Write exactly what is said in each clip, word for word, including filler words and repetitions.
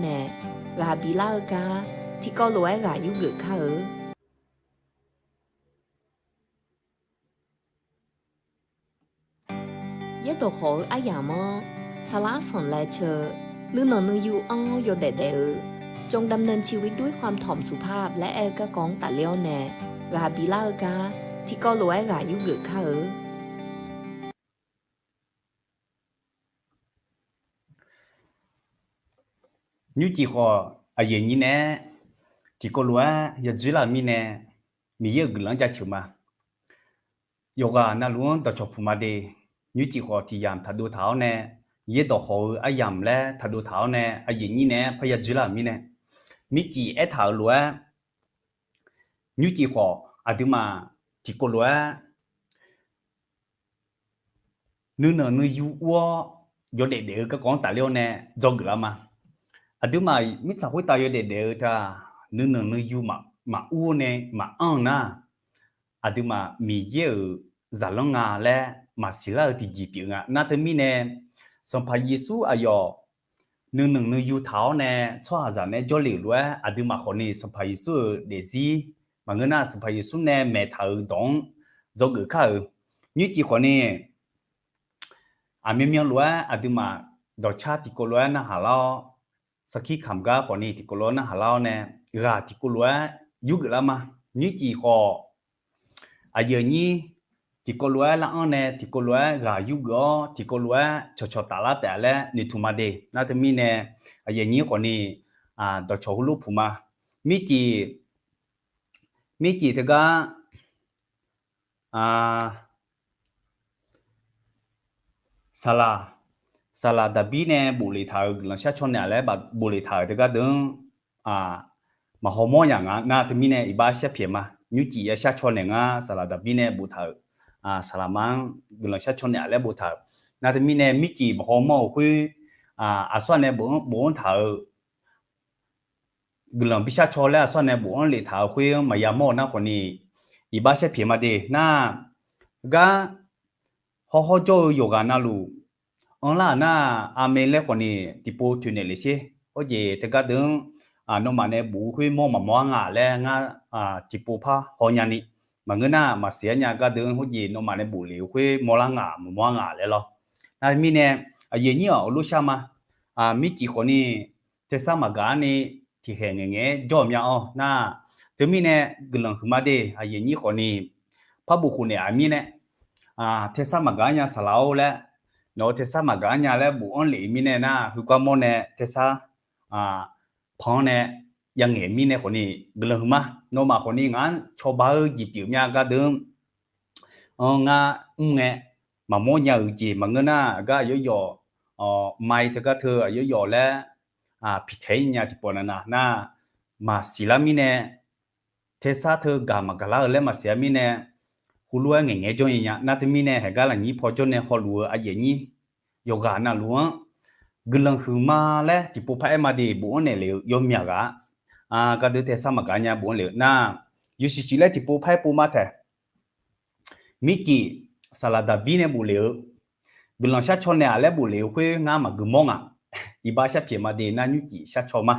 nae, ghaq bilar-eu gar tiqkawv lof-aer ghaq yurgeuf kar-eu. Yaerdawq khawf-eu aryamq-anr, saqlaq arsanq laev ceu, nuinanq nuiyu anr-awr yawdaef daef-eu, จงดำเนินชีวิตด้วยความถ่อมสุภาพ laer aer-eu garkawv-anr tafler-awr nae, ghaq bilar-eu gar tiqkawv lof-aer ghaq yurgeuf kar-eu. Nymrcif khawf, aqyuif aqnyir nae tiqkawv lof-aer yadzoerlar-euq mirnae, Miqyaer-euq guiqlanq-anr jaceuq ma. Yawqghaq navluf-anr dawqcawq puq ma de. Nymrcif khawf tiq yamq taqdov taq-awr nae, yaerdawq khawf-eu aryamq laer taqdov taq-awr nae, aqyuif aqnyir nae-aer parya dzoerlar-euq mirnae, mircif aertaq-euq lof-aer, nymrcif khawf aqduimaf tiqkawv lof-aer nuinanq nuiyu ur-awr yawdaef daef-eu garkawv-anr tafler-awr nae dzawgeuf lar ma. Aqduimaf mirtsaq khoertav yawdaef daef-eu teu-aq, nuinanq nuiyu maqur nae maqanr-eu nar, aqduimaf Miqyaer-euq zaqlanr nga laer maqsiq lar-eu tiqjeq pyeuf nga. Nar teumirnae, Sanqpaq Yeqsur aqyawf nuinanq nuiyu taq-awr nae tsawrhaqzaq naeq-aer jawrle-euq lof-aer, aqduimaf khawfni Sanqpaq Yeqsur-euq daefzir maqngeur nar, Sanqpaq Yeqsur nae maeqtaq-euq dawq-anr dzawgeuf kar-euq. Nymrcif khawfni, aqmyanmyan lof-aer aqduimaf dawqcar tiqkawv lof-aer narhaq lar-awr, sarkir kamq gar khawfni tiqkawv lof-aer narhaq lar-awr nae, ghaq tiqkawv lof-aer yurgeuf lar ma. Nymrcif khawf, aqyuif aqnyir tiqkawv lof-aer laranr nae tiqkawv lof-aer ghaq yurgeuf-awr tiqkawv lof-aer cawqcawq taflar taef-a laer noeqtmq ma de. Nar teumirnae, aqyuif aqnyir khawfni dawqcawq heulof puq ma. Mircif, mircif teugar, saqlaq, saqlaq Daqbir nae boflef taq-euq guiqlanq sharcaw naeq-aq laer boflef taq-euq teugar deuq-anr maqhaw mawr nya nga. Nar teumirnae iqbax sharpyaeq ma. Nymrcif ya sharcaw naeq ngar saqlaq Daqbir nae boftaq-euq, saqlaq ma-anr guiqlanq sharcaw naeq-aq laer boftaq-euq. Nar teumirnae mircif maqhaw mawr-euq khoer, aqsur-aq nae bofanr taq-euq guiqlanq bi sharcaw laer aqsur-aq nae bofanr leftaq-euq khoer-anr maqya mawr-eu nar khawfni, iqbax sharpyaeq ma de. Nar, gar hawr hawr jawr-eu yawqghaq navluf anrlar-euq nar, aqmeq laer khawfni tiqpov toeqnaeq lef sher. Hawjeq teugar deuq-anr nawmaf nae bof-eu khoer mawr maqmawr-ar nga laer ngar tiqpov par haw nyani. Maqngeur nar maqsiq-ar nya gar deuq-anr hawjeq nawmaf nae boflef-eu khoer mawrlar nga maqmawr-ar nga laer lawr. Nar mirnae, aqyuif aqnyir-aq heulof shar ma. Mircif khawfni tersar maqgaq-ar ni tiqkhaeq ngaeqngaeq-aer jawr-euq mya-awr nar, teumirnae guiqlanq huiqma de. Aqyuif aqnyir khawfni par bof khof naeq-aq mirnae, tersar maqgaq-ar nya saqlaq-or laer, nawq-eu tersar maqgaq-ar nya laer bofanr lef-eu mirnae nar, heugar mawr nae tersar pan-anr nae yangaeq mirnae khawfni guiqlanq huiqma. Nawmaf khawfni ngaq-anr cawba-eu jeq pyeuf mya gar deuq-anr, anr ngar mr ngae maqmawr nya-euq jeq maqngeur nar, aqgar aqyawf yawf, mai teugar teu aqyawf yawf laer piqtaeq-ir nya tiqpawf navnav nar, maqsiq lar mirnae, tersar teu gaq maqgaq lar-eu laer maqsiq-ar mirnae, heulof-aer ngaeqngaeq-aer jawr-ir nya. Nar teumirnae haeqgar lafnyir paw jawr nae hawluf-eu aqyuif aqnyir yawqghaq navluf-anr guiqlanq huiqma laer tiqpov par-aer ma de. Bofanr naeq lef-eu yawmyaq ghaq-a, gar deuq tersar maqgaq nya bofanr lef-eu nar, yawshuif shuif laer tiqpov par-aer pov ma taeq. Mircif saqlaq Daqbir nae bof lef-eu guiqlanq sharcaw naeq-aq laer bof lef-eu khoer ngar maqgui mawr ngaq. Iqbax sharpyaeq ma de nar, nymrcif sharcaw ma.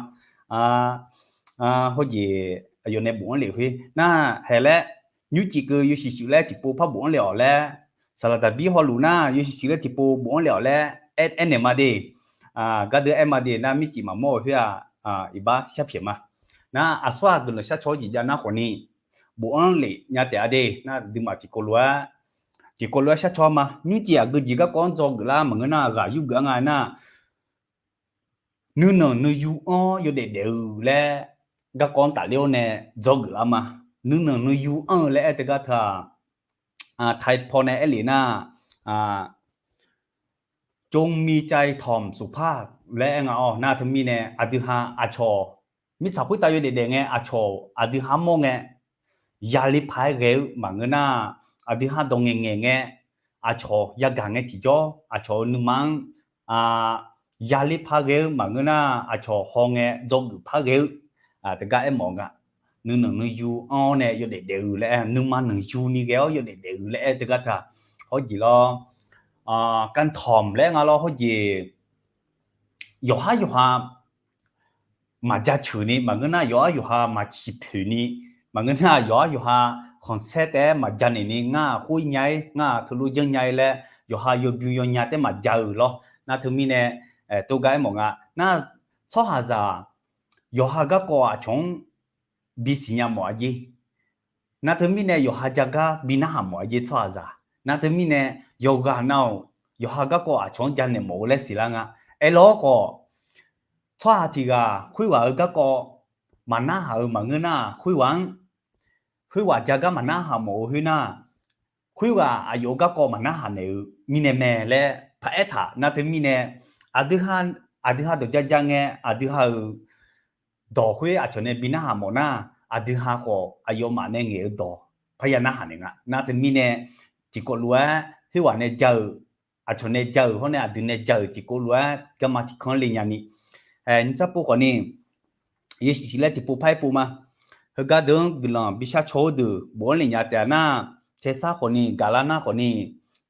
Hawjeq aqyawf nae bofanr lef-eu khoer nar, haeq laer, nymrcif keuv yawshuif shuif laer tiqpov par bofanr lef-awq laer, saqlaq Daqbir hawluf nar yawshuif shuif laer tiqpov bofanr lef-awq laer aernaeq ma de. Gar deuq aer ma de nar, mircif maqmawr-eu khoer-aq, iqbax sharpyaeq ma. Nar aqsur-aq guiqlanq sharcaw-awr jeq jav nar khawfni bofanr lef nya taef-a de. Nar duimaf tiqkawv lof-aer, tiqkawv lof-aer sharcaw ma. Nymrcif aqgeu jeq garkawv-anr dzawgeuf lar maqngeur nar, ghaq yurgeuf-ar nga nar, nuinanq nuiyu anr-awr yawdaef daef-eu laer garkawv-anr tafler-awr nae dzawgeuf lar ma. Nuinanq nuiyu anr-eu laer aer teugar teu-aq, taiq paw nae aer lef nar, จงมีใจถ่อมสุภาพ laer aer nga-awr nar, teumirnae aqdui ha aqcawq mirtsaq khoertav yawdaef daef ngae, aqcawq aqdui ha mawr ngae, yale paq-aer ghae-eu maqngeur nar, aqdui ha dawq ngaeqngaeq ngae, aqcawq yagaq ngae tiqjawr aqcawq-euq nuima-anr yale paq ghae-eu maqngeur nar, aqcawq haw ngae dzawgeuf par ghae-eu teugar aermawf nga. Nuinanq nuiyu anr-awr nae yawdaef daef-eu laer aer, nuima nanqyu ni ghae-awr yawdaef daef-eu laer aer teugar teu-aq, hawjeq lawr, การถ่อม laer nga lawr, hawjeq yawqhar yawqha maqjaceuq ni, maqngeur nar yawqhar yawqha maqciqpoeq ni, maqngeur nar yawqhar yawqha khanqsaer taef-aer maqjanaeq ni, ngar-aq khoer nya-ir, ngar-aq teulof janrnya-ir laer yawqha yawbym yawnya taef maqja-euq lawr. Nar teumirnae, tov gar aermawf nga nar, tsawrhaqzaq yawqha garkawv aqcawq-anr bisiq nya mawf-a jeq. Nar teumirnae yawqha jagar bi narhaq mawf-a jeq tsawrhaqzaq. Nar teumirnae yawqghaq nav-awq, yawqha garkawv aqcawq-anr janaeq mawf-eu laer siqlar nga. Aerlawr khawf, tsawrhaq tiq ghaq khoerghaq-euq garkawv maqnarhaq-eu maqngeur nar, khoerghaq-anr, khoerghaq jagar maqnarhaq mawf-eu khoernar, khoerghaq aqyawf-euq garkawv maqnarhaq naeq-eu mirnae mae laer paraer taq. Nar teumirnae aqdui ha, aqdui ha dawq jaja ngae, aqdui ha-euq dawq khoer aqcawq nae bi narhaq mawf nar, aqdui ha khawf aqyawfmaf nae ngaeq-eu dawq parya narhaq naeq nga. Nar teumirnae tiqkawv lof-aer khoerghaq nae ja-euq, aqcawq nae ja-euq hawr nae aqdui nae ja-euq tiqkawv lof-aer garma tiqkanr le nya ni, nyiq tsar pov khawf ni, yawshuif shuif laer tiqpov par-aer pov ma. Heugar deuq-anr guiqlanq bi shar caw-eu deuq bofanr lef nya taef-a nar, tersar khawf ni, gaqlar nar khawf ni,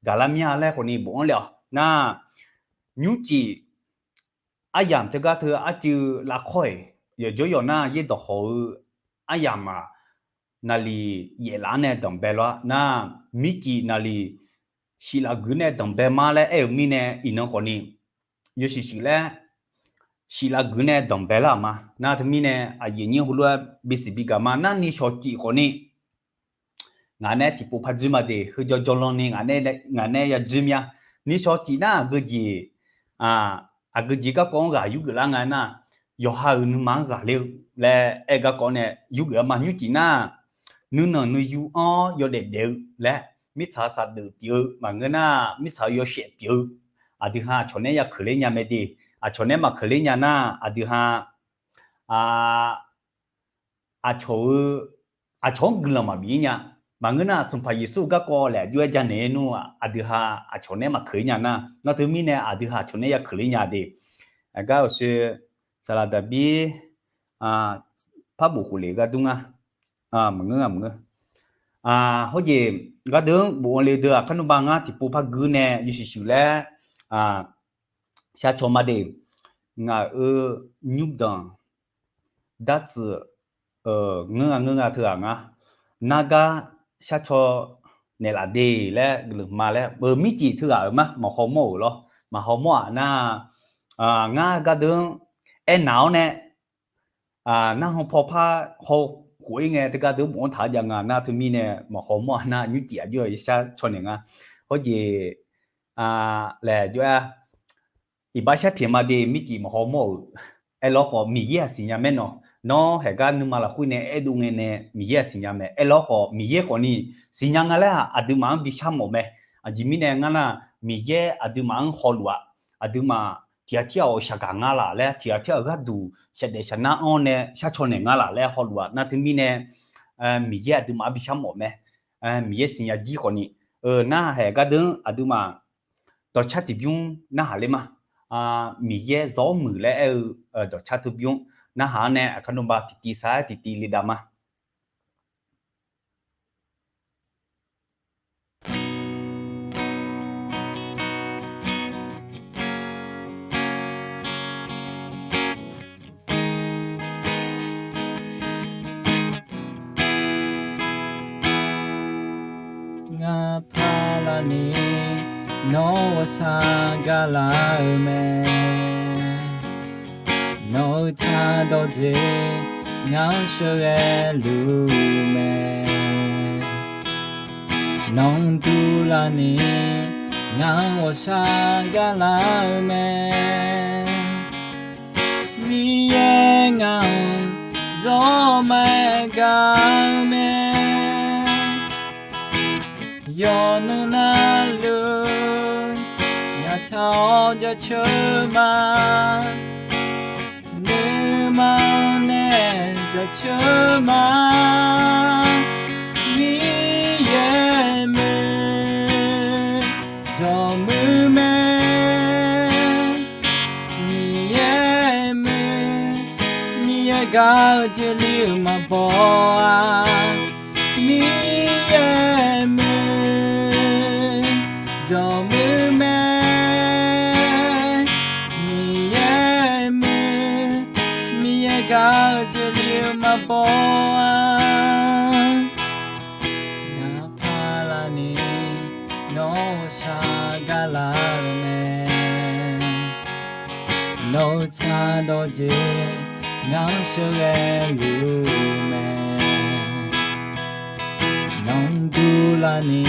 gaqlar mya laer khawf ni bofanr lef-awq nar, nymrcif aryamq teugar teu arcuiv lavkawr-iq yawqjawr yawq nar, yaerdawq hawq-eu aryamq-aq, naqliq yaeflaf-anr nae danqbae lar nar, mircif naqliq shiflaf guiq nae danqbae ma laer aer-euq mirnae iqnan khawf ni, yawshuif shuif laer shiflaf guiq nae danqbae lar-euq ma. Nar teumirnae aqyuif aqnyir heulof-aer bisiq bigaq ma. Nar nishawq cif khawf ni, ngaq nae tiqpov par dzoer ma de, heu jawr jawrlan ni ngaq nae ya dzoer mya. Nishawq cif nar aqgeujeq, aqgeujeq garkawv-anr ghaq yurgeuf lar nga nar, yawqha-euq nuima-anr ghaqler-eu laer aer-eu garkawv nae yurgeuf-a ma. Nymrcif nar, nuinanq nuiyu-anr yawdaef daef-eu laer, mirtsaq saqdeuf pyeuf-eu maqngeur nar, mirtsaq-eu yawshaef pyeuf-eu, aqdui ha aqcawq nae ya keuqler nya mae de. Aqcawq nae maqkeuqler nya nar, aqdui ha aqcawq-eu, aqcawq-anr guiqlanq maqbif-ir nya. Maqngeur nar, Sanqpaq Yeqsur-euq garkawv laef aqjox-aer janaeq-aer nmr, aqdui ha aqcawq nae maqkeuq-ir nya nar, nar teumirnae aqdui ha aqcawq nae ya keuqler nya de. Aqgar-euq soe, saqlaq daqbir par bof khof lef-eu gar dur nga. Maqngeur nga maqngeur. Hawjeq gardeuv-anr bofanr le deuq-aq, kar nmrba ngar tiqpov par guir nae yawshuif shuif laer shar caw ma de. Ngaq-euq nymrdanq dartsuif ngeur nga ngeur nga teughaq nga, nargar shar caw naeqlaf de laer guiqlanq ma laer, mircif teughaq-euq ma maqhaw mawr-euq lawr. Maqhaw mawr-aq nar, ngar gardeuv-anr aernar-awr nae, narhan paw par haw khof-ir ngae teugar deuq bofanr taq-awr jav nga nar, teumirnae maqhaw mawr-a nar, nymrcif aqjox-aer shar caw naeq nga. Hawjeq laeq jov-aer, iqbax shar pyaeq ma de, mircif maqhaw mawr-euq. Aerlawr khawf Miqyaer-aq siqnya mae nawq. Nawr haeqgar nuima lafkhoer nae aerdov ngae nae Miqyaer-aq siqnya mae. Aerlawr khawf Miqyaer khawf ni siqnya nga laer-aq, aqduimaf-anr bi shar mawf mae. Aqjeq mirnae ngar nar, Miqyaer aqduimaf-anr hawluf-aq, aqduimaf tiq ghaq tir ghaq-awq shaqgaq nga laq laer, tiq ghaq tir ghaq gharduq shaqdaef shaqnar-anr nae shar caw naeq nga laq laer hawluf-aq nar, teumirnae Miqyaer aqduimaf-anr bi shar mawf mae. Miqyaer siqnya jir khawf ni, nar haeq gardeuv-anr aqduimaf dawqcar tiqbymr narhaq ler ma. Miqyaer zawr muiq laer aer-eu dawqcar tiqbymr narhaq-anr nae, aqkar nmrba tiqtiv sar-aer tiqtiv le dav ma. Ngar parlar ni nawq-euq ghawqshaq gaqlar-eu mae. Nawq-euq tsaq dawqjeq ngar sheuqghae luf mae. Nawq-anr durlar ni ngar ghawqshaq gaqlar-eu mae. Miqyaer ngaq-anr zawr mae gaq-eu mae. Yawqnan navluf ngaq taq-awr jaceuq ma. Nuima nae jaceuq ma. Miqyaer muiq zawqmuiq mae. Miqyaer muiq, Miqyaer gaq-eu jeqli-euq maqbaw-a. Miqyaer muiq zawqmuiq mae. Miqyaer muiq, Miqyaer gaq-eu jeqli-eu maqbaw-a. Ngar parlarni nawr ghawqshaq gaqlar-eu mae. Nawr-eu tsardawq jeq ngar-anr sheuqghae luf-eu mae. Nawr-anr durlarni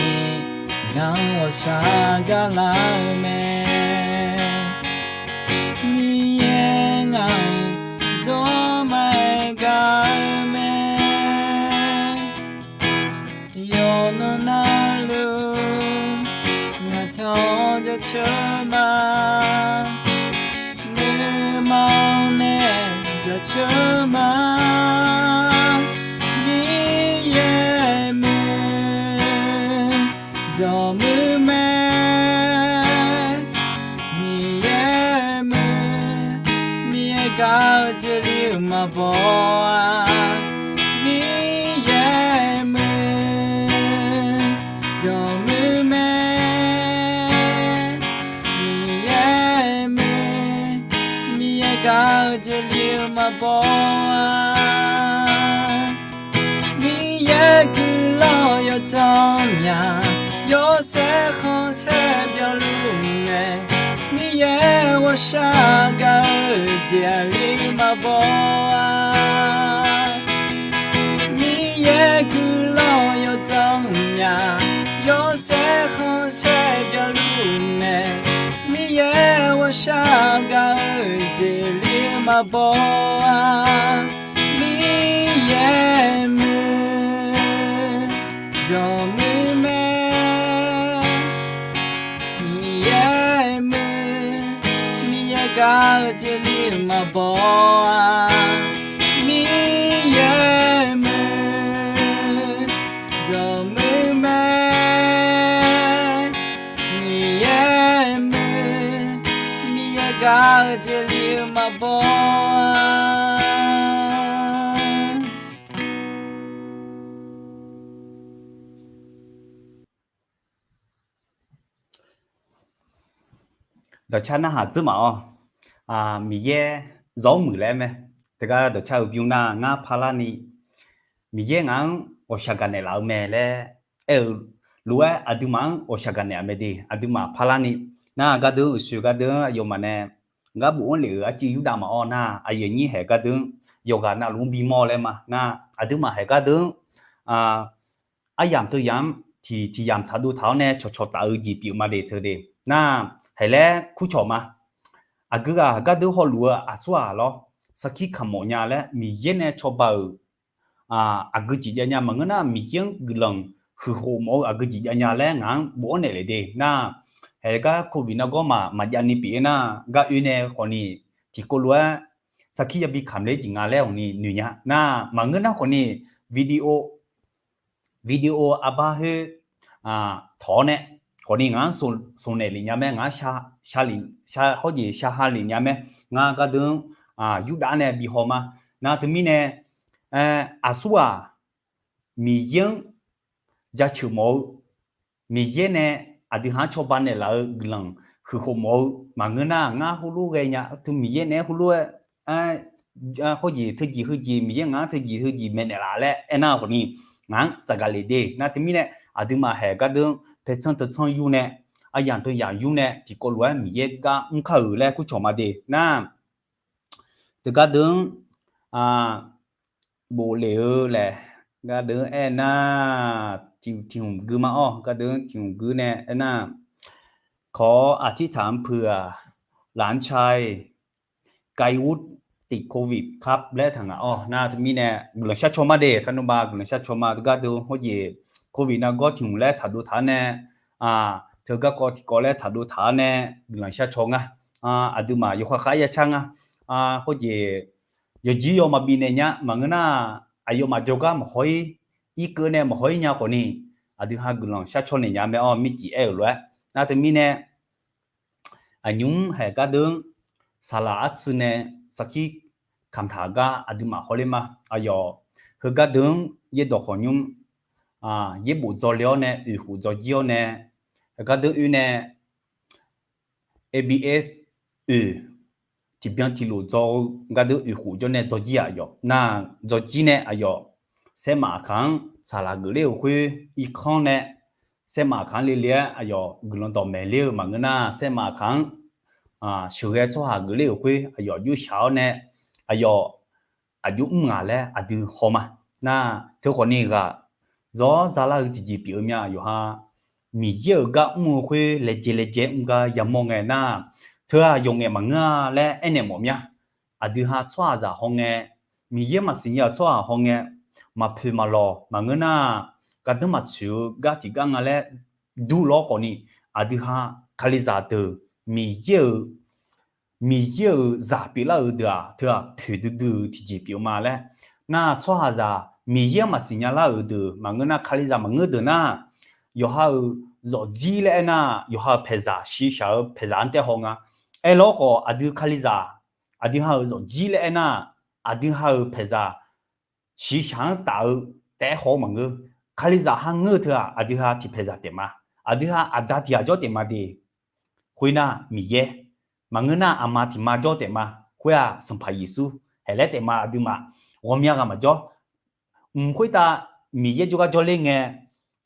ngar-anr ghawqshaq gaqlar-eu mae. Miqyaer ngaq-anr zawr maqaer gaq-eu mae. Yawqnan navluf ngaq taq-awr jaceuq ma. Nuima-awr nae jaceuq ma. Miqyaer muiq, yawmuiq mae. Miqyaer muiq, Miqyaer gaq-eu jeqli-eu maqbaw-a. Miqyaer muiq, yawmuiq mae. Miqyaer muiq, Miqyaer gaq-eu jeqli-eu maqbaw-a. Miqyaer guiqlanq yawdzanr myaq, yawshaef khanqsaer byanluf mae. Miqyaer ghawqshaq gaq-eu jeqli maqbaw-a. Miqyaer guiqlanq yawdzanr myaq, yawshaef khanqsaer byanluf mae. Miqyaer ghawqshaq gaq-eu jeqli maqbaw-a. Miqyaer muiq, yawmuiq mae. Miqyaer muiq, Miqyaer gaq-eu jeqli maqbaw-a. Miqyaer muiq, yawmuiq mae. Miqyaer muiq, Miqyaer gaq-eu jeqli maqbaw-a. Dawqcar narhaq dzeur maf-awr, Miqyaer zawr muiq laer mae. Teugar dawqcar-eu bymr nar, ngar parlarni Miqyaer ngaq-anr ghawqshaq gaqnaeq laf-eu mae laer aer-eu lof-aer, aqduimaf-anr ghawqshaq gaqnaeq-a mae de. Aqduimaf parlarni nar, gardeuv-anr uqshoe gardeuv-anr aqyawfmaf nae ngar bofanr lef-euq arcuiv yurdav maf-awr nar, aqyuif aqnyir haeq gardeuv-anr yawqghaq navluf-anr bimawr laer ma nar, aqduimaf haeq gardeuv-anr aryamq teuyamq-anr tiq tiq yamq taqdov taq-awr nae cawqcawq taf-eu jeq pyeuf ma de teu de. Nar, haeq laer kurcawq ma. Aqgeu ghaq gardeuv hawluf-eu aqsurghaq lawr, sarkir kamq mawf nya laer Miqyaer nae cawba-euq aqgeu jeq jav nya maqngeur nar, Miqyaer-anr guiqlanq huiqkhof mawf-eu aqgeu jeq jav nya laer ngaq-anr bofanr naeq lef de. Nar, haeq gar covid nargawr maqjav ni pyeuf-aer nar, gar oe nae khawfni tiqkawv lof-aer sarkir yabi kamq ler jeq nga laer hawqni noeq nya. Nar, maqngeur nar khawfni video video arbar khoer tawq-awr nae khawfni ngaq-anr smq naeq lef nya mae, ngaq-anr shar, hawrjeq shar ha lef nya mae. Ngar gardeuv-anr yurdav nae bi haw ma. Nar teumirnae aqsurghaq Miqyaer-anr jaceuq mawf-eu, Miqyaer nae aqdui ha-anr cawba naeqlaf-eu guiqlanq huiqkhof mawf-eu maqngeur nar, ngar heulof ghae nya teu Miqyaer naeq-aer heulof-aer hawrjeq teujeq heujeq Miqyaer ngaq-anr teujeq heujeq maeqnaeq laf laer aernar khawfni ngaq-anr tsafgaq lef de. Nar teumirnae aqduimaf haeq gardeuv-anr paertsanr teutsanr yur nae, aryamq teuyamq yur nae tiqkawv lof-aer Miqyaer gar mr kar-euq laer kurcawq ma de. Nar, teu gardeuv-anr bof lef-eu laer gardeuv-anr aernar, tiq hmq gui ma-awr gardeuv-anr tiq hmq gui nae aernar, ขออธิษฐานเผื่อหลานชาย ไกรวุฒิ ติดโควิดครับ laer taq ngaq-awr. Nar teumirnae guiqlanq shar caw ma de, kar nmrba guiqlanq shar caw ma. Teu gardeuv hawrjeq covid nargawr tiq hmq laer taqdov taq-awr nae, teu garkawv tiqkawv laer taqdov taq-awr nae guiqlanq shar caw nga. Aqduimaf yawkhav khav ya car nga. Hawrjeq yawjir yaw maqbi naeq nya maqngeur nar, aqyawfmaf jawrgar maqhaw-ir, irkeuv nae maqhaw-ir nya khawfni aqdui ha guiqlanq shar caw naeq nya mae-awr mircif aer-euq lof-aer. Nar teumirnae aqnymr haeq gardeuv-anr saqlaq artsu nae sarkir kamqtaq gar aqduimaf hawler ma. Aqyawf heu gardeuv-anr yaerdawq khawqnymr yaerbof dzawle-awr nae oeq khof dzawjir-awr nae, gardeuv oe nae A B S oeq tiqbyan tiqlof dzaw-eu gardeuv oeqkhof jawr nae dzawjir-aq yawf nar, dzawjir nae aqyawf saermaf aqkaq-anr saqlaq geufler-euq khoer irkanr nae, saermaf aqkaq-anr le le-aer aqyawf guiqlanq dawqmaeq ler-eu maqngeur nar, saermaf aqkaq-anr sheuqghae tsawrhaq geufler-euq khoer aqyawf jov shaq-awr nae, aqyawf aqjox mr ngaq laer aqdui haw ma. Nar, teukhawf ni ghaq zawr zalar-eu tiqjeq pyeuf-eu mya yawqha Miqyaer-euq gar mr-eu khoer laejae laejae mr gar yamawr ngae nar, teu-aq yawqngaef maqngeur-a laer aernaeq mawf mya. Aqdui ha tsawrhaqzaq hawngae, Miqyaer maqsiq nya-euq tsawrhaq hawngae, maqpoeq maqlawq maqngeur nar, gardanr maqtsoeq-eu gar tiqgar nga laer dur lawr khawf ni, aqdui ha Kalizaq deuq Miqyaer-euq Miqyaer-euq zaq pyeuflar-euq deuq-aq teu-aq poeqdui dui-eu tiqjeq pyeuf ma laer. Nar tsawrhaqzaq Miqyaer-anr maqsiq nya lar-euq deuq maqngeur nar, Kalizaq maqngeur deuq nar, yawqha-euq zawfjir laer aernar, yawqha-euq paeqzaq shiqshaq-eu paeqzaq-anr taer haw nga. Aerlawr khawf aqdui Kalizaq, aqdui ha-euq zawfjir laer aernar, aqdui ha-euq paeqzaq shiqshaq-anr taf-eu taef-aer haw-awr maqngeur. Kalizaq ha ngeur-eu teu-aq aqdui ha tiqpaeqzaq taef ma. Aqdui ha aqda tiq ghaq jawr taef ma de. Khoernar Miqyaer, maqngeur nar aqma tiq ma jawr taef ma. Khoer-aq Sanqpaq Yeqsur haeq laer taef ma. Aqduimaf ghawqmya ghaq maqjawr. Mq khoertav Miqyaer jawrgar jawrler ngae,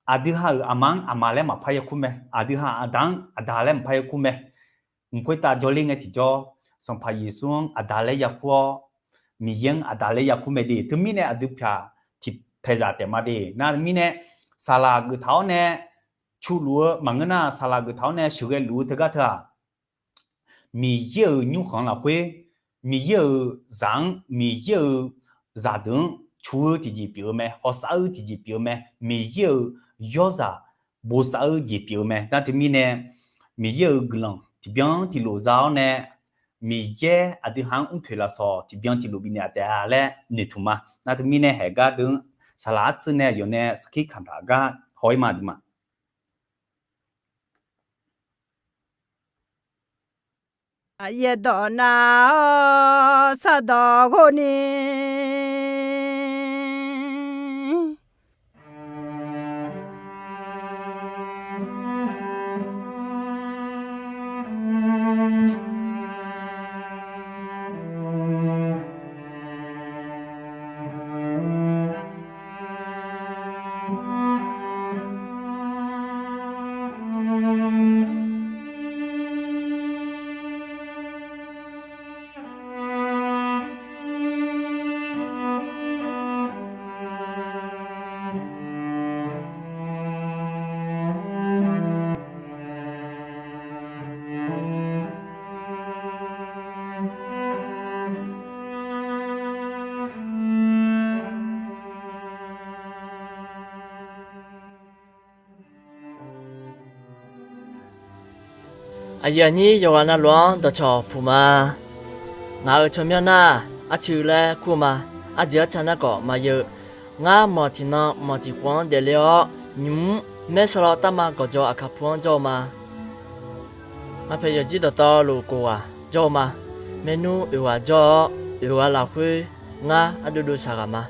aqdui ha-euq aqma-anr aqma laer maqpar yakur mae. Aqdui ha aqda-anr aqda laer maqpar yakur mae. Mq khoertav jawrler ngae tiqjawr, Sanqpaq Yeqsur-anr aqda laer yakur-awr, Miqyaer-anr aqda laer yakur mae de. Teumirnae aqdui pyaq tiqpaeqzaq taef ma de. Nar mirnae saqlaq geuf taq-awr nae cu luf-eu maqngeur nar, saqlaq geuf taq-awr nae sheuqghae luf-eu teugar teu-aq, Miqyaer-euq nymrkhanq lafkhoer, Miqyaer-euq zaq-anr, Miqyaer-euq zaqdeuq-anr cu-eu tiqjeq pyeuf-eu mae. Hawsav-eu tiqjeq pyeuf-eu mae. Miqyaer-euq yawrzaq bosav-eu jeq pyeuf-eu mae. Nar teumirnae Miqyaer-euq guiqlanq tiqbyan tiqlof za-awr nae, Miqyaer aqdui ha-anr mrpoeq lafsawq tiqbyan tiqlof bifnaeq-a taef-a laer noeqtmq ma. Nar teumirnae haeq gardeuq-anr saqlaq artsuir nae yawf nae sarkir kamq taq gar haw-ir ma aqduimaf. Aqyaer dawq nav-awr sardawq ghov ni. Aqyuif aqnyir yawqghaq navluf-anr dawqcawq puq ma. Ngaq-euq tsawrmyanr nar, arcuiv laer kur-eu ma. Arjeuq arca nar khawf maqyeu. Ngar mawq tiqnan mawq tiqkhof-anr daefle-awr, nymq mr maer sawlaw tarma gawqjawq aqkaq pu-anr jawr-eu ma. Ngar paeq yawqjir dawqtawvluf khof ghaq jawr-eu ma. Maernmr oeq ghaq jawr-awr, oeq ghaq lafkhoer ngar ardov dov shaq ghaq ma.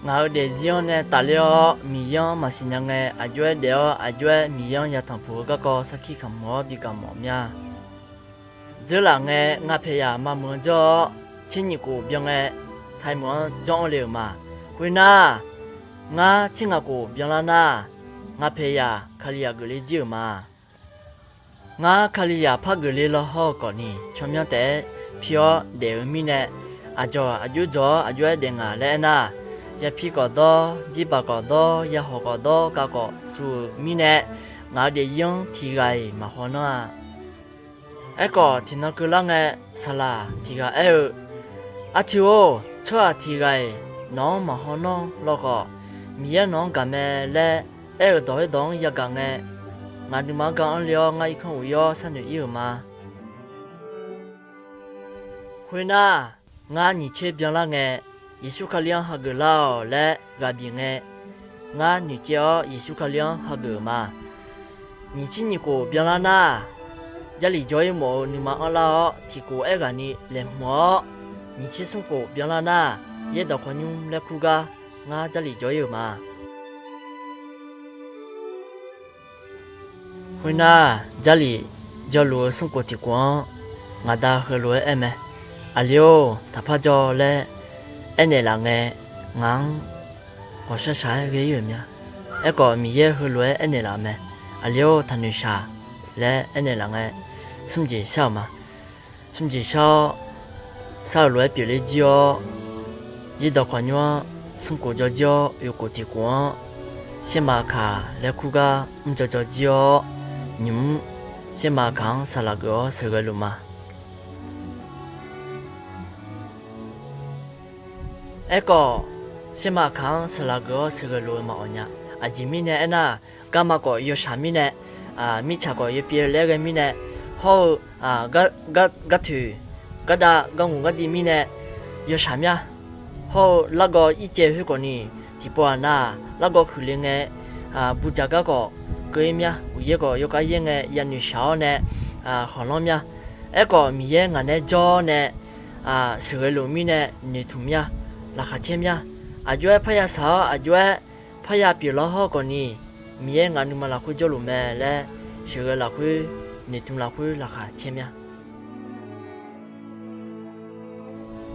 Ngaq-euq daefzir-anr nae tafler-awr, Miqyaer-anr maqsiq nya ngae, aqjox-aer daef-awr, aqjox-aer Miqyaer-anr yatanq puq-eu garkawv sarkir kamq-awr bi kamq mawf mya. Dzeurlaf ngae, ngar paeqyaq maqmuiq-anr jawr-awr, tser nyiq khof byan ngae, taimeuq-anr janr-awr le-euq ma. Khoernar, ngar tser ngaq khof byanlar nar, ngar paeqyaq Kalizaq geufle jir-euq ma. Ngar Kalizaq par geufle law hawr-eu khawfni, tsawrmyanr taef-aer pi-awr daef-eu mirnae, aqdzawq aqjox dzawq-awr aqjox-aer daef ngaq laer aernar, yapi khawf dawr, jirbaq khawf dawr, yahawq khawf dawr, kav khawf suq-euq mirnae, ngaq-euq daefzir-anr tiq ghaq-iq maqhaw nanr-a. Aerkhawf, tiqnan keuvlar ngae, saqlaq tiq ghaq aer-eu, Arcuiv-or, tsawrhaq tiq ghaq-iq nawq-anr maqhaw nanr law khawf, Miqyaer nawq-anr gaq mae laer aer-euq dawq khoerdawq-anr yagaq ngae, ngaq nuima-anr ga anr le-awr ngar irkanr uq ir-awr sharnoeq ir-euq ma. Khoernar, ngar nyiq tser byanlar ngae, Yeqsur Kali-anr hageuf lar-awq laer ghaq bif ngae, ngar noeqtsaev-awr Yeqsur Kali-anr hageuf-euq ma. Nyiq tser nyiq khof byanlar nar, Jarlif jawr-ir mawf-eu nuima anrlar-awr, tiq khof aerghaqni laeqhmq-awr, nyiq tser smr khof byanlar nar, yaerdawq kawqnymr laer kur gar ngar Jarlif jawr-ir-euq ma. Khoernar, Jarlif jawrluf-eu smr khof tiq khof-anr, ngaq da heulof-aer aer mae. Aqli-or, taqpar jawr laer aernaeq laf ngae, ngaq-anr ghawqshaq shaq-aer ghae-ir-euq mya. Aerkhawf, Miqyaer heulof-aer aernaeq laf-euq mae. Aqli-or, taqnoeq shaq laer aernaeq laf ngae, smr jeq shar-euq ma. Smr jeq shar-awr, shar-euq lof-aer pyeufler jir-awr, yir dawqkawq nymr-anr smrkhof jawr jir-awr, oeqkhof tiqkhof-anr saermaf kaq laer kur gar mr jawr jawr jir-awr, nymq mr saermaf kaq-anr saqlaq geuf-awr sheuqghae luf ma. Aerkhawf, saermaf kaq-anr saqlaq geuf-awr sheuqghae luf-eu maqawq nya. Aqjeq mirnae aernar, garma khawf yawshaq mirnae, mirtsaq khawf yawpyeuf laer ghae mirnae, hawr-eu gar toeq, gardav, garnguq gardiv mirnae yawshaq mya. Hawr-eu largawv ircaev khoerkhawf ni, tiqpov-aq nar-aq, largawv huiqle ngae, buqdzaq gar khawf keuv-ir mya. Uqyaer khawf yawkhav yaer ngae yanoeq shaq-awr nae khanqlanr mya. Aerkhawf, Miqyaer ngaq nae jawr-awr nae sheuqghae luf mirnae noeqtmq mya, laqkhaq caer mya. Aqjox-aer parya shaq-awr, aqjox-aer parya pyeuflar hawr khawf ni, Miqyaer ngaq nuima lafkhoer jawrluf mae laer, sheuqghae lafkhoer, noeqtmq lafkhoer laqkhaq caer mya.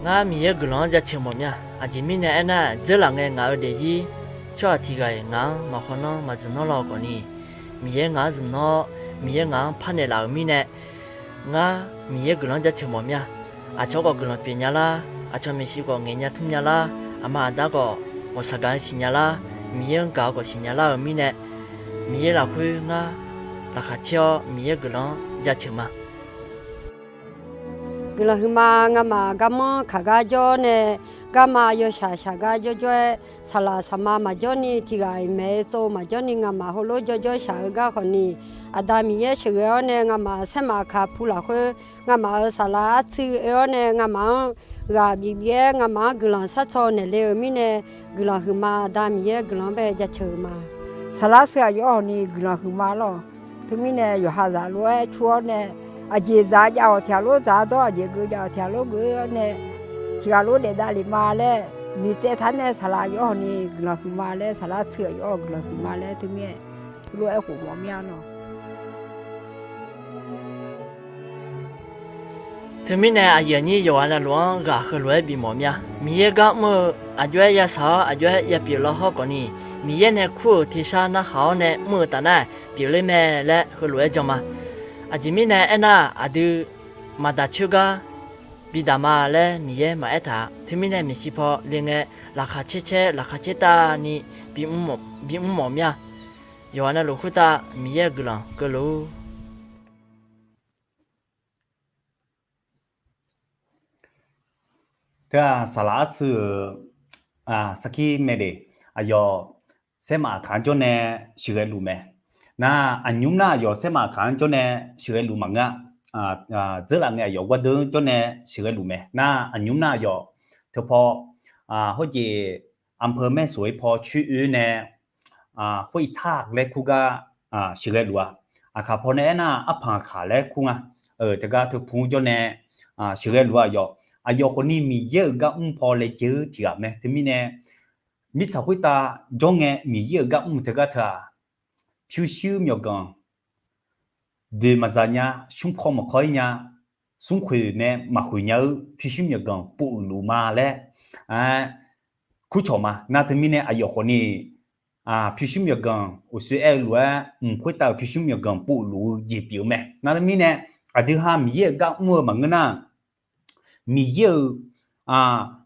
Ngar Miqyaer guiqlanq-anr jaceuq mawf mya. Aqjeq mirnae aernar, dzeurlaf ngae ngaq-eu daefzir tsawrhaq tiq ghaq-iq ngaq-anr maqkhawv nanr maqzmq nanr law khawf ni, Miqyaer ngaq-anr zmq nanr-awr, Miqyaer ngaq-anr parnaeq laf-euq mirnae, ngar Miqyaer guiqlanq-anr jaceuq mawf mya. Aqcawq khawf guiqlanq pyeuf nya lar, aqcawq maeqshi khawf ngaeq nya tmr nya lar, aqma aqda khawf ghawqshaq gaq-eu siqnya lar, Miqyaer-anr gaq-eu khawf siqnya lar-euq mirnae, Miqyaer lafkhoer ngar laqkhaq caer-awr Miqyaer guiqlanq-anr jaceuq ma. Guiqlanq huiqma. Ngamaf garmanr kaq gar jawr nae, garma yawshaq shaq gar jawrjawr-aer, saqlaq saqma maqjawr ni, tiq ghaq-iq maeq-eu tsov maqjawr ni, ngamaf heulof jawrjawr shaq-eu gar khawf ni, Aqda Miqyaer sheuqghae-awr nae ngamaf saermaf kaq pu lafkhoer, ngamaf-euq saqlaq artsuiv oe-awr nae ngamaf-anr ghaq bif bif-aer ngamaf-anr guiqlanq sharcaw naeqle-euq mirnae, guiqlanq huiqma. Aqda Miqyaer guiqlanq-anr bae jaceuq-euq ma. Saqlaq artsuiv aqyawf-awr hawq ni guiqlanq huiqma lawr. Teumirnae yawqha zaq lof-aer cur-awr nae, aqjeq zaq jav-awq tiq ghaq lof zaq dawr, aqjeq geuf jav-awq tiq ghaq lof geuf-awr nae, tiq ghaq lof daef davlef ma laer noeqtsaev taq nae, saqlaq aqyawf-awr hawq ni guiqlanq huiqma laer, saqlaq artsuiv aqyawf-awr guiqlanq huiqma laer teumirnae heulof-aer khof mawf mir-a nawr. Teumirnae aqyuif aqnyir yawqghaq navluf-anr ghaq heulof-aer bifmawf mir-a. Miqyaer gar mr-eu aqjox-aer yashaq-awr aqjox-aer yapyeuf law hawr khawf ni, Miqyaer nae kur-euq tersar narhaq-awr nae mr-eu taf nar-aq pyeufler mae laer heulof-aer jan ma. Aqjeq mirnae aernar, aqdui maqdaq coer gar bidaq ma laer Miqyaer maqaer taq-a. Teumirnae maeqshi paw le ngae, laqkhaq caer caer laqkhaq caer tavni bimr mawf mir-a. Yawqghaq navluf khoertav Miqyaer-euq guiqlanq keuvluf-ur. Teu-aq, saqlaq artsuiv-euq sarkir mae de, aqyawf saermaf aqkaq-anr jawr nae sheuqghae luf mae. Nar, aqnymr nar aqyawf saermaf aqkaq-anr jawr nae sheuqghae luf maqngeur-a. Dzeurlaf ngae aqyawf gawrdeuv-anr jawr nae sheuqghae luf mae. Nar, aqnymr nar aqyawf teu paw khoerjeq อำเภอแม่สวย paw coer oe nae khoer iqtar laer kur gar sheuqghae luf-a. Aqkaq paw nae aernar, arpanq aqkaq laer kur nga. Teugar teu pu-anr jawr nae sheuqghae luf-a aqyawf. Aqyawf khawf ni Miqyaer-euq gar mr paw laejae-eu tiq ghaq mae. Teumirnae mirtsaq khoertav jawr ngae Miqyaer-euq gar mr teugar teu-aq, pyurshuir myawqganq doeq maqdzaq nya, smrkawv maqkawv-ir nya, smrkhoeq nae maqkhoeq nya-eu pyurshuir myawqganq pov uiq luf ma laer kurcawq ma. Nar teumirnae aqyawf khawf ni pyurshuir myawqganq uqshoe aer-eu lof-aer mq khoertav-euq pyurshuir myawqganq pov uiq luf-eu jeq pyeuf-eu mae. Nar teumirnae aqdui ha Miqyaer-euq gar mr-eu maqngeur nar, Miqyaer-euq,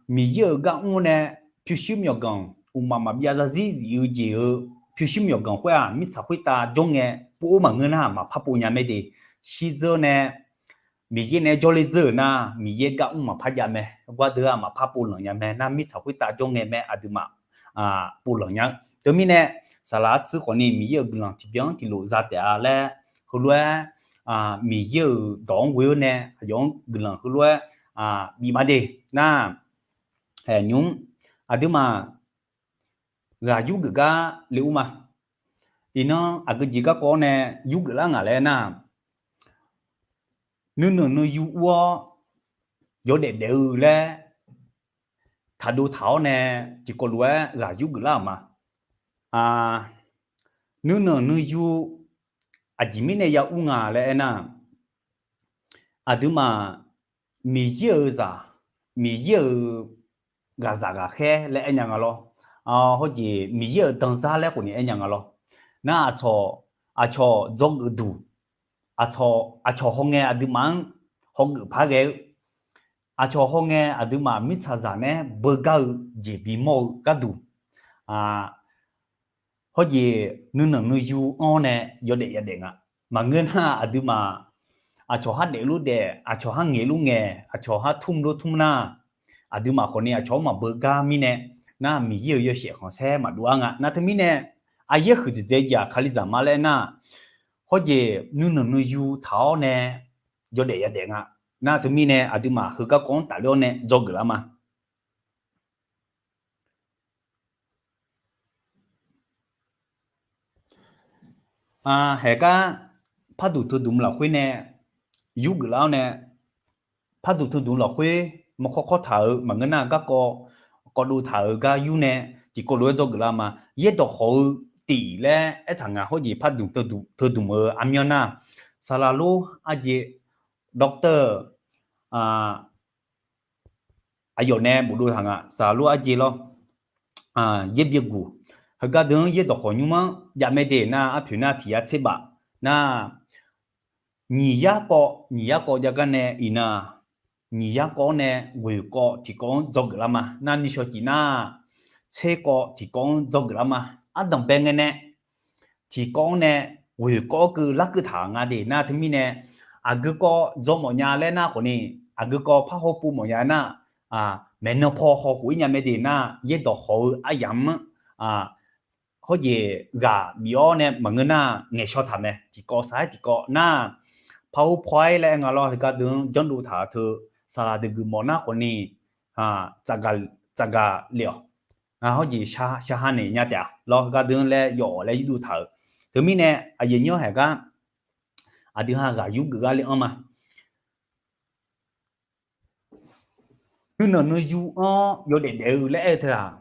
Miqyaer-euq gar mr nae pyurshuir myawqganq uqmaf maqbyav zarzir zif-eu jeq-eu pyurshuir myawqganq khoer-aq, mirtsaq khoertav jawr ngae pov-eu maqngeur nar maqpar pov nya mae de. Shirdzeur nae Miqyaer nae jawrler dzeur-euq nar Miqyaer gar mr maqpar jav mae. Gawrdeuv-aq maqpar pov lanq nya mae. Nar mirtsaq khoertav jawr ngae mae aqduimaf pov lanq nya-eu. Teumirnae saqlaq artsuiv khawf ni Miqyaer-euq guiqlanq tiqbyan-anr tiqlof za taef-a laer heulof-aer Miqyaer-euq dawq-anr ghoe-awr nae aqyawf-anr guiqlanq heulof-aer bif ma de. Nar, nymr aqduimaf ghaq yurgeuf gar le ur ma. Iqnan aqgeu jeq garkawv-awr nae yurgeuf lar ngaq laer nar, nuinanq nuiyu ur-awr yawdaef daef-eu laer taqdov taq-awr nae tiqkawv lof-aer ghaq yurgeuf lar-euq ma. Nuinanq nuiyu aqjeq mirnae ya ur nga laer aernar, aqduimaf Miqyaer-euq zaq, Miqyaer-euq ghaqzaq ghaqkhaer laer aer nya nga lawr. Hawjeq Miqyaer-euq danzar laer khawf ni aer nya nga lawr. Nar aqcawq, aqcawq dzawgeuf duq, aqcawq hawngae aqduimaf-anr hawgeuf par ghae-eu, aqcawq hawngae aqduimaf mirtsaqzaq nae beugar-eu jeq bimawr-eu gharduq, hawjeq nuinanq nuiyu anr-awr nae yawdaef yadaef nga. Maqngeur nar aqduimaf aqcawq har daefluf daef, aqcawq har ngaeqluf ngaeq, aqcawq har tmr luf tmr nar, aqduimaf khawf ni aqcawq-anr maqbeugar mirnae, nar Miqyaer-euq yawshaef khanqsaer maqdov-ar nga. Nar teumirnae, aryaer huiqdzaeq dzae jeq-aq Kalizaq ma laer nar, hawjeq nuinanq nuiyu taq-awr nae yawdaef yadaef nga. Nar teumirnae aqduimaf heugar kawv-anr tafler-awr nae dzawgeuf lar ma. Haeqgar parduq teudmq lafkhoer nae yurgeuf lar-awr nae, parduq teudmq lafkhoer mawrkawr kawr taq-euq maqngeur nar garkawv kawvdov taq-euq gar yur nae tiqkawv lof-aer dzawgeuf lar ma. Yaerdawq khawf-eu tiq laer aertaq nga. Hawjeq parduq teudmq-eu armyanr nar, saqlaq lor arjeq, doctor aqyawf nae bofdov taq nga. Saqlaq lor arjeq lawr, yaer byaguq, heugar deuq-anr yaerdawq khawf nymr-anr jav mae de nar, arpoeq nar tiq yar tserbaf nar, nyiq yar kawv, nyiq yar kawv jav gar nae iqnan, nyiq yar kawv-anr nae ghoeq kawv tiqkawv-anr dzawgeuf lar ma. Nar nuishawq cif nar, tser kawv tiqkawv-anr dzawgeuf lar ma. Ardanqbae ngae nae tiqkawv-anr nae ghoeq kawv-awr keuv larkeuv taq nga de nar, teumirnae aqgeu kawv dzaw mawf nya laer nar khawf ni, aqgeu kawv parhaw pov mawf nya nar, maeqnan paw hawkhof-ir nya mae de nar, yaerdawq khawf-eu aryamq-anr hawjeq ghaq bif-awr nae maqngeur nar ngaeqshaw taq mae. Tiqkawv saq-aer tiqkawv nar, parhaw paw-aer laer aer nga lawr. Heugar deuq-anr janrdov taq-eu teu saqlaq deuq geufmawf nar khawf ni, tsafgaq le-awq. Hawjeq shaqha naeq nya taef-a lawr. Heugar deuq-anr laer yawf-awq laer yurduv taq-euq. Teumirnae aqyuif nyir-awr haeq gar aqdui ha ghaq yurgeuf gar le-anr ma. Nuinanq nuiyu-anr yawdaef daef-eu laer aer-eu teu-aq,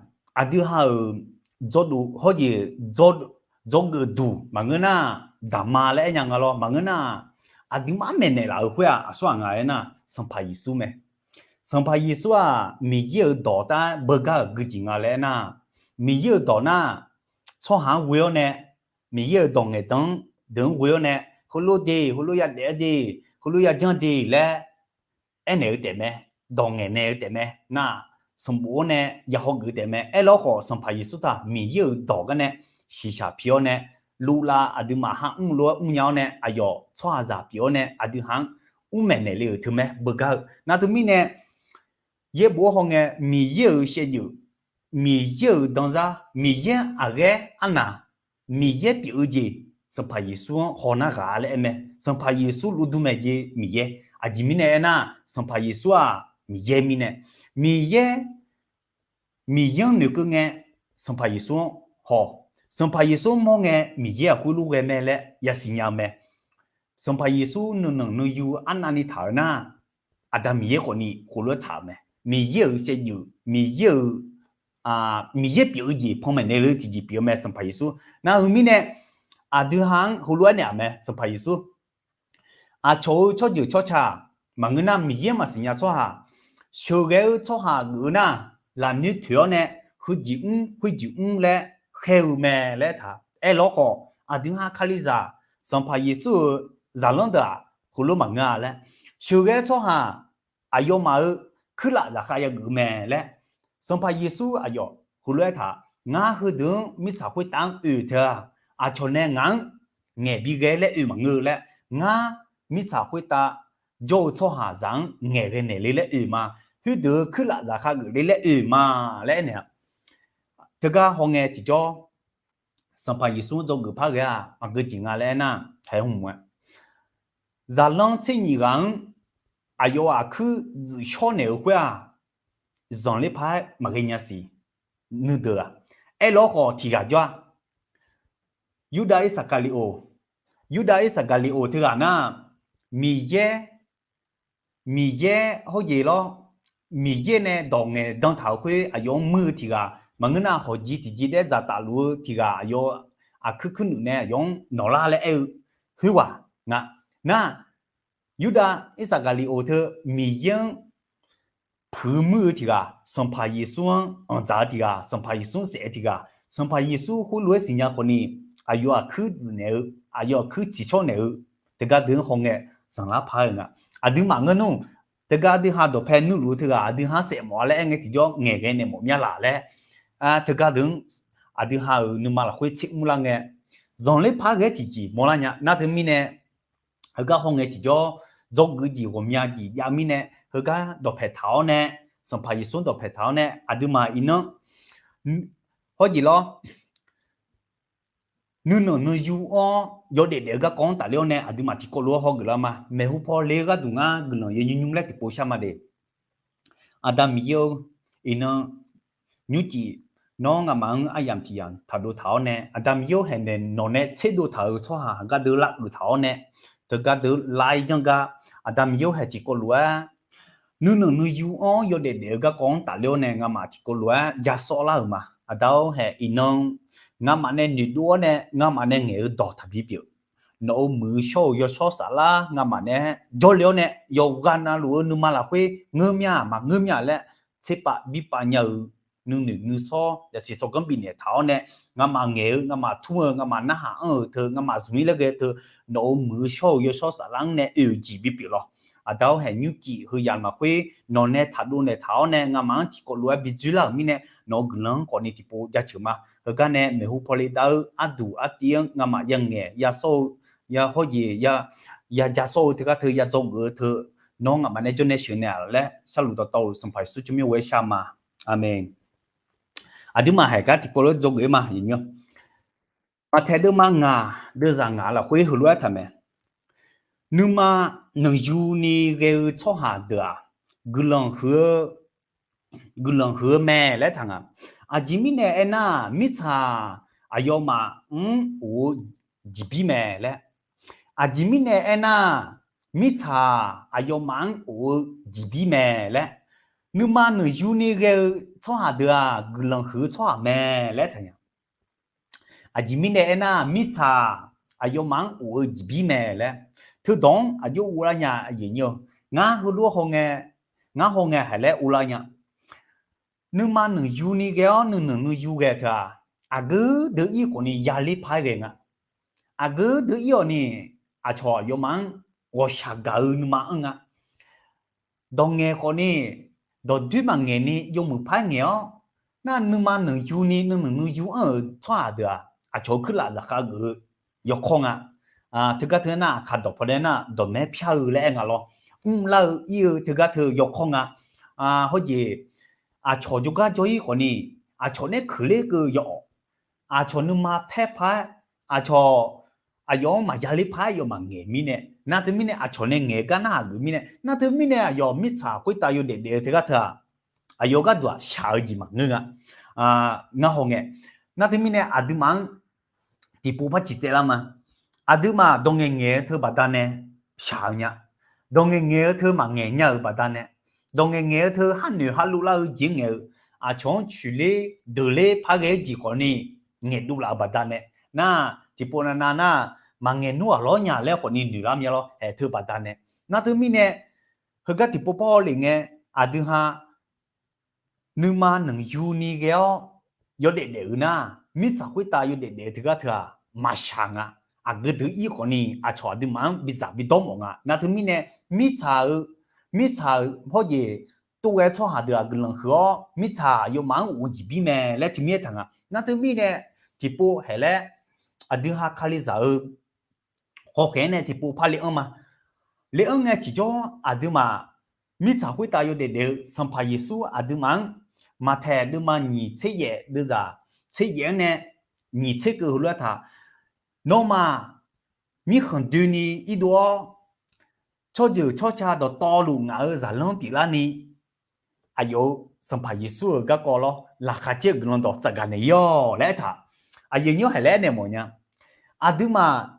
aqdui ha-euq dzawgeuf duq maqngeur nar, daqma laer aer nya nga lawr. Maqngeur nar, aqduimaf maeqnaeq laf-euq khoer-aq aqsur aq nga laer nar, Sanqpaq Yeqsur mae. Sanqpaq Yeqsur-aq Miqyaer-euq dawq taef-aer beugar-euq gui jeq nga laer aer nar, Miqyaer-euq dawq nar, tsawrhaq-anr ghoe-awr nae, Miqyaer-euq dawq ngaeqdan-anr deuq-anr ghoe-awr nae, heulof de, heulof yadaef-aer de, heulof yajanr de laer aernaeq-eu taefmae, dawq ngaeqnaeq-eu taefmae nar, sanqbof-awr nae ya hawgeuf-eu taefmae. Aerlawr khawf, Sanqpaq Yeqsur taq Miqyaer-euq dawq gar nae shiqshaq pi-awr nae, luvlav aqduimaf ha mrlof-aer mrnya-awr nae, aqyawf tsawrhaqzaq pyeuf-awr nae aqdui ha-anr mr maeqnaeq le-euq teumae beugar-eu. Nar teumirnae, yaerbof-awr hawngae Miqyaer-euq shaevdzeuf, Miqyaer-euq danzar, Miqyaer aqghaer arnaq, Miqyaer pyeuf-eu jeq, Sanqpaq Yeqsur-anr haw nar ghaq laer aer mae. Sanqpaq Yeqsur luf dur mae jeq Miqyaer. Aqjeq mirnae aernar, Sanqpaq Yeqsur-aq Miqyaer mirnae, Miqyaer, Miqyaer-anr noeqkeuv ngae, Sanqpaq Yeqsur-anr haw, Sanqpaq Yeqsur mawr ngae Miqyaer-aq khoerlof ghae mae laer yasiq nya-eu mae. Sanqpaq Yeqsur nuinanq nuiyu arnavni taq-eu nar, Aqda Miqyaer khawfni khoerlof-aer taq-euq mae. Miqyaer-euq shaevdzeuf, Miqyaer-euq, Miqyaer pyeuf-eu jeq panmaeq naeq le-eu tiqjeq pyeuf-eu mae Sanqpaq Yeqsur. Nar heu mirnae, aqdui ha-anr heulof-aer naeq-aq mae Sanqpaq Yeqsur. Aqcawq-eu tsawrjeuq tsawrca, maqngeur nar Miqyaer maqsiq nya tsawrhaq, sheuqghae-eu tsawrhaq geuf-eu nar, lafnoer toeq-awr nae heujeq mr khoerjeq mr laer khaer-eu mae laer taq. Aerlawr khawf, aqdui ha Kalizaq, Sanqpaq Yeqsur-euq zaqlanr deuq-aq heulof maqngeur-a laer, sheuqghae-eu tsawrhaq aqyawfmaf-euq kuirlaf zaqkhav yageuf-eu mae laer, Sanqpaq Yeqsur aqyawf heulof-aer taq, ngar heudeuq-anr mirtsaq khoertav-anr oe-eu teu-aq, aqcawq nae ngaq-anr ngaeq bighae laer oe maqngeur laer, ngar mirtsaq khoertav jawr-eu tsawrhaqzaq-anr ngaeqghae naeq le laer oe ma. Khoerdeuq-eu kuirlaf zaqkhav geuf le laer oe ma laer aernaeq-a. Teugar hawngae tiqjawr, Sanqpaq Yeqsur-anr dzawgeuf par ghae-aq maqgeu jeq nga laer aernar, haeq hmq-aer, zaqlanr tser nyif ghaq-anr aqyawf aqkuir dzuif shawr naeq-eu khoer-aq, zanqler par-aer maqghae nya siq. Nuideuq-aq, aerlawr khawf tiqghaq jawr-a. Yurdav Irsaqkaqlioq, Yurdav Irsaqkaqlioq teughaq nar, Miqyaer, Miqyaer hawjeq lawr, Miqyaer nae dawq ngaeqdan taq-euq khoer aqyawf-anr muir-eu tiqghaq, maqngeur nar hawqjeq tiqjeq daer dzaqtaf luf-eu tiqghaq, aqyawf aqkuir kuirnuif nae aqyawf-anr nawqlar laer aer-eu khoerghaq nga. Nar, Yurdav Irsaqgaqliqoq teu Miqyaer-anr puiq muir-eu tiq ghaq, Sanqpaq Yeqsur-anr anqdzaq-eu tiq ghaq, Sanqpaq Yeqsur-anr saef-eu tiq ghaq, Sanqpaq Yeqsur khoerlof-aer siqnya khawfni, aqyawf aqkuir dzuif naeq-eu, aqyawf aqkuir tsiqshawr naeq-eu, teugar deuq-anr hawngae zanqlar par-eu nga. Aqduimaf ngeur nmr, teugar deuq ha dawqpae nuirluf-eu teughaq aqdui ha-anr saef mawf-a laer aer ngae tiqjawr ngaeqghae naeq mawf mya laf laer, teugar deuq-anr aqdui ha-euq nuima lafkhoer tser mrlar ngae, zanqler par ghae tiqjeq mawrlar nya. Nar teumirnae, heugar hawngae tiqjawr dzawgeuf jeq ghawqmya jeq jav mirnae, heugar dawqpae taq-awr nae, Sanqpaq Yeqsur dawqpae taq-awr nae, aqduimaf iqnan hawjeq lawr, nuinanq nuiyu-anr yawdaef daef-eu garkawv-anr tafler-awr nae, aqduimaf tiqkawv lof-aer hawgeuf lar ma. Maeqhu paw le-eu gharduq ngar guiqlanq yawnymr nymr laer tiqpov shar ma de. Aqda Miqyaer-or, iqnan nymrcif nawr nga'maf-anr aryamq tiq yamq taqdov taq-awr nae, Aqda Miqyaer-or, haeqnaeq nawq nae tserdov taq-euq tsawrhaq gardeuv lavgeuf taq-awr nae, teugar deuv lar-ir janr gar, Aqda Miqyaer-or, haeq tiqkawv lof-aer nuinanq nuiyu-anr yawdaef daef-eu garkawv-anr tafler-awr nae, nga'maf tiqkawv lof-aer jasawr lar-euq ma. Aqda-or, haeq iqnan nga'maf nae noeqdov-awr nae, nga'maf nae ngaeq-eu dawq taqbi pyeuf. Nawq-euq muiq-eu shawr-euq yawshawr saflar nga'maf nae jawrle-awr nae, yawqghaq navluf-eu nuima lafkhoer ngeur mya-aq maqngeur mya laer, tserpav birpav nya-euq nuinoeq nuisawr yasiq sawrganr bifnaeq taq-awr nae, nga'maf ngaeq-eu, nga'maf tmr-eu, nga'maf narhaq anr-euq teu, nga'maf zmq-ir laer ghae teu, nawq-euq muiq-eu shawr-euq yawshawr saflar-anr nae oe-euq jeq bipyeuf lawq. Aqda-or, haeq nymrcif heu yamq lafkhoer nawq nae taqdov naeq taq-awr nae, nga'maf-anr tiqkawv lof-aer bi dzoerlar-euq mirnae, nawq-euq guiqlanq-anr khawfni tiqpov jaceuq ma. Heugar nae maeqhu paw le dav-eu arduq artiv-anr nga'maf yangaeq yasawr-eu, ya hawjeq, ya jasawr-eu teugar teu, ya dzawgeuf-eu teu, nawr nga'maf nae jawrnae sheuqnaeq-a laer, sharluf dawqtawvluf Sanqpaq Yeqsur tsawrmyanr ghoer-aer shar ma. Aqmeq. Aqduimaf haeq gar tiqkawv lof-aer dzawgeuf-ir ma. Maqtaeq deuvma ngaq deuvzaq ngaq lafkhoer heulof-aer taq mae. Nuima nanqyuni ghae-eu tsawrhaq deuq-aq, guiqlanq huiq-eu, guiqlanq huiq-eu mae laer taq nga. Aqjeq mirnae aernar, mirtsaq aqyawfmaf-anr of-eu jeqbir mae laer. Aqjeq mirnae aernar, mirtsaq aqyawfmaf-anr of-eu jeqbir mae laer. Nuima nanqyuni ghae-eu tsawrhaq deuq-aq, guiqlanq huiq-eu tsawrhaq mae laer taq nya. Aqjeq mirnae aernar, mirtsaq aqyawfmaf-anr of-eu jeqbir mae laer. Teudawq-anr aqjox uvlar nya aqyuif nyir-eu, ngar heulof hawngae, ngar hawngae haiq laer uvlar nya. Nuima nanqyuni ghae-awr nuinanq nuiyu ghae teu-aq, aqgeu deuq-ir khawfni yaler par-aer ghae nga. Aqgeu deuq-ir-awq ni, aqcawq aqyawfmaf-anr ghawqshaq gaq-eu nuima anr nga. Dawq ngaeq khawfni, dawqdoer maqngaeq ni yawmuiq par ngaeq-awr, nar nuima nanqyuni nuinanq nuiyu anr-euq tsawrhaq deuq-aq, aqcawq-eu kuirlaf zaqkhav geuf-eu yawkawr nga. Teugar teu nar, aqkaq dawq pawnae nar, dawqmaer pyar-eu laer aer nga lawr. Mrlar-eu ir-eu teugar teu yawkawr nga. Hawjeq, aqcawq jawrgar jawr-ir khawfni, aqcawq nae keuqler keuv yaw-awq. Aqcawq nuima paer par-aer, aqcawq aqyawf-anr maqyaler par-aer yawf maqngaeq mirnae, nar teumirnae aqcawq nae ngaeq gar narhaq geuf mirnae, nar teumirnae aqyawf mirtsaq khoertav yawdaef daef-eu teugar teu-aq, aqyawf gharduq-aq shaq-eu jeq maqngeur nga. Ngar hawngae, nar teumirnae aqduimaf-anr tiqpov par ciqtsaev lar ma. Aqduimaf dawq ngaeq ngaeq-eu teu baqdanae shaq-eu nya. Dawq ngaeq ngaeq-eu teu maqngaeq nya-euq baqdanae, dawq ngaeq ngaeq-eu teu har noeq har lov lar-eu jeq-anr ngaeq-eu, aqcawq-anr coeqler deuqler par ghae-aer jeq khawfni ngaeqdov laf-euq baqdanae, nar tiqpov navnav nar, maqngaeq nmr ghaq lawr nya laer khawfni noeq lar mya lawr, haeq teu baqdanae. Nar teumirnae, heugar tiqpov par haw lef ngae, aqdui ha nuima nanqyuni ghae-awr yawdaef daef-eu nar, mirtsaq khoertav yawdaef daef-eu teugar teu-aq maqshaq nga. Aqgeu deuq-ir khawfni aqcawq aqduimaf-anr bidzaq bidawr mawf nga. Nar teumirnae, mirtsaq-eu, mirtsaq-euq hawjeq tov ghae tsawrhaq deuq-aq guiqlanq huiq-awr, mirtsaq aqyawfmaf-anr of-eu jeqbir mae laer teumirnae taq nga. Nar teumirnae, tiqpov haeq laer aqdui ha Kalizaq-eu hawkhaeq-aer nae tiqpov par le anr ma. Le anr ngae tiqjawr aqduimaf mirtsaq khoertav yawdaef daef-eu Sanqpaq Yeqsur aqduimaf-anr Maqtaeq deuvma nyiq tser yaef deuvzaq tser yaef-anr nae nyiq tser keuv heulof-aer taq, nawmaf mirkhanq doeni irdov-awr, tsawrjeuq tsawrca dawqtawvluf ngaq-euq zaqlanr pyeuflarni, aqyawf-euq Sanqpaq Yeqsur-euq garkawv lawr laqkhaq caer-eu guiqlanq dawq tsafgaq naeq-ir-awq laer aertaq. Aqyuif nyir haeq laer aernaeq mawf nya. Aqduimaf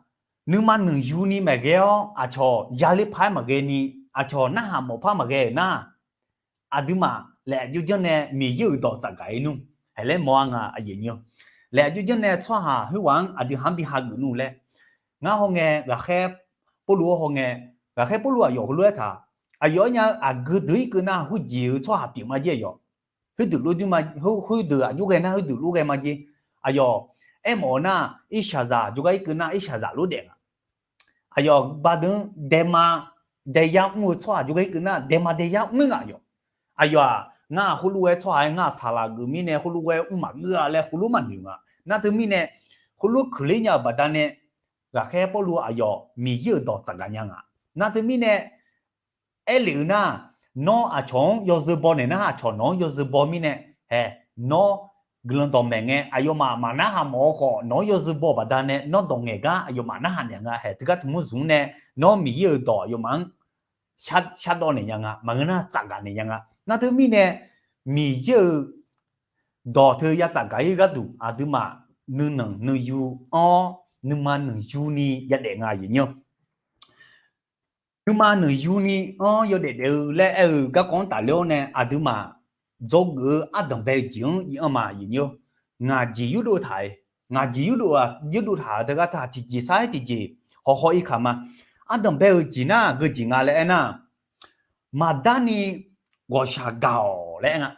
nuima nanqyuni maqghae-awr, aqcawq yaler par-aer maqghae ni, aqcawq narhaq mawf par maqghae-euq nar, aqduimaf laef aqjox janr nae Miqyaer-euq dawq tsafgaq-ir nmr haeq laer mawr-a nga. Laef aqjox janr nae tsawrhaq khoerghaq-anr aqdui ha-anr bi hageuf nmr laer, ngar hawngae ghaqkhaer Pawrluv-anr hawngae Ghaqkhaer Pawrluv aqyawf heulof-aer taq, aqyawf-anr nya-eu aqgeu deuq-ir keuv nar, heujeq-eu tsawrhaq pyeuf ma jer aqyawf. Khoerdeuq lof dui ma, khoerdeuq aqjox ghae nar, khoerdeuq lof ghae ma jer. Aqyawf aermawf-eu nar, irshaqzaq jawrgar-ir keuv nar, irshaqzaq lof daef nga. Aqyawf baqdeuq-anr daema daeyar mr-eu tsawrhaq jawrgar-ir keuv nar, daema daeyar mr-ir nga aqyawf. Aqyawf-aq, ngar khoerlof-aer tsawrhaq-aer ngar saqlaq geuf mirnae, khoerlof-aer mr maqgeur-a laer khoerlof maqnoeq nga. Nar teumirnae, khoerlof keuvler nya-euq baqdanae, Ghaqkhaer Pawrluv aqyawf Miqyaer-euq dawq tsafgaq nya nga. Nar teumirnae, aerlef-eu nar, nawr aqcawq-anr yawzeu baw naeq nar, aqcawq nawq-anr yawzeu baw mirnae, hae, nawr guiqlanq dawqmaeq ngae, aqyawfmaf maqnarhaq mawf-eu khawf, nawq-anr yawzeu baw-eu baqdanae, nawr dawq ngaeq gar aqyawfmaf narhaq naeq nga. Hae, teugar tmr zmq nae, nawr Miqyaer-euq dawq aqyawfmaf-anr shar, shardawv naeq nya nga, maqngeur nar tsafgaq naeq nya nga. Nar teumirnae, Miqyaer-euq dawq teu ya tsafgaq-ir gharduq aqduimaf nuinanq nuiyu anr-awr, nuima nuiyu ni yadaef nga aqyuif nyir-awr. Nuima nuiyu ni anr-awr yawdaef daef-eu laer aer-eu garkawv-anr tafler-awr nae, aqduimaf dzawgeuf-eu ardanq bae-eu jeq-anr iq anr ma aqyuif nyir-awr. Ngaq jeq yurdov taq-iq, ngaq jeq yurdov-a, yurdov taq-eu teugar taq tiqjeq sar-aer tiqjeq hawkhaw-ir kaq ma. Ardanq bae-eu jeq nar geujeq nga laer aernar, maqdarni ghawqshaq gaq-awq laer aer nga.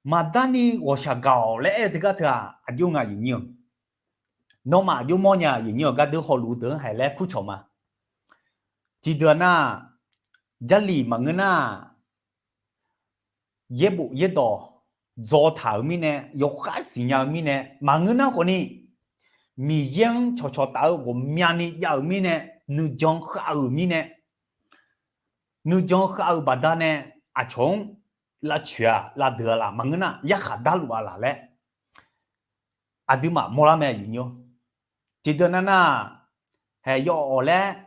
Maqdarni ghawqshaq gaq-awq laer aer-eu teugar teu-aq, aqjox nga aqyuif nyir-awr. Nawmaf aqjox mawrnya aqyuif nyir-awr, gardeur hawluf-eu deuq-anr haeq laer kurcawq ma. Tiqdeuq nar, Jarlif maqngeur nar, yaerbof yaerdawq dzaw taq-euq mirnae, yawkhav siqnya-eu mirnae, maqngeur nar khawfni, Miqyaer-anr cawqcawq taf-eu ghawqmyani jav-euq mirnae, nuijan khav-euq mirnae, nuijan khav-euq baqdanae, aqcawq-anr lavcoeq-a, lavdeuq-a laf, maqngeur nar yarkhaq darluf-a laf laer, aqduimaf mawrlar mae aqyuif nyir-awr. Tiqdeuq nar nar, haeq yawawq laer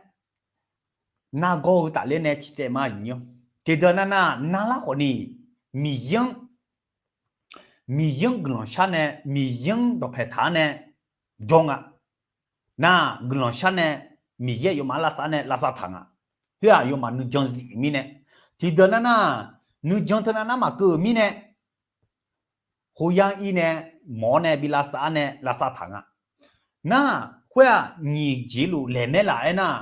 nargawr-eu tafler nae ciqtsaev ma aqyuif nyir-awr. Tiqdeuq nar nar, narlar khawfni, Miqyaer-anr, Miqyaer-anr guiqlanq shar nae, Miqyaer-anr dawqpae taq-ar nae jawr nga. Nar, guiqlanq shar nae, Miqyaer aqyawfmaf-anr lavsav nae lavsav taq nga. Khoer-aq aqyawfmaf nuijan zif-euq mirnae. Tiqdeuq nar nar, nuijan teunav nar maqkeuv-euq mirnae, khoyar ir nae, mawq-awr nae bi lavsav-ar nae lavsav taq nga. Nar, khoer-aq nyiq jeq luf laeq maer laf aernar,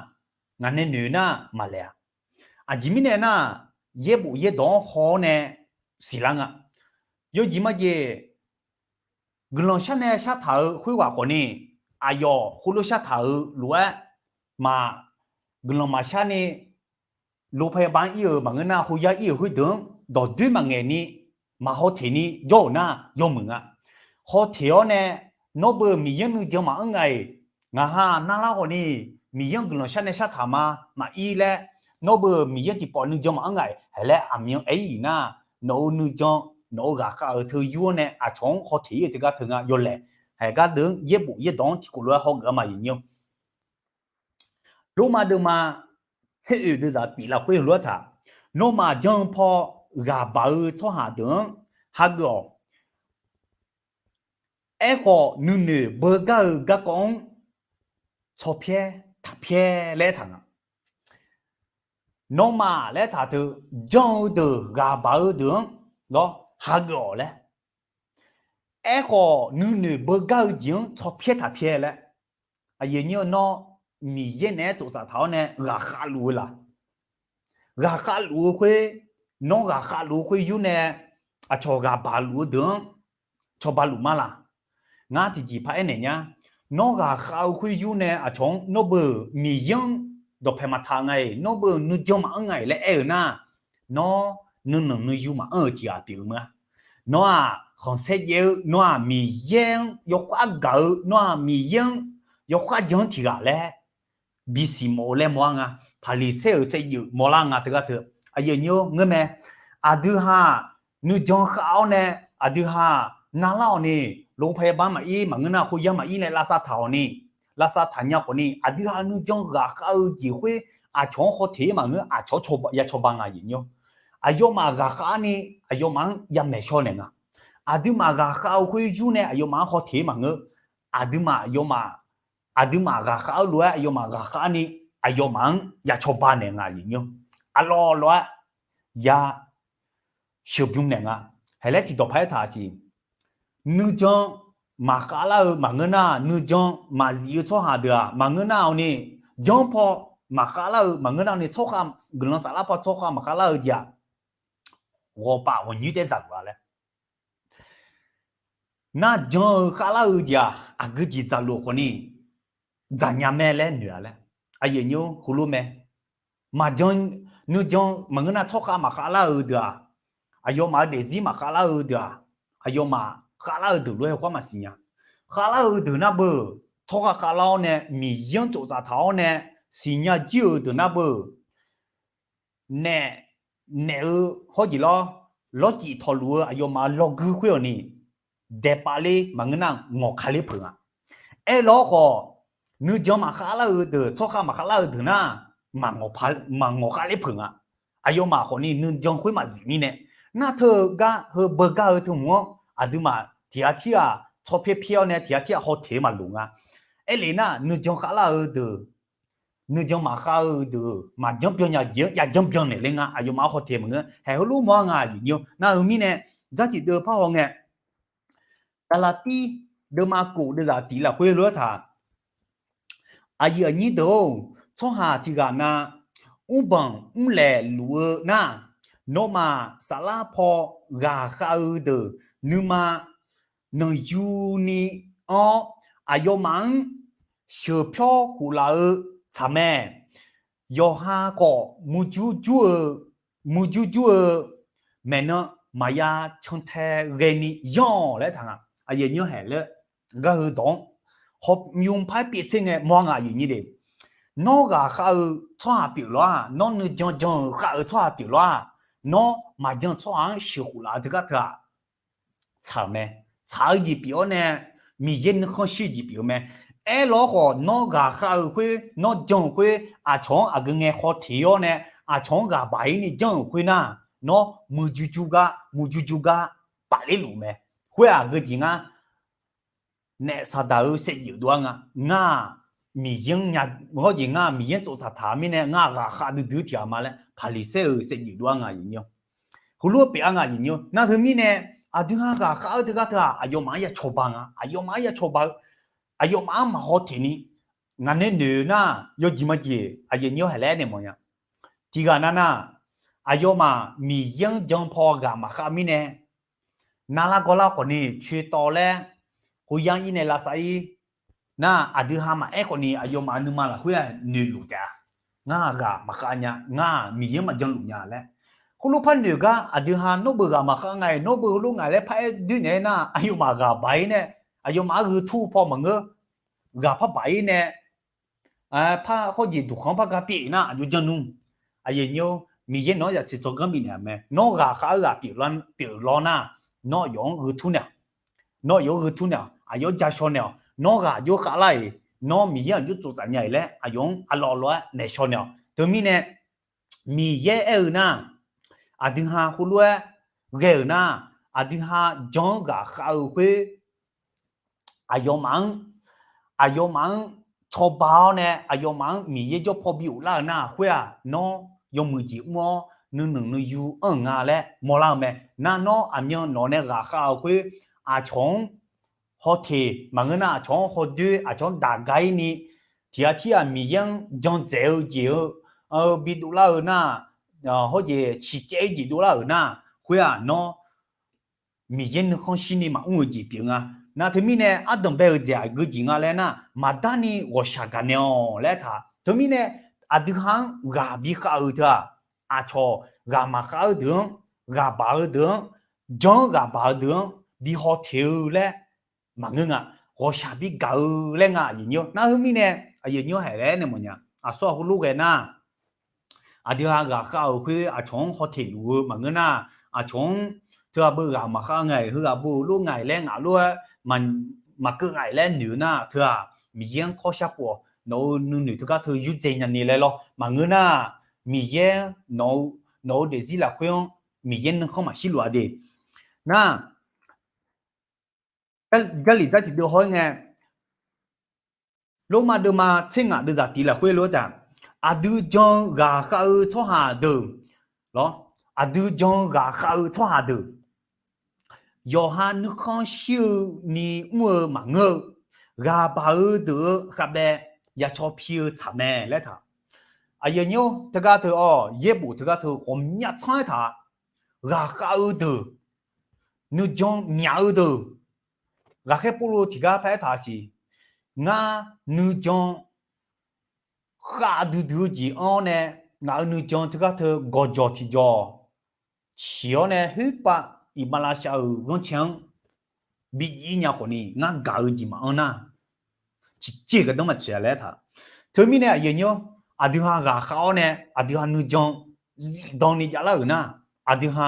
ngaq nae noeq nar maqlaeq-a. Aqjeq mirnae nar, yaerbof yaerdawq-anr haw-awr nae siqlar nga. Yawjeq majeq, guiqlanq shar nae shartaq-euq khoerghaq khawfni, aqyawf khoerlof shartaq-euq lof-aer maq, guiqlanq maqshar ni, lopaya bar-anr ir-euq maqngeur nar, khoyar ir-euq khoerdeuq-anr dawqdoer maqngaeq ni, maqhaw teq ni jawr-euq nar yawmuiq nga. Haw teq-awr nae, nawr beu Miqyaer nuijan maqanr nga-iq, ngaq ha narlar khawfni, Miqyaer-anr guiqlanq shar nae shartaq ma maqir laer, nawr beu Miqyaer tiqpawf nuijan maqanr nga-iq haeq laer aqmyan aer-ir-iq nar, nawq-euq nuijan, nawq-euq ghaqkhav-euq teu yur-awr nae aqcawq-anr haw teq ir-eu teugar teu nga yawlaeq. Haeq gardeuq-anr yaerbof yaerdawq-anr tiqkawv lof-aer hawgeuf-a ma aqyuif nyir-awr. Lormav deuvma tser oeq deuvzaq pyeuf lafkhoer heulof-aer taq, nawmaf jan-eu paw ghaqbaq-eu tsawrhaq deuq-anr hageuf-awq. Aerkhawf, nuinoeq beugar-eu garkawv-anr tsawrpyaer taqpyaer laer aertaq nga. Nawmaf laer aertaq teu, jan-eu deuq ghaqbaq-eu deuq-anr lawr hageuf-awq laer. Aerkhawf, nuinoeq beugar-eu jeq-anr tsawrpyaer taqpyaer laer. Aqyuif nyir-eu nawr, Miqyaer naeq-aer tsoftsaf taq-awr nae ghaqkhav luf-eu laq? Ghaqkhav luf-eu khoer, nawr ghaqkhav luf-eu khoer yur nae aqcawq ghaqbaq luf-eu deuq-anr cawba luf ma laq? Ngar tiqjeq paq-aer naeq nya. Nawr ghaqkhav-eu khoer yur nae aqcawq-anr nawr beu Miqyaer-anr dawqpae maqtaq nga-iq, nawr beu nuijan maqanr nga-iq laer aer-eu nar, nawr nuinanq nuiyu maqanr-euq tiq ghaq pyeuf-eu ma. Nawr-aq khanqsaer jaev-eu, nawr-aq Miqyaer-anr yawkhav gaq-eu, nawr-aq Miqyaer-anr yawkhav jan-anr tiq ghaq laer bisiq mawf-eu laer mawr-ar nga. Paqliqsaer-euq saevdzeuf mawrlar nga teugar teu. Aqyuif nyir-or, ngeur mae. Aqdui ha-aq nuijan khav-awr nae, aqdui ha-aq narlar-awq ni, lopaya bar maqir, maqngeur nar khoyar maqir nae lavsav taq-awq ni, lavsav taq nya khawf ni, aqdui ha nuijan ghaqkhav-eu jeq khoer aqcawq-anr haw teq-ir maqngeur, aqcawq-anr ya cawba nga aqyuif nyir-or. Aqyawfmaf ghaqkhav-ar ni, aqyawfmaf-anr ya maeqshaw naeq nga. Aqduimaf ghaqkhav-eu khoer yur nae aqyawfmaf-anr haw teq-ir maqngeur. Aqduimaf aqyawfmaf, aqduimaf ghaqkhav-eu lof-aer aqyawfmaf ghaqkhav-ar ni, aqyawfmaf-anr ya cawba naeq nga aqyuif nyir-or. Aqlawq lof-aer ya sheuqbymr naeq nga. Haeq laer tiqdawq paq-aer taq siq. Nuijan maqkhavlar-eu maqngeur nar, nuijan maqzif-eu tsawrhaq deuq-aq maqngeur nar-awq ni, janr paw maqkhav lar-eu maqngeur nar ni, tsawrkhav guiqlanq saflar paw tsawrkhav maqkhav lar-eu jeq-aq, ghawqpaf ghawqnyoer taef dzaqluf-a laer. Nar jan-eu khavlar-eu jeq-aq, aqgeu jeq dzaqluf khawfni dzaqnya mae laer noeq-a laer. Aqyuif aqnyir heulof mae. Maqjan, nuijan maqngeur nar tsawrkhav maqkhav lar-eu deuq-aq, aqyawfmaf-euq daefzir maqkhav lar-eu deuq-aq, aqyawfmaf khav lar-eu deuq lof-aer heukhar maqsiq nya. Khav lar-eu deuq nar beu, tsawrkhav khav lar-awr nae, Miqyaer-anr tsoftsaf taq-awr nae, siqnya jir-euq deuq nar beu, naef, naef-eu hawrjeq lawr, lawrcif tawqluf-eu aqyawfmaf-euq lawgui khoer-awq ni, daeqpaf ler maqngeur nar ngawqkhav ler peuq nga. Aerlawr khawf, nuijan maqkhav lar-eu deuq, tsawrkhav maqkhav lar-eu deuq nar, maqngawq khav ler peuq nga. Aqyawfmaf khawfni nuijan khoer maqzif mirnae, nar teu-eu gar heu beugar-eu teu hmq-anr aqduimaf tiq ghaq tirghaq tsawrpyaer pyaer-awr nae tiq ghaq tirghaq hawteq-eu maqloq nga. Aerlef nar nuijan khav lar-eu deuq, nuijan maqkhav-eu deuq maqjanr byan nya jeq-anr ya janr byan naeq ler nga. Aqyawfmaf-anr hawteq maqngeur. Haeq heulof mawr-a nga aqyuif aqnyir-awr. Nar heu mirnae, jartiq deuv par haw ngae, Gaqlaqtir deuvma kof deuvzaq tiq lafkhoer lof-aer taq, aqyuif aqnyir deuq-or, tsawrhaq tiq ghaq na mrbanq mrlaeq luf-eu nar, nawmaf saflar paw ghaqkhav-eu deuq nuima nanqyuni anr-awr, aqyawfmaf-anr sheuqpyawr khoflaf-eu tsaq mae. Yawqha khawf murjur jur-eu, murjur jur-eu maeqnan maqya cantae ghaeni yanr-awq laer taq nga. Aqyuif aqnyir haeq laer gar heu dawq-anr hawmyavpar pyeuf tser ngae mawr nga aqyuif aqnyir de. Nawr ghaqkhav-eu tsawrhaq pyeuf lawr-aq, nawr nuijan jan-euq khav-eu tsawrhaq pyeuf lawr-aq, nawr maqjan tsawrhaq-anr sheuqkhof laf-eu teugar teu-aq, tsaq-euq mae. Tsaq-eu jeq pyeuf-awr nae, Miqyaer nuikhanr shir-eu jeq pyeuf-eu mae. Aerlawr khawf, nawr ghaqkhav-eu khoer, nawr jan-euq khoer, aqcawq-anr aqgeu ngae hawteq-awr nae, aqcawq-anr ghaq baq-ir ni janr-euq khoer nar, nawr murjur jur gar, murjur jur gar paf ler luf mae. Khoer-aq aqgeu jeq ngar naef saqdaq-eu saevdzeuf dov-ar nga. Ngar-aq, Miqyaer-anr nya, hawrjeq ngar-aq Miqyaer-anr tsoftsaq taq-eu mirnae, ngar-aq ghaqkhav duidui tiq ghaq ma laer Paqliqsaer-euq saevdzeuf dov-ar nga aqyuif aqnyir-awr. Heulof-aer pyeuf-a nga aqyuif aqnyir-awr. Nar teumirnae, aqdui ha ghaqkhav-eu teugar teu-aq, aqyawfmaf-anr ya cawba nga. Aqyawfmaf-anr ya cawba-eu, aqyawfmaf-anr maqhaw teq ni, ngaq nae noeq nar yawjeq majeq aqyuif aqnyir-awr haeq laer aernaeq mawf nya. Tiq ghaq nar nar, aqyawfmaf Miqyaer-anr jan paw ghaq maqkhav mirnae, narlar gawrlar khawfni coeqtawv laer, khoyar-ir nae lavsav-ir nar, aqdui ha maqaer khawfni aqyawfmaf nuima lafkhoer-aq noeqluf taef-a. Ngar ghaq maqkhav nya, ngar Miqyaer maqjan luf nya laer. Khoerlof par noeq gar aqdui ha nawr beuq ghaq maqkhav nga-iq, nawr beuq heulof nga laer par aer doer naeq-aer nar, aqyawfmaf ghaq baq-ir nae, aqyawfmaf-anr gheu tur paw maqngeur, ghaq par baq-ir nae, par hawrjeq duqkhanq-anr par ga pyeuf nar aqjox janr nmr. Aqyuif aqnyir-or, Miqyaer nawq-anr zaqsiq tsawrganr bifnaeq-a mae. Nawr ghaqkhav-eu ghaq pyeuflar nar, nawr aqyawf-anr gheu tur naeq-awq. Nawr aqyawf-anr gheu tur naeq-awq. Aqyawf-anr ja shaw naeq-awq. Nawr ghaq aqjox khavlar-iq, nawr Miqyaer aqjox tsoftsaf nya-iq laer aqyawf-anr aqlawq lawq-aer naeq shaw naeq-awq. Teumirnae, Miqyaer aer-eu nar, aqdui ha heulof-aer ghae-euq nar, aqdui ha jan-anr ghaqkhav-eu khoer, aqyawfmaf-anr, aqyawfmaf-anr cawba-awr nae, aqyawfmaf-anr Miqyaer jawr paw bi ghoflar-euq nar khoer-aq, nawr yawmuiq jeq mr-awr nuinoeq nuiyu anr-euq nga laer mawrlar-eu mae. Nar nawr aqmyan nawq nae ghaqkhav-euq khoer, aqcawq-anr hawteq maqngeur nar, aqcawq-anr hawdoer, aqcawq-anr daq ga-ir ni, tiq ghaq tirghaq Miqyaer-anr jan dzaeq-eu jeq-eu bidov lar-eu nar, hawrjeq ciqcaev-ir jeq dov lar-euq nar, khoer-aq nawr Miqyaer nuikhanr shirni maqmr-eu jeq pyeuf nga. Nar teumirnae ardanq bae-euq jeq aqgeu jeq nga laer nar, maqdarni ghawqshaq gaqnaeq-awq laer taq. Teumirnae aqdui ha-anr ghaq bikhav-eu teu-aq, aqcawq ghaq maqkhav-eu deuq-anr, ghaq baq-eu deuq-anr, jan-anr ghaq baq-eu deuq-anr bi hawteq-eu laer maqngeur nga. Ghawqshaq bigaq-eu laer nga aqyuif aqnyir-or. Nar heumirnae aqyuif aqnyir-or haeq laer nae mawfnya. Aqsur aqhur lof ghae nar, aqdui ha ghaqkhav-euq khoer aqcawq-anr hawteq luf-eu maqngeur nar, aqcawq-anr teughaq beu ghaq maqkhav nga-iq, heughaq beu lof nga-iq laer ngaq lof-aer maqkeuv nga-iq laer noeq-eu nar, teu-aq Miqyaer-anr kawr shar pov-awq. Nawq-euq nuinoeq teugar teu yurdzae nyani laer lawr. Maqngeur nar, Miqyaer nawq-eu daefzir lafkhoer-anr Miqyaer nuikhanr maqshir luf-a de. Nar, Jarlif dar tiq deuv haw-aer ngae, Lormav deuvma tser ngaq deuvzaq tiq lafkhoer lof-aer taq, aqdui jan-eu ghaqkhav-eu tsawrhaq deuq, aqdui jan-eu ghaqkhav-eu tsawrhaq deuq, yawqha nuikhanr shir-eu ni mr-eu maqngeur-eu, ghaq baq-eu deuq-eu khavbae yacaw pi-eu tsaq mae laer taq. Aqyuif aqnyir-or, teugar teu-awr yaerbof teugar teu ghawqmya tsanr-aer taq, ghaqkhav-eu deuq, nuijan myaq-eu deuq, ghaqkhaer Pawrluv tiqgar paraer taq siq. Ngar nuijan khav duidui-eu jeq anr-awr nae, ngaq-euq nuijan teugar teu gawqjawq tiqjawq ciq-awr nae, khoerpav iqmalavshav-euq ghanrcae-anr bi jiv nya khawfni, ngar gaq-eu jeq maqanr nar, tiqjeq gardanr maqtsoeq-a laer taq. Teumirnae aqyuif aqnyir-or, aqdui ha ghaqkhav-awr nae aqdui ha nuijan zifdan ni javlar-euq nar, aqdui ha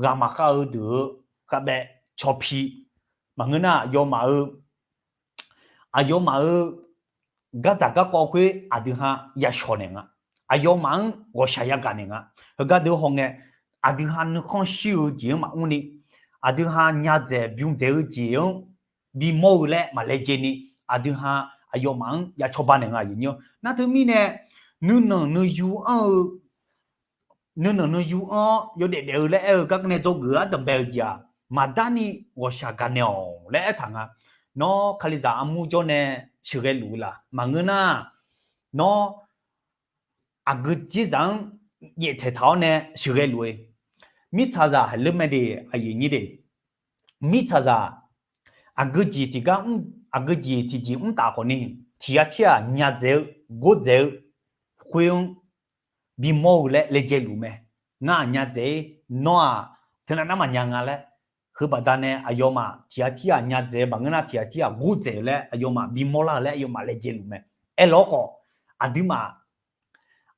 ghaq maqkhav-eu deuq-eu khavbaev cawpi maqngeur nar, aqyawfmaf-eu aqyawfmaf-euq gardzaq garkawv khoer aqdui ha yashawq naeq nga. Aqyawfmaf-anr ghawqshaq yagaq naeq nga. Heugar deuq hawngae, aqdui ha nuikhanr shir-eu jeq-anr maqmr ni, aqdui ha nyadzaeq bymr dzaeq-eu jeq-anr bimawr-eu laer maqlaejae ni, aqdui ha aqyawfmaf-anr ya cawba naeq nga aqyuif aqnyir-or. Nar teumirnae, nuinanq nuiyu anr-eu nuinanq nuiyu anr-awr yawdaef daef-eu laer aer-eu garkawv nae dzawgeuf-eu ardanqbae-eu jeq-aq, maqdar ni ghawqshaq gaq naeq-awq laer aertaq nga. Nawr Kalizaq armur jawr nae sheuqghae luf-eu laf maqngeur nar, nawr aqgeu dzerdzaq-anr yaeftaeq taq-awr nae sheuqghae luf-eu mirtsaqzaq haiqler mae de, aqyuif aqnyir de. Mirtsaqzaq aqgeu jeq tiqgar mr, aqgeu jeq tiqjeq mr taf khawfni, tiq ghaq tir-aq nyadzaeq-eu gordzaeq-eu khoer-anr bimawr-eu laer laejae luf mae. Ngar-aq nyadzaeq-ir, nawr-aq teunav nar maqnya nga laer. Heubaqda nae aqyawfmaf tiq ghaq tir-aq nyadzaeq-eu maqngeur nar, tiq ghaq tir-aq gordzaeq-eu laer aqyawfmaf bimawr lar-eu laer aqyawfmaf laejae luf mae. Aerlawr khawf, aqduimaf,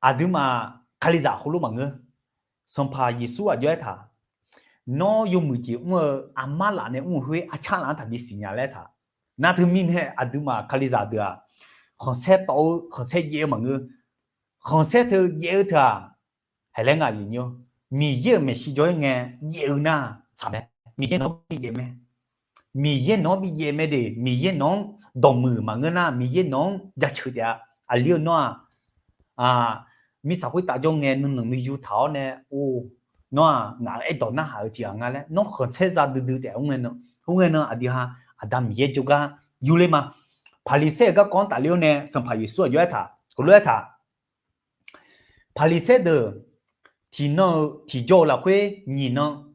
aqduimaf Kalizaq heulof maqngeur. Sanqpaq Yeqsur aqjox aertaq, nawr yawmuiq jeq mr-eu aqmar laf nae mr-eu khoer arcar laf-anr taqbi siqnya laer taq. Nar teumirnae aqduimaf Kalizaq deuq-aq, khanqsaer tawv-eu khanqsaer jaev-eu maqngeur. Khanqsaer teu jaev-eu teu-aq, haiqlaer nga aqyuif aqnyir-or, Miqyaer-euq maeqshi jawr-ir ngae jaev-eu nar tsaq mae. Miqyaer nawq-anr bijaev mae. Miqyaer nawq-anr bijaev mae de, Miqyaer nawq-anr dawqmuiq maqngeur nar, Miqyaer nawq-anr jaceuq taef-a. Aqli-eu nawr-aq, mirtsaq khoertav jawr ngae nuinanq nuiyu taq-awr nae, or, nawr-aq ngaq-euq aerdawq narhaq-eu tiq ghaq nga laer nawr khanqsaer za duidui taef-a. Khoerngae nan aqdui ha Aqda Miqyaer jawrgar yurler ma. Paqliqsaer-euq garkawv-anr tafler-awr nae Sanqpaq Yeqsur aqjox aertaq, heulof aertaq, Paqliqsaer deuq tiqnan-eu tiqjawr-eu lafkhoer nyiq nan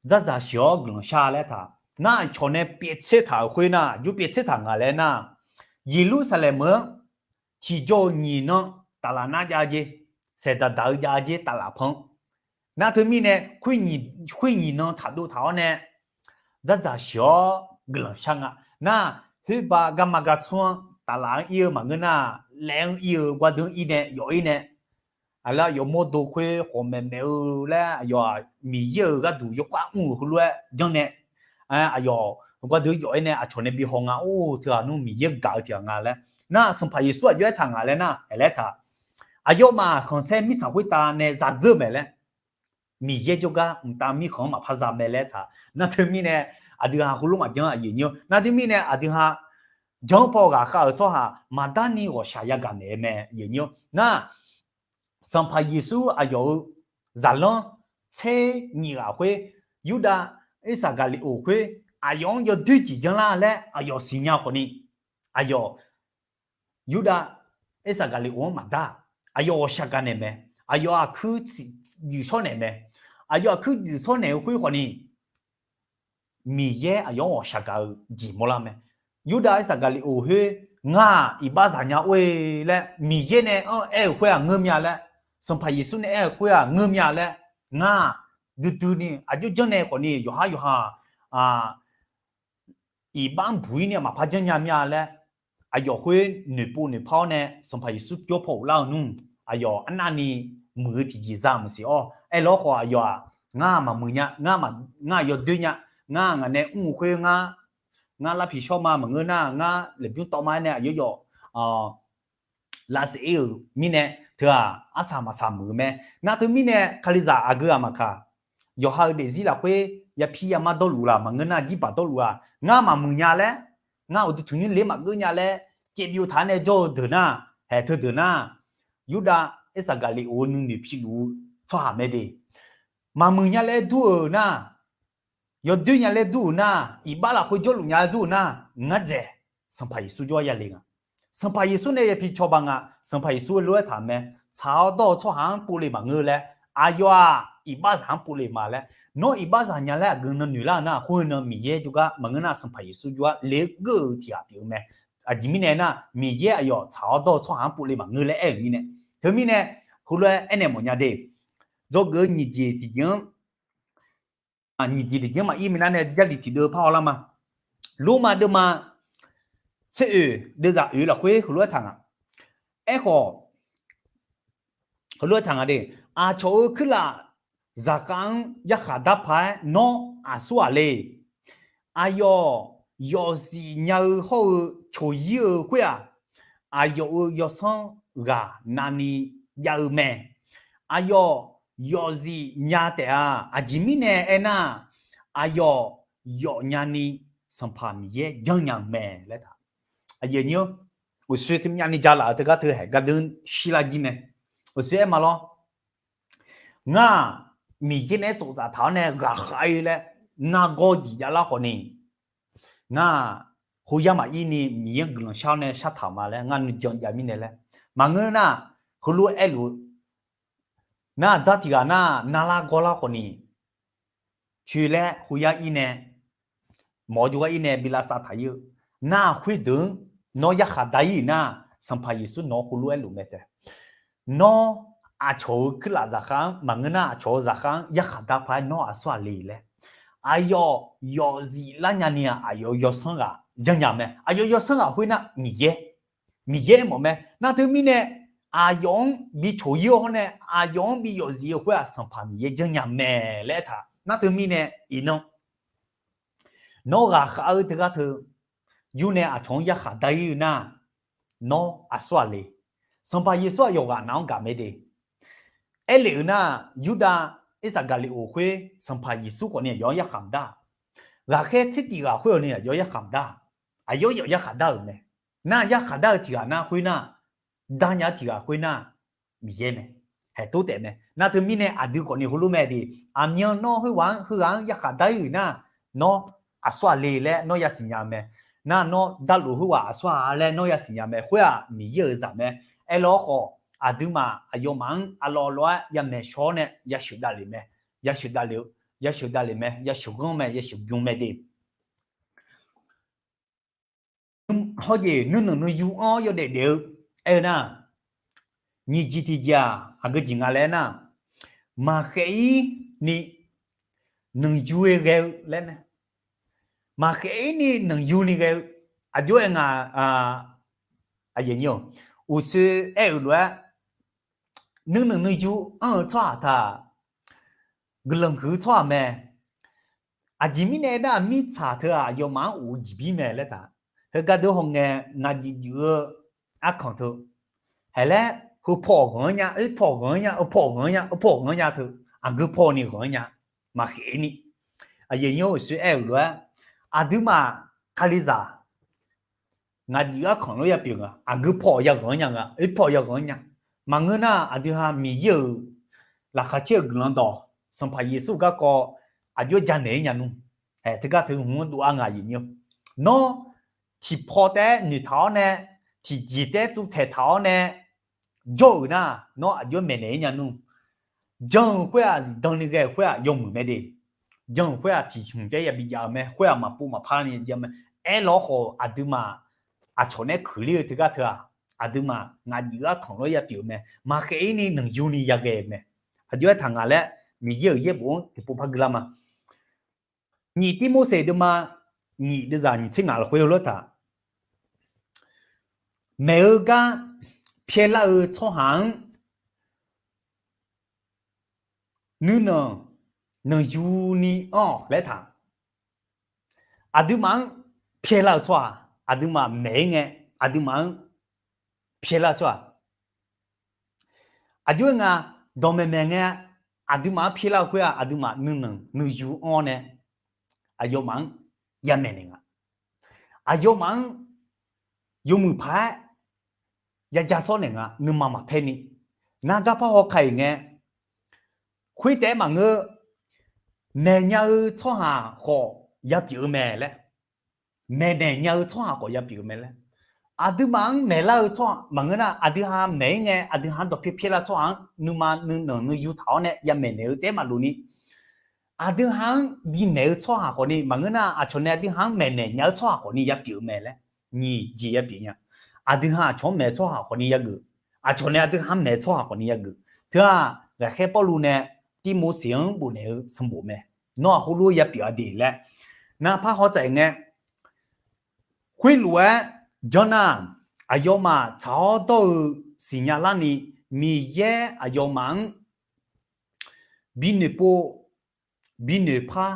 dzardzaq sheuq-awr guiqlanq shar laer taq. Nar aqcawq nae pyaev tser taq-euq khoer nar, jur pyaev tser taq nga laer nar, Yeqlursaqlaeq meuq-anr tiqjawr-eu nyiq nan taflaf nar jav jer, saeqdaq daq-eu jav jer taflaf pan. Nar teumirnae khoer nyiq nan taqdov taq-awr nae dzardzaq sheuq-awr guiqlanq shar nga. Nar, khoerbav garma gartsmr-anr taflaf-anr ir-eu maqngeur nar, laef-anr ir-eu gardeuv-anr ir nae yawf ir nae, aqlar yawf mawrdo khoer khawf maeqmaeq-eu laer aqyawf-aq Miqyaer-euq gharduq yawkhav mr-euq heulof-aer janr nae, aqyawf gardeuv yawf ir nae aqcawq nae bi haw nga. Or, teughaq nmr Miqyaer gaq-eu tiq ghaq nga laer. Nar Sanqpaq Yeqsur aqjox aertaq nga laer nar, aerlaer taq, aqyawfmaf khanqsaer mirtsaq khoertav nae zadzeur maeq laer, Miqyaer jawrgar mqtav mirkhanq-anr maqpar za mae laer taq. Nar teumirnae aqdui ha heulof maqjanr aqyuif aqnyir-or, nar teumirnae aqdui ha janr paw ghaqkhav-euq tsawrhaq maqdar ni ghawqshaq yagaq naeq-eu mae aqyuif aqnyir-or. Nar Sanqpaq Yeqsur aqyawf-euq zaqlanr tser nyiq ghaq khoer, Yurdav Irsaqgaqliqoq khoer aqyawf-anr yawdoer jeq janrlar laer aqyawf siqnya khawfni, aqyawf Yurdav Irsaqgaqliqoq-anr maqdar, aqyawf ghawqshaq gaq naeq mae. Aqyawf aqkuir dzuif shawr naeq mae. Aqyawf aqkuir dzuif shawr naeq-eu khoer khawfni, Miqyaer aqyawf-anr ghawqshaq gaq-eu jeq mawrlar mae. Yurdav Irsaqgaqliqoq khoer, ngar-aq iqbax zaqnya or-e laer Miqyaer nae anr aer-euq khoer-aq ngeur mya laer, Sanqpaq Yeqsur nae aer-euq khoer-aq ngeur mya laer, ngar-aq duidui ni aqjox janr nae khawfni yawqhar yawqha iqbax-anr buq-ir ni maqpar janrnya mya laer, aqyawf khoer noeqpov noeqpar-awr nae Sanqpaq Yeqsur jawr paw ghoflar-eu nmr, aqyawf arnavni muiq-eu tiqjeq za maqsiq-awr. Aerlawr khawf aqyawf-aq, ngar maqmuiq nya, ngar yawdoer nya, ngar ngaq nae mr-eu khoer ngar, ngar lavpiq shawr ma maqngeur nar, ngar laeqbymr tawv ma-aer nae aqyawf yawf lavsaef-ir-euq mirnae, teu-aq arsaq maqsaq muiq-eu mae. Nar teumirnae Kalizaq aqgeu-aq maqkaq, yawqha-euq daefzir lafkhoer yapir yamar dawrluf-eu la maqngeur nar, jirbaq dawrluf-a. Ngar maqmuiq nya laer, ngar uqduq tanqnymr ler maqgeur nya laer caevbyov taq-aer nae jawr-eu deuq nar, haeq teu deuq nar, Yurdav Irsaqgaqliqoq-eu nuinoeq piluf-eu tsawrhaq mae de. Maqmuiq nya laer dur-euq nar, yawdoer nya laer dur-euq nar, iqbax lafkhoer jawrluf nya laer dur-euq nar, ngar dzaeq Sanqpaq Yeqsur jawr-aer yale nga. Sanqpaq Yeqsur nae yapi cawba nga. Sanqpaq Yeqsur lof-aer taq mae. tsaq-awr dawr-eu tsawrhaq-anr povle maqngeur laer, aqyawf-aq iqbaxzaq-anr povle ma laer, nawr iqbaxzaq nya laer aqgeu nan noeqlar-eu nar, khoer nan Miqyaer jawrgar maqngeur nar Sanqpaq Yeqsur jawrgar le-eu geur-eu tiq ghaq pyeuf-eu mae. Aqjeq mirnae nar, Miqyaer aqyawf tsaq-awr dawr-eu tsawrhaq-anr povle maqngeur laer aer-euq mirnae. Teumirnae, heulof-aer aernaeq mawfnya de. Dzawgeuf-eu nyiq jeq tiqjeq-anr nyiq jeq tiqjeq-anr maqir minav nae Jarlif tiqdeuv par hawlar ma. Lormav deuvma tser oeq deuvzaq oeq lafkhoer heulof-aer taq nga. Aerkhawf, heulof-aer taq nga de, aqcawq-euq kuirlaf zaqkhav-anr yarkhaq dar paq-aer nawr aqsur-aq le. Aqyawf yawfzif nya-eu hawr-eu coq-ir-eu khoer-aq, aqyawf-euq yawsanr ghaq navni jav-eu mae. Aqyawf yawfzif nya taef-a. Aqjeq mirnae aernar, aqyawf yawfnya ni Sanqpaq Miqyaer janrnya-eu mae laer taq. Uqshoe teu myavni jalaf-eu teugar teu haeq gardeuv shirlar jir mae. Uqshoe aer ma lawr. Ngar-aq, Miqyaer naeq-aer tsoftsaf taq-awr nae ghaqkhav-ir laer nargawr jeq javlar khawf ni, ngar-aq, khoyar maqir ni Miqyaer-anr guiqlanq shar-awr nae shartaq-euq ma laer ngar nuijan jav mirnae laer maqngeur nar, heulof-aer aerluf-eu nar, dzar tiq ghaq nar narlar gawrlar khawf ni, coeq laer khoyar ir nae, mawq-eu jawrgar ir nae bi lavsav taq-ir-eu nar, khoerdeuq-anr nawr yarkhaq dar-ir-euq nar, Sanqpaq Yeqsur nawq-anr heulof-aer luf mae taef. Nawr aqcawq-euq kuirlaf zaqkhav-anr maqngeur nar, aqcawq-euq zaqkhav-anr yarkhaq dar paq-aer nawr aqsur-aq le laer, aqyawf yawfzif lar nya ni-aq, aqyawf-euq yawsanr ghaq janrnya mae. Aqyawf-euq yawsanr ghaq khoernar Miqyaer, Miqyaer mawf mae. Nar teumirnae, aqyawf-anr bi coq-ir-eu hawr nae aqyawf-anr bi yawfzif-eu khoer-aq, Sanqpaq Miqyaer janrnya mae laer aertaq. Nar teumirnae, iqnan nawr ghaqkhav-eu teugar teu yur nae aqcawq-anr yarkhaq dar-ir-eu nar, nawr aqsur-aq le. Sanqpaq Yeqsur aqyawf ghaq nav-anr gaq mae de. Aerlef-euq nar, Yurdav Irsaqgaqliqoq khoer Sanqpaq Yeqsur khawf ni aqyawf-anr yarkhaq maqdar. Ghaqkhaer tser tif ghaq khoer-awq ni aqyawf yarkhaq maqdar. Aqyawf yawf yarkhaq dar-euq mae. Nar yarkhaq dar-eu tiq ghaq nar khoernar, darnya-eu tiq ghaq khoernar, Miqyaer mae. Haeq tor taef mae. Nar teumirnae aqdui khawf ni heulof mae de. Aqmyan nawr khoerghaq-anr heughaq-anr yarkhaq dar-ir-euq nar, nawr aqsur-aq le laer nawr yasiq nya mae. Nar nawr darlof khoerghaq aqsur-aq laer nawr yasiq nya mae. Khoer-aq Miqyaer-euq zaq mae. Aerlar-awr khawf, aqduimaf aqyawfmaf-anr aqlawq lof-aer yamaeq shaw-awr nae yasheuq davlef mae. Yasheuq davlef-eu, yasheuq davlef mae. Yasheuq ghanr mae. Yasheuq bym mae de. Hawjeq nuinanq nuiyu anr-awr yawdaef daef-eu aer-eu nar, nyiq jeq tiq jeq-aq aqgeu jeq nga laer aer nar, maqkhaef-ir ni nanqyu-aer ghae-eu laer mae. Maqkhaef-ir ni nanqyu ni ghae-eu, aqjox-aer nga, uqshoe aer-euq lof-aer, nuinanq nuiyu anr-eu tsawrhaq taq, guiqlanq huiq-eu tsawrhaq mae. Aqjeq mirnae aernar, mirtsaq teu-aq aqyawfmaf-anr of-eu jeqbir mae laer taq. Heugar deuq hawngae, ngaq jeq jeq-eu arkanq teu, haeq laer, heu paw ghanq-anr nya, oer paw ghanq-anr nya, heu paw ghanq-anr nya, heu paw ghanq-anr nya teu, aqgeu paw ni ghanq-anr nya, maqkhaef-ir ni. Aqyuif uqshoe aer-euq lof-aer, aqduimaf kalizaq ngaq jeq arkanq lof yapyeuf nga, aqgeu paw yaghanq-anr nya nga, oer paw yaghanq-anr nya. Maqngeur nar, aqdui ha Miqyaer-euq laqkhaq caer-eu guiqlanq dawq, Sanqpaq Yeqsur garkawv aqjox janaeq-ir nya nmr. Haeq teugar teu hmq-anr dov-a ngaq aqyuif nymr. Nawr tiqpaw taef-aer noeqtaq-awr nae, tiqjeq taef-aer tsuvtaeq taq-awr nae jawr-euq nar, nawr aqjox maeqnaeq-ir nya nmr. Jan-euq khoer-aq, zifdan ni ghae-euq khoer-aq, yawmuiq mae de. Jan-euq khoer-aq, tiq hmq taef-aer yabi jav-eu mae. Khoer-aq, maqpov maqpar ni jav mae. Aerlawr khawf, aqduimaf aqcawq nae kuiqler-eu teugar teu-aq, aqduimaf ngaq jeq arkanq lof yapyeuf-eu mae. Maqkhaef-ir ni nanqyu ni yaghae-eu mae. Aqjox aertaq ngaq laer, Miqyaer-euq yaerbof-anr tiqpov par gui lar ma. Nyiq Tirmorseq deuvma nyiq deuvzaq nyiq tser ngaq lafkhoer heulof-aer taq, maeq-eu gar pyaelar-eu tsawrhaq-anr nuinanq nanqyu ni anr-awq laer taq. Aqduimaf-anr pyaelar-eu tsawrhaq, aqduimaf maeq-ir ngae, aqduimaf-anr pyaelar-eu tsawrhaq, aqjox-aer nga, dawqmaeq maeq ngae, aqduimaf-anr pyaelar-eu khoer-aq, aqduimaf nuinanq nuiyu anr-awr nae aqyawfmaf-anr yamaeq naeq nga. Aqyawfmaf-anr yawmuiq paq-aer yaja sawr naeq nga, nuima maqpaer ni. Nar garpar hawkaq-iq ngae, khoer taef-aer maqngeur, maeqnya-eu tsawrhaq khawf yapyeuf-eu mae laer, maeqnaeq nya-eu tsawrhaq khawf yapyeuf-eu mae laer, Aqduimaf-anr maeqlar-eu tsawrhaq maqngeur nar, aqdui ha maeq-ir ngae, aqdui ha-anr dawqpyaer pyaerlar tsawrhaq-anr nuima nuinanq nuiyu taq-awr nae yamaeq naeq-eu taef-aer maqlof ni, aqdui ha-anr bimaeq-eu tsawrhaq khawfni maqngeur nar, aqcawq nae aqdui ha-anr maeqnaeq nya-eu tsawrhaq khawfni yapyeuf-eu mae laer nyiq jeq yapyeuf nya. Aqdui ha aqcawq-anr maeq-eu tsawrhaq khawfni yageuf, aqcawq nae aqdui ha-anr maeq-eu tsawrhaq khawfni yageuf. Teu-aq, ghaqkhaer Pawrluv nae Tirmorseq-anr bofnaeq-eu sanqbof mae. Nawr-aq heulof yapyeuf-a de laer nar, par haw tsaef ngae, khoerlof-aer janr nar, aqyawfmaf tsaq-awr dawr-eu siqnya larni, Miqyaer aqyawfmaf-anr binoeq pov binoeq par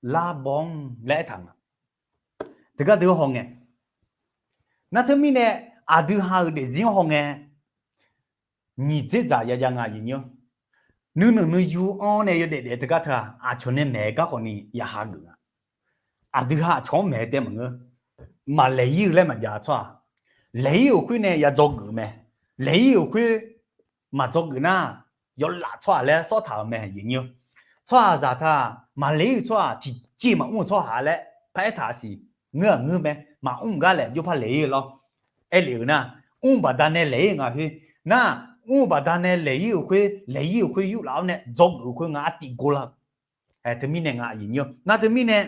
lar baw-anr laer aertaq nga. Teugar deuq haw ngae, nar teumirnae aqdui ha-euq daefzir-anr haw ngae, nyiq dzerdzaq yajav nga aqyuif nymr. Nuinanq nuiyu-anr nae yawdaef daef teugar teu-aq, aqcawq nae maeq-eu gar khawfni ya hageuf nga. Aqdui ha aqcawq-anr maeq-eu taef maqngeur. Maqlaeq-ir-eu laer maqjav tsawrhaq, laeq-ir-euq khoer nae ya dzawgeuf mae. Laeq-ir-euq khoer maqdzawgeuf nar, yawlaf tsawrhaq laer sawr taq-euq mae aqyuif nymr. Tsawrhaqzaq teu-aq, maqlaeq-ir-euq tsawrhaq tiqjeq maqmr-eu tsawrhaq laer paraer taq siq. Ngeur-aq ngeur mae, maqmr gar laeq jawr par laeq-ir-eu lawr. Aerlef-euq nar, mr-eu baqdanae laeq-ir-eu nga khoer nar, mr-eu baqdanae laeq-ir-euq khoer, laeq-ir-euq khoer yurlaf-awr nae dzawgeuf-eu khoer nga artiv gorlar-eu. Teumirnae nga aqyuif nymr. Nar teumirnae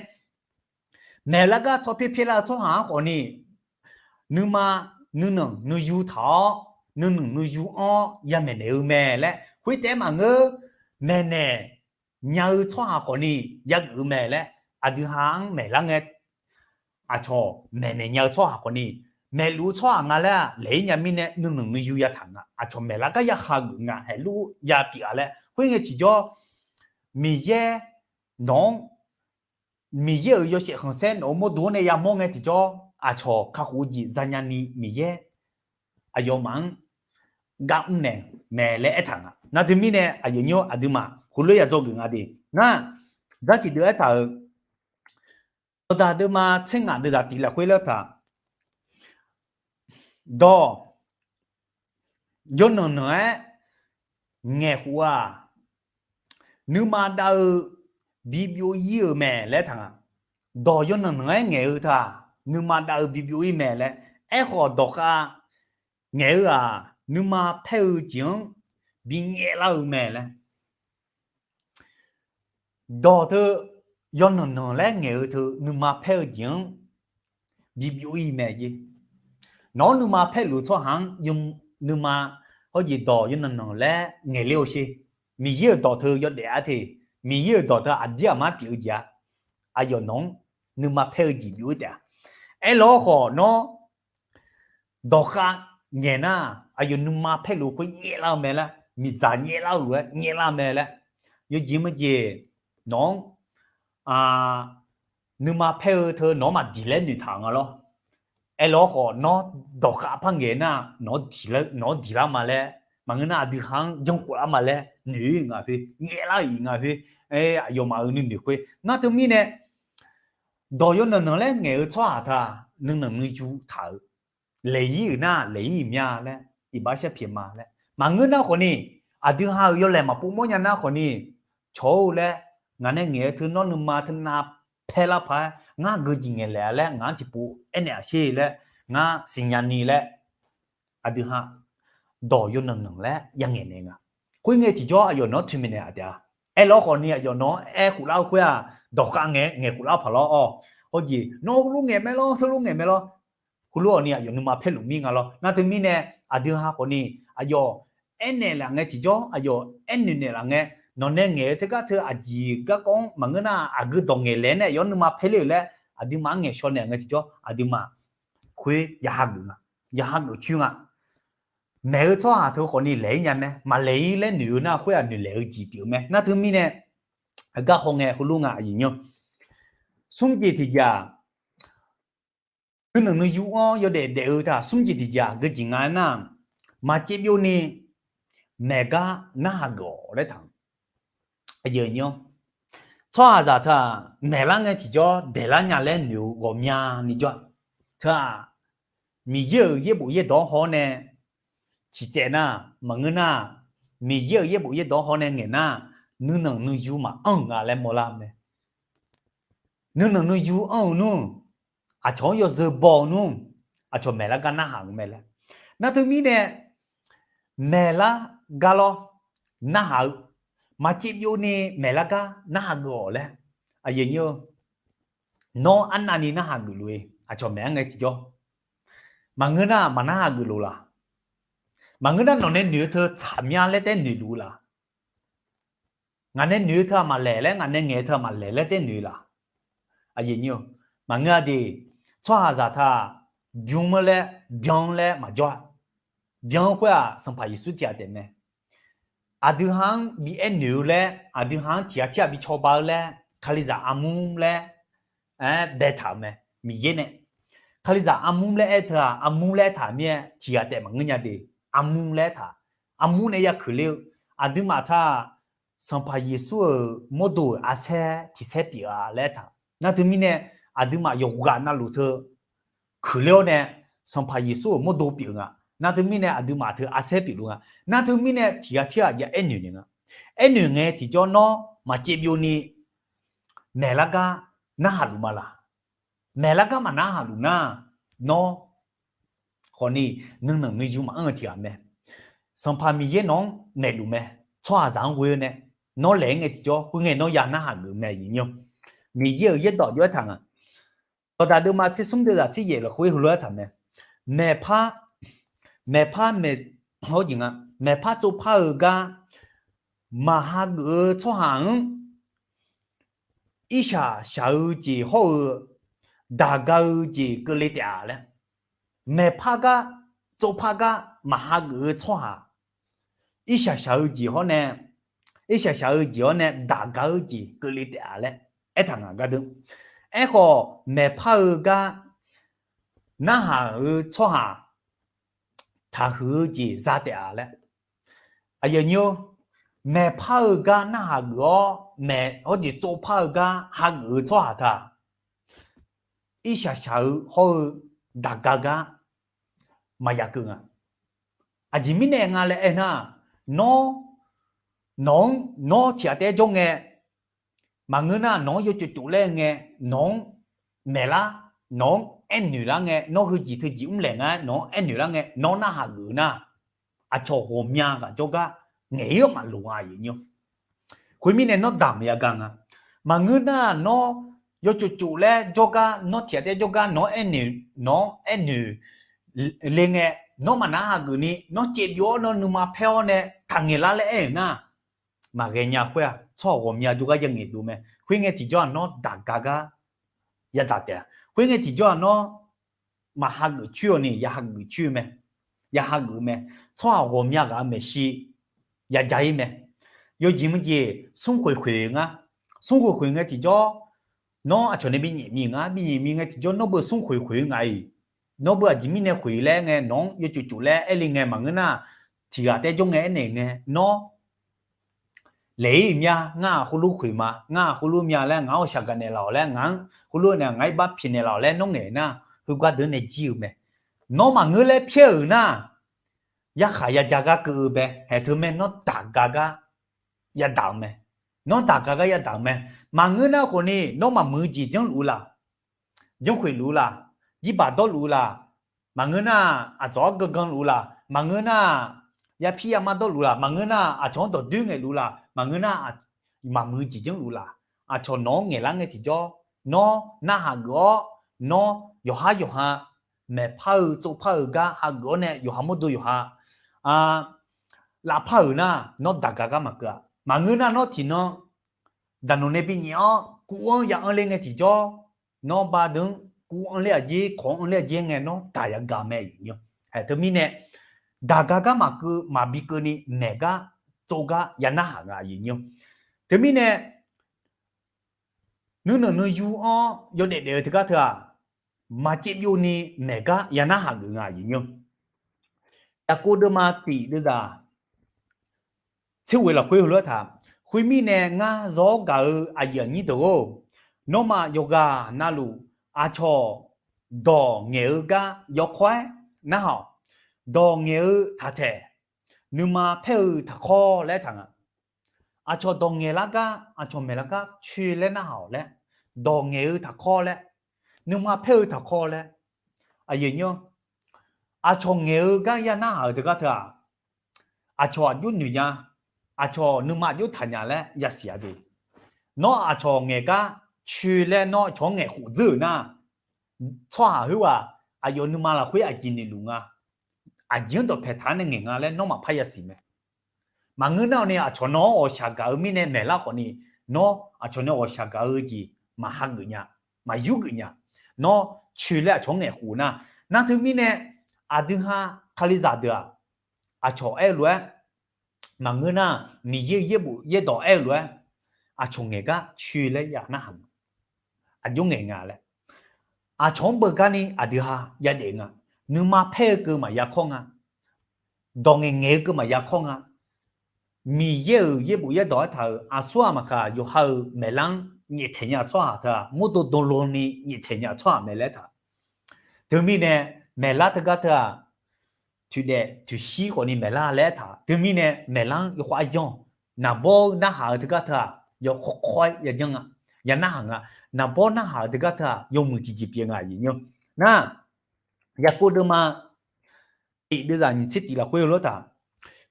maeqlar gar tsawrpyaer pyaerlar-eu tsawrhaq-anr khawfni, nuima nuinanq nuiyu taq-awr, nuinanq nuiyu-anr yamaeq naeq-eu mae laer khoertaef-aer maqngeur, maeqnaeq nya-eu tsawrhaq khawfni yageuf-eu mae laer aqdui ha-anr maeqlar ngae, aqcawq maeqnaeq nya-eu tsawrhaq khawfni, maeqluf-eu tsawrhaq nga laer-aq laeq-ir nya mirnae nuinanq nuiyu yataq nga. Aqcawq maeqlar gar ya hageuf nga, haeqluf ya pyeuf-a laer. Khoerngae tiqjawr, Miqyaer nawq-anr, Miqyaer-euq yawshaef khanqsaer nawq-euq mawrdo-anr nae yamawr ngae tiqjawr, aqcawq kakhof-eu jeq zanya ni Miqyaer aqyawfmaf-anr gar mrnaeq mae laer aertaq nga. Nar teumirnae aqyuif nymr aqduimaf heulof ya dzawgeuf nga de nar, jartiq deuq aertaq-euq Dawqdaq deuvma tser ngaq deuvzaq tiq lafkhoer laer taq, dawq yawnan nan-aer ngaeqkhof-aq, nuima dav-eu bibyov-ir-euq mae laer taq nga. Dawq yawnan nan-aer ngaeq-eu teu-aq, nuima dav-eu bibyov-ir mae laer. Aerkhawf dawqkhav ngaeq-eu-aq, nuima paer-eu jeq-anr bingaeq lar-eu mae laer. Dawq teu yawnan nan laer ngaeq-eu teu nuima paer-eu jeq-anr bibyov-ir mae jeq. Nawq-anr nuima paerluf-eu tsawrhaq-anr nuima hawjeq dawq yawnan nan laer ngaeq ler-eu sher. Miqyaer-euq dawq teu yawdaef-a te. Miqyaer-euq dawq teu aqdir aqmar pyeuf-eu jeq-a. Aqyawf nawq-anr nuima paer-eu jeq byov-ir taef-a. Aerlawr khawf nawr dawqkhav ngaeq nar, aqyawf nuima paerluf khoer nyaevlar-eu mae laer, miqdzaq nyaevlar-eu lof-aer nyaevlar mae laer, yawjeq maqjeq nawq-anr nuima paer-eu teu nawq-anr maqdiq laer noeqtaq-euq nga lawr. Aerlawr khawf nawr dawqkhav par ngaeq nar, nawq-anr diq lar ma laer, maqngeur nar aqdui ha-anr janrkhof lar ma laer noeq-ir nga khoer, nyaevlar-iq nga khoer, aqyawfmaf-euq nuinoeq khoer nar teumirnae dawq yawnan nan laer ngaeq-eu tsawrhaq teu-aq, nuinanq nuiyu taq-euq, laeq-ir-euq nar laeq-ir-euq mya laer, iqbax shar pyaeq ma laer maqngeur nar khawfni, aqdui ha-euq yawlaeq maqpov mawrnya nar khawfni, cawq-or laer, ngaq nae ngaeq-eu teu nawr nuima teunav paer lar paq-aer ngar geujeq ngaeq laef-a laer ngaq-anr tiqpov aernaeq-aq sher laer, ngar siqnya ni laer, aqdui ha dawq yawnan nan laer ya ngaeq naeq nga. Khoerngae tiqjawr aqyawf nawr toeqmaeq naeq-aq taef-a. Aerlawr khawfni aqyawf nawr aer khof lar-eu khoer-aq, dawqkhav ngae ngaeq khof lar paq lawr-awq. Hawjeq nawr heulof ngaeq mae lawr, heulof ngaeq mae lawr. Heulof-awq ni aqyawf nuima paerluf mir nga lawr. Nar teumirnae aqdui ha khawfni aqyawf aernaeq laf ngae tiqjawr, aqyawf aernaeq naeq laf ngae, nawq nae ngaeq-eu teugar teu aqjeq garkawv-anr maqngeur nar, aqgeu dawq ngaeq laeq-aer nae aqyawf-anr nuima paer ler-euq laer, aqduimaf-anr ngaeqshaw naeq ngae tiqjawr aqduimaf khoer ya hageuf nga, ya hageuf coer nga. Maeq-eu tsawrhaq teu khawfni laeq-ir nya mae, maqlaeq-ir laer noeq-eu nar khoer-aq noeqlaeq-eu jeq pyeuf-eu mae. Nar teumirnae aqgar hawngae heulof nga aqyuif nymr. Smr jeq tiqjeq-aq, nuinanq nuiyu-anr yawdaef daef-eu teu-aq, smr jeq tiqjeq-aq geujeq nga aernar, maqcaev byovni maeq gar narhaq geuf-awq laer taq-eu. Tsawrhaqzaq teu-aq, maeqlar ngae tiqjawr daeqlar nya laer noeq-eu ghawqmyani jawr-aq, teu-aq, Miqyaer-euq yaerbof yaerdawq-anr haw-awr nae ciqtsaev nar, maqngeur nar, Miqyaer-euq yaerbof yaerdawq-anr haw-awr nae ngaeq nar, nuinanq nuiyu maqanr-euq nga laer mawrlar-eu mae. Nuinanq nuiyu anr-eu nmr, aqcawq-anr yawzeu baw-eu nmr, aqcawq maeqlar gar narhaq-eu mae laer. Nar teumirnae maeqlar gar lawr narhaq-eu, maqcaev byovni maeqlar gar narhaq geuf-awq laer. Aqyuif aqnyir-eu, nawr arnavni narhaq geufluf-eu aqcawq maeq-aer ngae tiqjawr, maqngeur nar maq narhaq geufluf laq. Maqngeur nar nawq nae noeq-eu teu tsaqmya laer taer noeqluf laq. Ngaq nae noeq-eu teu-aq maqlaeq laer, ngaq nae ngaeq-eu teu-aq maqlaeq laer taer noeq laq. Aqyuif aqnyir-eu, maqngeur-a de, tsawrhaqzaq taq bymr-anr laer, byan-anr laer maqjawr-a. Byan-anr khoer-aq Sanqpaq Yeqsur tiq ghaq taef mae. Aqdui ha-anr bi aernoeq-eu laer, aqdui ha-anr tiq ghaq tir ghaq bi cawba-eu laer, Kalizaq armur laer aer baetaq-euq mae, Miqyaer nae. Kalizaq armur laer aer teu-aq, armur laer aertaq mir-aer tiq ghaq taef maqngeur nya de, armur laer aertaq, armur nae ya keuqler-eu, aqduimaf taq Sanqpaq Yeqsur-euq mawrdo-euq arsaer tiq saer pyeuf-a laer aertaq. Nar teumirnae aqduimaf yawqghaq navluf teu keuqler-awr nae Sanqpaq Yeqsur-euq mawrdo pyeuf nga. Nar teumirnae aqduimaf teu arsaer pyeufluf nga. Nar teumirnae tiq ghaq tir ghaq ya aernoeq naeq nga. Aernoeq ngae tiqjawr nawr maqcaev byovni maeqlar gar narhaq luf ma laq. Maeqlar gar maq narhaq luf nar, nawr khawfni nuinanq nuiyu maqanr-eu tiq ghaq mae. Sanqpaq Miqyaer nawq-anr maeqluf mae. Tsawrhaqzaq-anr ghoe-awr nae nawr laeq-aer ngae tiqjawr khoerngae nawr ya narhaq geuf mae, aqyuif aqnyir-eu. Miqyaer-euq yaerdawq jov-aer taq nga. Dawqdaq deuvma tsersmr deuvzaq tser yaef lafkhoer heulof-aer taq mae. Maeqpar, maeqpar maeq, hawr jeq nga, maeqpar tsovpar-eu gar maqhageuf-eu tsawrhaq-anr irshaq shaq-eu jeq hawr-eu daq ga-eu jeq keuvle taef-a laer. Maeqpar gar, tsovpar gar maqhageuf-eu tsawrhaq, irshaq shaq-eu jeq hawr nae, irshaq shaq-eu jeq hawr nae daq ga-eu jeq keuvle taef-a laer aertaq nga gardeuv. Aerkhawf maeqpar-eu gar narhaq-eu tsawrhaq taqhuiq-eu jeq za taef-a laer. Aqyuif aqnyir-or, maeqpar-eu gar narhaq geuf-awr maeq hawr jeq tsovpar-eu gar hageuf-eu tsawrhaq taq irshaq shaq-eu hawr-eu daq ga gar maqya keuv nga. Aqjeq mirnae nga laer aernar, nawr, nawq-anr nawr tiq ghaq taef-aer jawr ngae, maqngeur nar nawq-anr yawtsov tsov laer ngae, nawq-anr maeqlar, nawq-anr aernoeq lar ngae, nawr heujeq teujeq mrlaeq nga-aer nawq-anr aernoeq lar ngae nawr narhaq geuf-eu nar, aqcawq ghawqmya ghaq jawrgar ngaeq-ir-awr maqloq nga, aqyuif aqnyir-or. Khoermirnae nawr daq maqya ga nga. Maqngeur nar nawr yawtsov tsov laer jawrgar, nawr tiq ghaq taef-aer jawrgar nawq-anr aernoeq, nawq-anr aernoeq le ngae, nawr maqnar hageuf ni nawr caev byov-awr nawr nuima paer-awr nae taqngaeq lar laer aer-euq nar, maqghae nya khoer-aq tsawrhaq ghawqmya jawrgar ya ngaeqdov mae. Khoerngae tiqjawr-aq nawr daq ga gar yadaq taef-a. Khoerngae tiqjawr-aq nawr maqhageuf coer-awq ni ya hageuf coer mae, ya hageuf mae. Tsawrhaq ghawqmya ghaq-euq maeqshi yaja-ir mae. Yawjeq maqjeq smrkhoeq khoeq ngar, smrkhoeq khoeq ngae tiqjawr nawr aqcawq nae binyaef mi ngar, binyaef mi ngae tiqjawr nawr beu smrkhoeq khoeq ngaq-iq, nawr beu aqjeq mirnae khoeq laer ngae nawq-anr yawtsov tsov laer aer le ngae maqngeur nar, tiq ghaq taef-aer jawr ngae aernaeq ngae nawr laeq-ir mya, ngar-aq khoerlof khoeq ma, ngar-aq khoerlof mya laer ngaq-anr shaqgaq naeqlaf-awq laer, ngaq-anr khoerlof nae ngaq-ir bar pyaeqnaeq laf-awq laer nawr ngaeq nar, heugar deuq nae jir-eu mae. Nawr maqngeur laer pyaer-euq nar, yarkhaq yaja gar keuv-eu bae. Haeq teu mae, nawr daq ga gar yadaq-euq mae. Nawr daq ga gar yadaq-euq mae. Maqngeur nar khawfni nawr maqmuiq-eu jeq janrluf-eu laq, janrkhoeq luf-eu laq, jirbaq dawrluf-eu laq, maqngeur nar aqdzawq-anr gangan luf-eu laq, maqngeur nar yapir yamar dawrluf-eu laq, maqngeur nar aqcawq-anr dawqdoer ngaeqluf-eu laq, maqngeur nar maqmuiq-eu jeq janrluf-eu laq, aqcawq nawq-anr ngaeqlar ngae tiqjawr nawr narhaq geuf-awr, nawr yawqhar yawqha maeqpar-eu tsovpar-eu gar hageuf-awr nae yawqha mawrdo yawqha lavpar-euq nar, nawr daq ga gar maqkeuv-a. Maqngeur nar nawr tiqnan daqnoeq nae binyaef-awr kuv-anr ya anr ler ngae tiqjawr, nawr ba deuq-anr kuv anr ler aqjeq, kawq anr ler aqjeq ngae nawr daq ya ga mae, aqyuif aqnyir-or. Haeq teumirnae daq ga gar maqkeuv, maqbi keuvni maeq gar tsov gar ya narhaq nga, aqyuif aqnyir-or. Teumirnae nuinanq nuiyu-anr yawdaef daef-eu teugar teu-aq, maqcaev byovni maeq gar ya narhaq geuf nga, aqyuif aqnyir-or. Yaqkov deuvma tiq deuvzaq tser ghoeq lafkhoer heulof-aer taq, khoermirnae ngar zawr gaq-eu aqyuif aqnyir deuq-or, nawmaf yawqghaq navluf aqcawq dawq ngaeq-eu gar yawkawr-aer narhaq-awq. Dawq ngaeq-eu taqtaeq, nuima paer-eu taqkawr laer taq nga. Aqcawq dawq ngaeqlar gar, aqcawq maeqlar gar coer laer narhaq-awq laer, dawq ngaeq-eu taqkawr laer, nuima paer-eu taqkawr laer, aqyuif aqnyir-or. aqcawq ngaeq-eu gar ya narhaq-euq teugar teu-aq, aqcawq aqjox noeq nya, aqcawq nuima aqjox taq nya laer yasiq-a de. Nawr aqcawq ngaeq gar coe laer nawr aqcawq-anr ngaeq khof dzeur-euq nar, tsawrhaq khoerghaq aqyawf nuima lafkhoer aqjeq noeqluf nga, aqjeq-anr dawqpaeq taq-anr nae ngaeq nga laer nawr maqpar yasiq mae. Maqngeur nar-awq ni aqcawq nawq-anr ghawqshaq gaq-eu mirnae maeqlar khawf ni, nawr aqcawq nae ghawqshaq gaq-eu jeq maq hageuf nya, maq yurgeuf nya. Nawr coe laer aqcawq-anr ngaeq khof nar, nar teumirnae aqdui ha Kalizaq deuq-aq, aqcawq aer-eu lof-aer, maqngeur nar, Miqyaer-euq yaerbof yaerdawq aer-eu lof-aer, aqcawq ngaeq gar coe laer ya narhaq nga. Aqjox ngaeq nga laer, aqcawq-anr beugar ni aqdui ha yadaef nga. Nuima paer-eu keuv maqya kawr nga. Dawq ngaeq ngaeq-eu keuv maqya kawr nga. Miqyaer-euq yaerbof yaerdawq aertaq-euq aqsurghaq maqkaq yawqha-euq maeqlar-anr nyaeftaeq nya-eu tsawrhaq teu-aq, mawrdo dmlo ni nyaeftaeq nya-eu tsawrhaq mae laer taq. Teumirnae maeqlar teugar teu-aq, toeqdaef toeqshir khawf ni maeqlar laer aertaq. Teumirnae maeqlar-anr yawkhav aryanr-awq. Naqbawr narhaq-eu teugar teu-aq, yawkawr kawr-aer yajanr nga, ya narhaq nga. Naqbawr narhaq-eu teugar teu-aq, yawmuiq tiqjeq pyeuf nga aqyuif nymr. Nar, Yaqkov deuvma tiq deuvzaq nyiq tser tiq lafkhoer heulof-aer taq.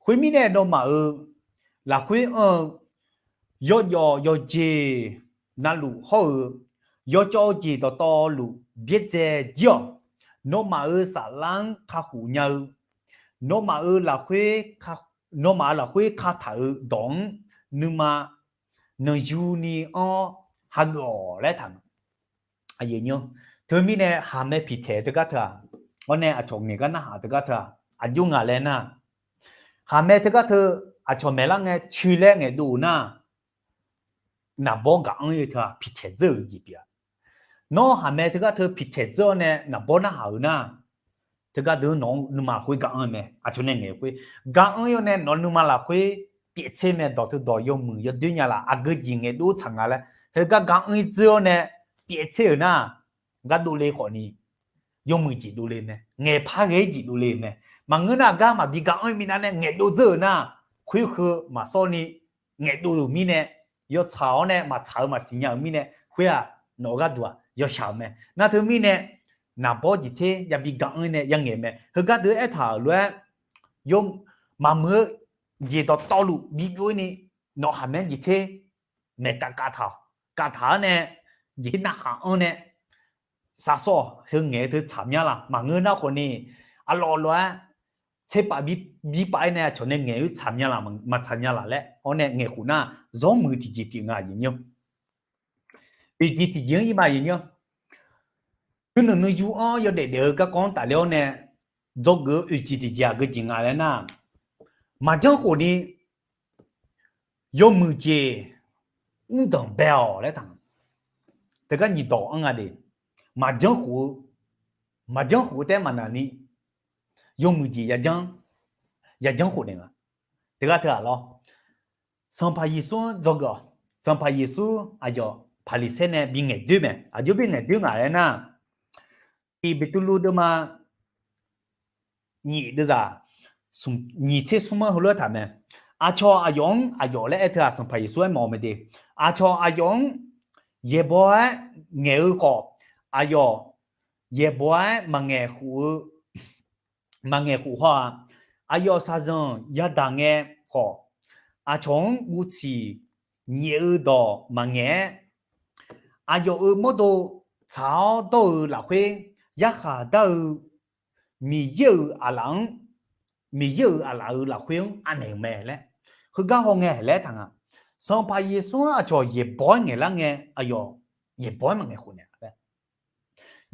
Khoermirnae nawmaf-euq lafkhoer anr-eu yawjawf yawqjeq navluf hawr-eu yawcawv-eu jeq dawqtawvluf byaerdzae jir-awq. Nawmaf-euq saflar-anr kakhof nya-eu, nawmaf-euq lafkhoer, nawmaf-euq lafkhoer kataq-euq dawq-anr nuima nanqyuni anr-awr hageuf-awq laer taq nga. Teumirnae haqmae piqtaeq teugar teu-aq, awr nae aqcawq ngaeq gar narhaq teugar teu-aq, aqjox nga laer nar, haqmae teugar teu aqcawq maeqlar ngae coe laer ngaeqdov-euq nar, naqbawr gaq-anr-eu teu-aq piqtaeq dzeur-euq jeq pyeuf-a. Nawr haqmae teugar teu piqtaeq dzeur-awr nae naqbawr narhaq-euq nar, teugar deuq nawq-anr nuima lafkhoer gaq-anr mae. Aqcawq nae ngaeq khoer gaq-anr-awr nae nawq-eu nuima lafkhoer pyaeftser mae. Dawq teu dawq yawmuiq yawdoer nya laf, aqgeu jeq ngaeqdov tsaq nga laer heugar gaq-anr-ir dzeur-awr nae pyaeftser-euq nar, gardov le khawf ni yawmuiq jeq dovle mae, ngaeqpar ghae-ir jeq dovle mae. Maqngeur nar gar maqbi gaq-anr-ir minav nae ngaeqdov dzeur-euq nar, khoer heu maqsawr ni ngaeqdov-euq mirnae, yawtsaq-awr nae maqtsaq-eu maqsiq nya-euq mirnae, khoer-aq nawq-eu gharduq-aq yawshaq-euq mae. Nar teumirnae naqbawr jeq ter yabi gaq-anr-ir nae yangaeq mae. Heugar deuq aertaq-euq lof-aer, maqmuiq-eu jeq dawqtawvluf bibyov-ir ni, nawq haqmae jeq ter maeqkaf kaf taq-awq. Kaf taq-awr nae jeq ter narhaq-anr nae saqsawr-awq. Heu ngaeq-eu teu tsaq myanr laf. Maqngeur nar khawf ni, aqlawq lof-aer tserpaf bipaf-ir nae aqcawq nae ngaeq-eu tsaq myanr laf, maqtsaq nya laf laer awr nae ngaeq khof nar, zawr muiq tiqjeq pyeuf nga aqyuif nymr. Oeq jeq tiqjeq-anr ir ma aqyuif nymr. Nuinoeq nuiyu-anr yawdaef daef-eu garkawv-anr tafler-awr nae dzawgeuf-eu oeq jeq tiqjeq aqgeu jeq nga laer nar, maqjanr khof ni yawmuiq jeq mrdanq bae-awq laer taq. Teugar nyiq dawq-anr nga de, maqjanr khof-eu, maqjanr khof-eu taef-aer maqnaq ni yawmuiq jeq yajanr, yajanr khof naeq nga. Teugar teu-aq lawr, Sanqpaq Yeqsur-anr dzawgeuf-awq. Sanqpaq Yeqsur aqyawf Paqliqsaer nae bingaeq doer mae. Aqjox bingaeq doer nga laer nar, tiq Beqtuvluv deuvma nyiq deuvzaq nyiq tser smr-anr heulof-aer taq mae. Aqcawq aqyawf-anr aqyawf laer aer teu-aq, Sanqpaq Yeqsur aermawf-eu mae de. Aqcawq aqyawf-anr yaeqbawq-aer ngaeq-eu khawf, aqyawf yaeqbawq-aer maqngaeq khof-eu maqngaeq khof haw-aq. Aqyawf shaqzanq yadaq ngae khawf, aqcawq-anr guvtsiq nyaef-eu dawq maqngaeq-aer, aqyawf-euq mawrdo tsaq-awr dawr-eu lafkhoer yarkhaq dar-eu Miqyaer-euq aqlaf-anr, Miqyaer-euq aqlaf-euq lafkhoer-anr anaeq-euq mae laer heugar hawngae laer taq nga. Sanqpaq Yeqsur-anr aqcawq yaeqbawq-aer ngaeqlar ngae, aqyawf yaeqbawq-aer maqngaeq khof naeq-a laer.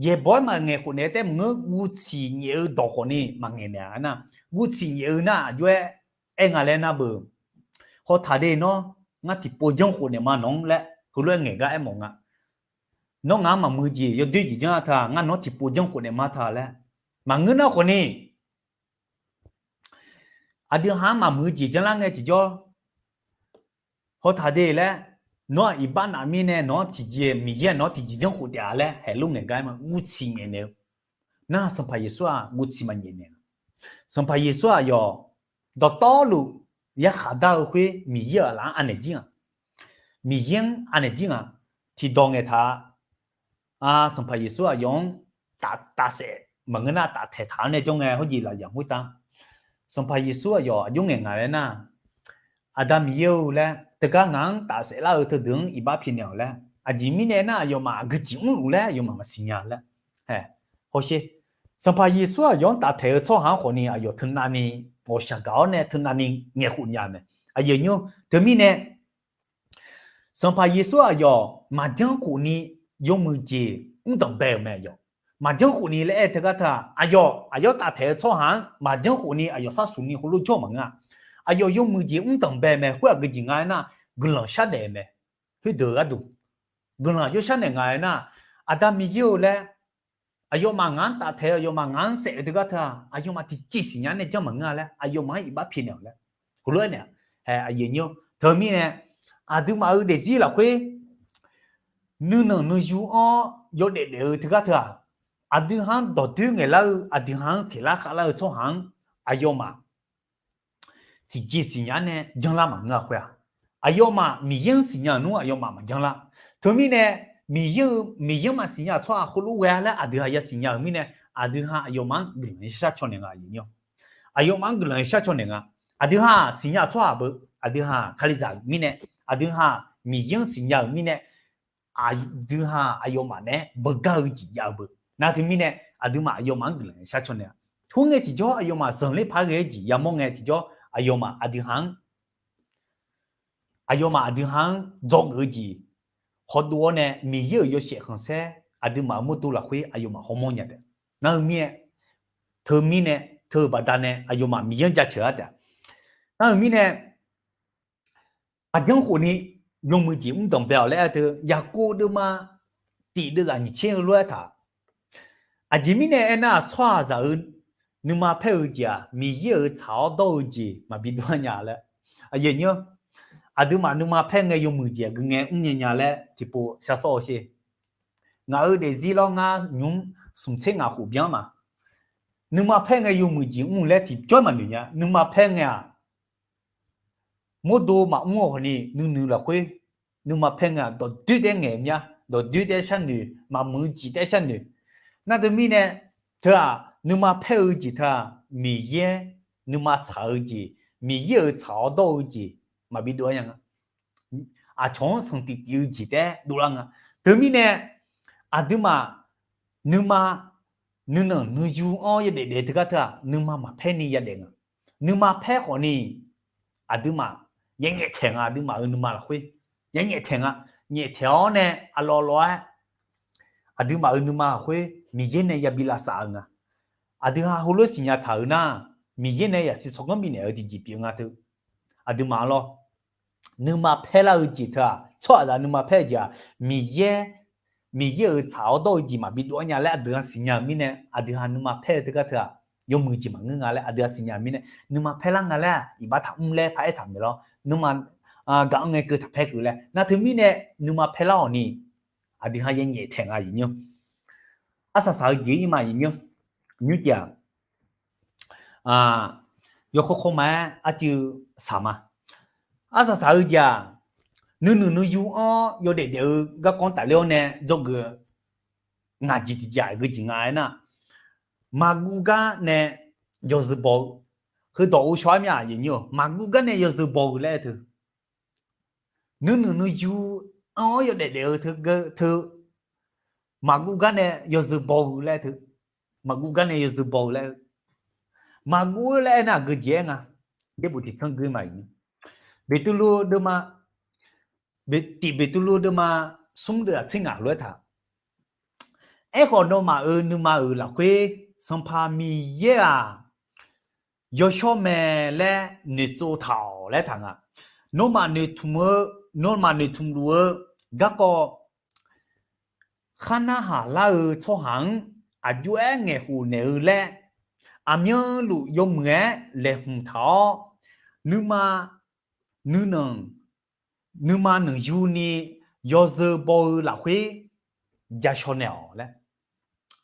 Yaeqbawq-aer maqngaeq khof naeq-eu taef maqngeur, guvtsiq nyaef-eu dawq khawf ni maqngaeq naeq-a nar, guvtsiq nyaef-eu nar aqjox-aer aer nga laer nar beu, hawtaq de nawr, ngar tiqpov janr khof naeq ma nawq-anr laer heulof-aer ngaeq gar aermawf nga. Nawr ngaq-anr maqmuiq jeq yawdoer jeq janr-a teu-aq, ngar nawq-anr tiqpov janr khof naeq ma teu-a laer. Maqngeur nar khawf ni, aqdui ha-anr maqmuiq jeq janrlar ngae tiqjawr, hawtaq de laer, nawr-aq iqbax naf mirnae nawq-anr tiqjeq, Miqyaer-aq nawq-anr tiqjeq janr khof taef-a laer haeqlof ngaeq gar aer ma, guvtsiq nyaef naeq-eu. Nar Sanqpaq Yeqsur-aq guvtsiq maqnyaef naeq. Sanqpaq Yeqsur aqyawf dawqtawvluf yarkhaq dar-eu khoer Miqyaer-euq aqlaf-anr anaeq jir nga. Miqyaer-anr anaeq jir nga. Tiqdawq ngaeqtaq-a, Sanqpaq Yeqsur aqyawf-anr taf, tafsaef maqngeur nar taftaeq taq-anr nae jawr ngae hawrjeq lafyaq khoertav, Sanqpaq Yeqsur aqyawf aqjox ngaeq nga laer nar, Aqda Miqyaer-eu laer teugar ngaq-anr tafsaef lar-eu teudeuq-anr iqbax pyaeqnaeq-awq laer, aqjeq mirnae nar aqyawfmaf aqgeu jeq mrluf laer aqyawfmaf maqsiq nya laer. Hawsher, Sanqpaq Yeqsur aqyawf-anr taftaeq-eu tsawrhaq-anr khawfni aqyawf teunav ni ghawqshaq gaq-awr nae teunav ni ngaeqkhof nya mae. Aqyuif aqnyir, teumirnae Sanqpaq Yeqsur aqyawf maqjanr khofni yawmuiq jeq mr danqbae-euq mae yawq. Maqjanr khofni laer aer-eu teugar teu-aq, aqyawf aqyawf taftaeq-eu tsawrhaq-anr maqjanr khofni aqyawf sharsuq ni heulof jawr maqngeur-a. Aqyawf yawmuiq jeq mr danqbae mae. Khoer aqgeu jeq nga aernar, guiqlanq shardaef mae. Khoerdeuq-eu gharduq guiqlanq jawr sharnaeq nga aernar, Aqda Miqyaer-eu laer aqyawfmaf ngaq-anr taftaeq-eu, aqyawfmaf ngaq-anr saef-eu teugar teu-aq, aqyawfmaf tiqjeq siqnya nae janr maqngeur-a laer aqyawfmaf-anr iqbax pyaeqnaeq-awq laer. Heulof-aer naeq-a, aqyuif aqnyir, teumirnae aqduimaf-euq daefzir lafkhoer nuinanq nuiyu-anr yawdaef daef-eu teugar teu-aq, aqdui ha-anr dawqdoer ngaeqlar-eu, aqdui ha-anr khaeqlar khavlar-eu tsawrhaq-anr aqyawfmaf tiqjeq siqnya nae janrlar maqngeur-a khoer-aq, aqyawfmaf Miqyaer-anr siqnya-euq nmr aqyawfmaf maqjanr lar. Teumirnae Miqyaer-eu, Miqyaer-anr maqsiqnya-euq tsawrhaq heulof ghae-a laer aqdui ha yasiqnya-euq mirnae, aqdui ha aqyawfmaf-anr guiqlanq-aer shar caw naeq nga. Aqyawfmaf-anr guiqlanq-aer shar caw naeq nga. Aqdui ha siqnya-euq tsawrhaq beu, aqdui ha kalizaq mirnae, aqdui ha Miqyaer-anr siqnya-euq mirnae, aqdui ha aqyawfmaf naeq-aer beugar-eu jeq jav-eu beu. Nar teumirnae aqduimaf aqyawfmaf-anr guiqlanq-aer shar caw naeq-a. Khoerngae tiqjawr aqyawfmaf zanqler paq-aer ghae-eu jeq yamawr ngae tiqjawr aqyawfmaf aqdui ha-anr aqyawfmaf aqdui ha-anr dzawgeuf-eu jeq hawdov-awr nae Miqyaer-euq yawshaef khanqsaer aqduimaf-euq mawrdo lafkhoer aqyawfmaf hawmawr nya taef. Nar-eu mirnae, teumirnae, teu-euq baqdanae aqyawfmaf Miqyaer-anr jaceuq-a taef. Nar-eu mirnae, aqjanr khofni yawmuiq jeq mr danqbae-awq laer aer teu, Yaqkov deuvma tiq deuvzaq nyiq tser-eu lof-aer taq. Aqjeq mirnae aernar-aq, tsawrhaqzaq-eu nuima paer-eu jeq-aq, Miqyaer-euq tsaq-awr dawr-eu jeq maqbi dov-a nya laer. Aqduimaf nuima paer ngae yawmuiq jeq aqgeu ngae mrnya nya laer tiqpov shar sawr-eu sher. Ngaq-euq daefzir lawr ngar nymq-mr smq tser ngaq khof byan ma. Nuima paer ngae yawmuiq jeq mr laer tiqjawr maqnoeq nya. Nuima paer ngae-aq, mawrdo maqmr-eu khawfni nuinoeq lafkhoer nuima paer ngae-aq, dawqdoer taef-aer ngaeq mya, dawqdoer taef-aer sharnoeq, maqmuiq-eu jeq taef-aer sharnoeq. Nar teumirnae, teu-aq, nuima paer-eu jeq teu-aq, Miqyaer nuima tsaq-eu jeq, Miqyaer-euq tsaq-awr dawr-eu jeq maqbi dov-a nya nga. Aqcawq-anr sanqtif tif-eu jeq taef-aer dovlar nga. Teumirnae, aqduimaf nuima nuinanq nuiyu-anr yadaef daef teugar teu-aq, nuima maqpaer ni yadaef nga. Nuima paer khawfni aqduimaf yanyaef taeq nga. Aqduimaf-euq nuima lafkhoer yanyaef taeq nga. Nyaeftaeq-awr nae aqlawq lawq-aer aqduimaf-euq nuima lafkhoer Miqyaer nae yabi lavsav-eu nga. Aqdui ha heulof-aer siqnya taq-euq nar, Miqyaer nae yaqsiq tsawrganr bifnaeq-eu tiqjeq pyeuf nga teu. Aqduimaf-anr lawr, nuima paer lar-eu jeq teu-aq, tsawrhaqzaq nuima paer-eu jeq-aq, Miqyaer, Miqyaer-euq tsaq-awr dawr-eu jeq maqbi dov-a nya laer aqdui ha siqnya-euq mirnae, aqdui ha nuima paer-eu teugar teu-aq, yawmuiq jeq maqngeur nga laer aqdui ha siqnya-euq mirnae, nuima paer lar nga laer iqbax taq mr laer paraer taq maeq lawr. Nuima gaq-anr ngae keuv taq paer keuv laer nar teumirnae, nuima paer lar-awq ni aqdui ha yanyaef taeq nga aqyuif nymr. Arsaq saq-eu jeq-ir ma aqyuif nymr. Nymr jeq-aq, yawkawr kawr ma-aer arcuiv saq ma. Arsaq saq-eu jeq-aq, nuinoeq nuiyu-anr yawdaef daef-eu garkawv-anr tafler-awr nae dzawgeuf ngaq jeq tiqjeq aqgeu jeq nga aernar, maqguv gar nae yawzeu baw-eu, heudawq ghovshaw-aer mya aqyuif nymr-eu, maqguv gar nae yawzeu baw-eu laer aer teu. Nuinoeq nuiyu-anr yawdaef daef-eu teu, maqguv gar nae yawzeu baw-eu laer teu. Maqguv gar nae yawzeu baw-eu laer-eu. Maqguv-eu laer aernar aqgeu jeq-aer nga. Yaerbof tiqtsanr gui ma-iq, Beqtuvluv deuvma, tiq Beqtuvluv deuvma smr deuv-aq tser ngaq lof-aer taq. Aerkhawf, nawmaf-euq nuima-euq lafkhoer Sanqpaq Miqyaer-aq, yawshawr mae laer noeqtsov taq-awq laer taq nga. Nawmaf noeqtmq-eu, nawmaf noeqtmq luf-eu garkawv, khar narhaq lar-eu tsawrhaq-anr aqjox-aer ngaeqkhof naeq-eu laer, aqmyanluf yawmuiq-aer laeqhmq taq-awr, nuima nuinanq, nuima nanqyu ni yawzeu baw-eu lafkhoer ja shaw naeq-awq laer.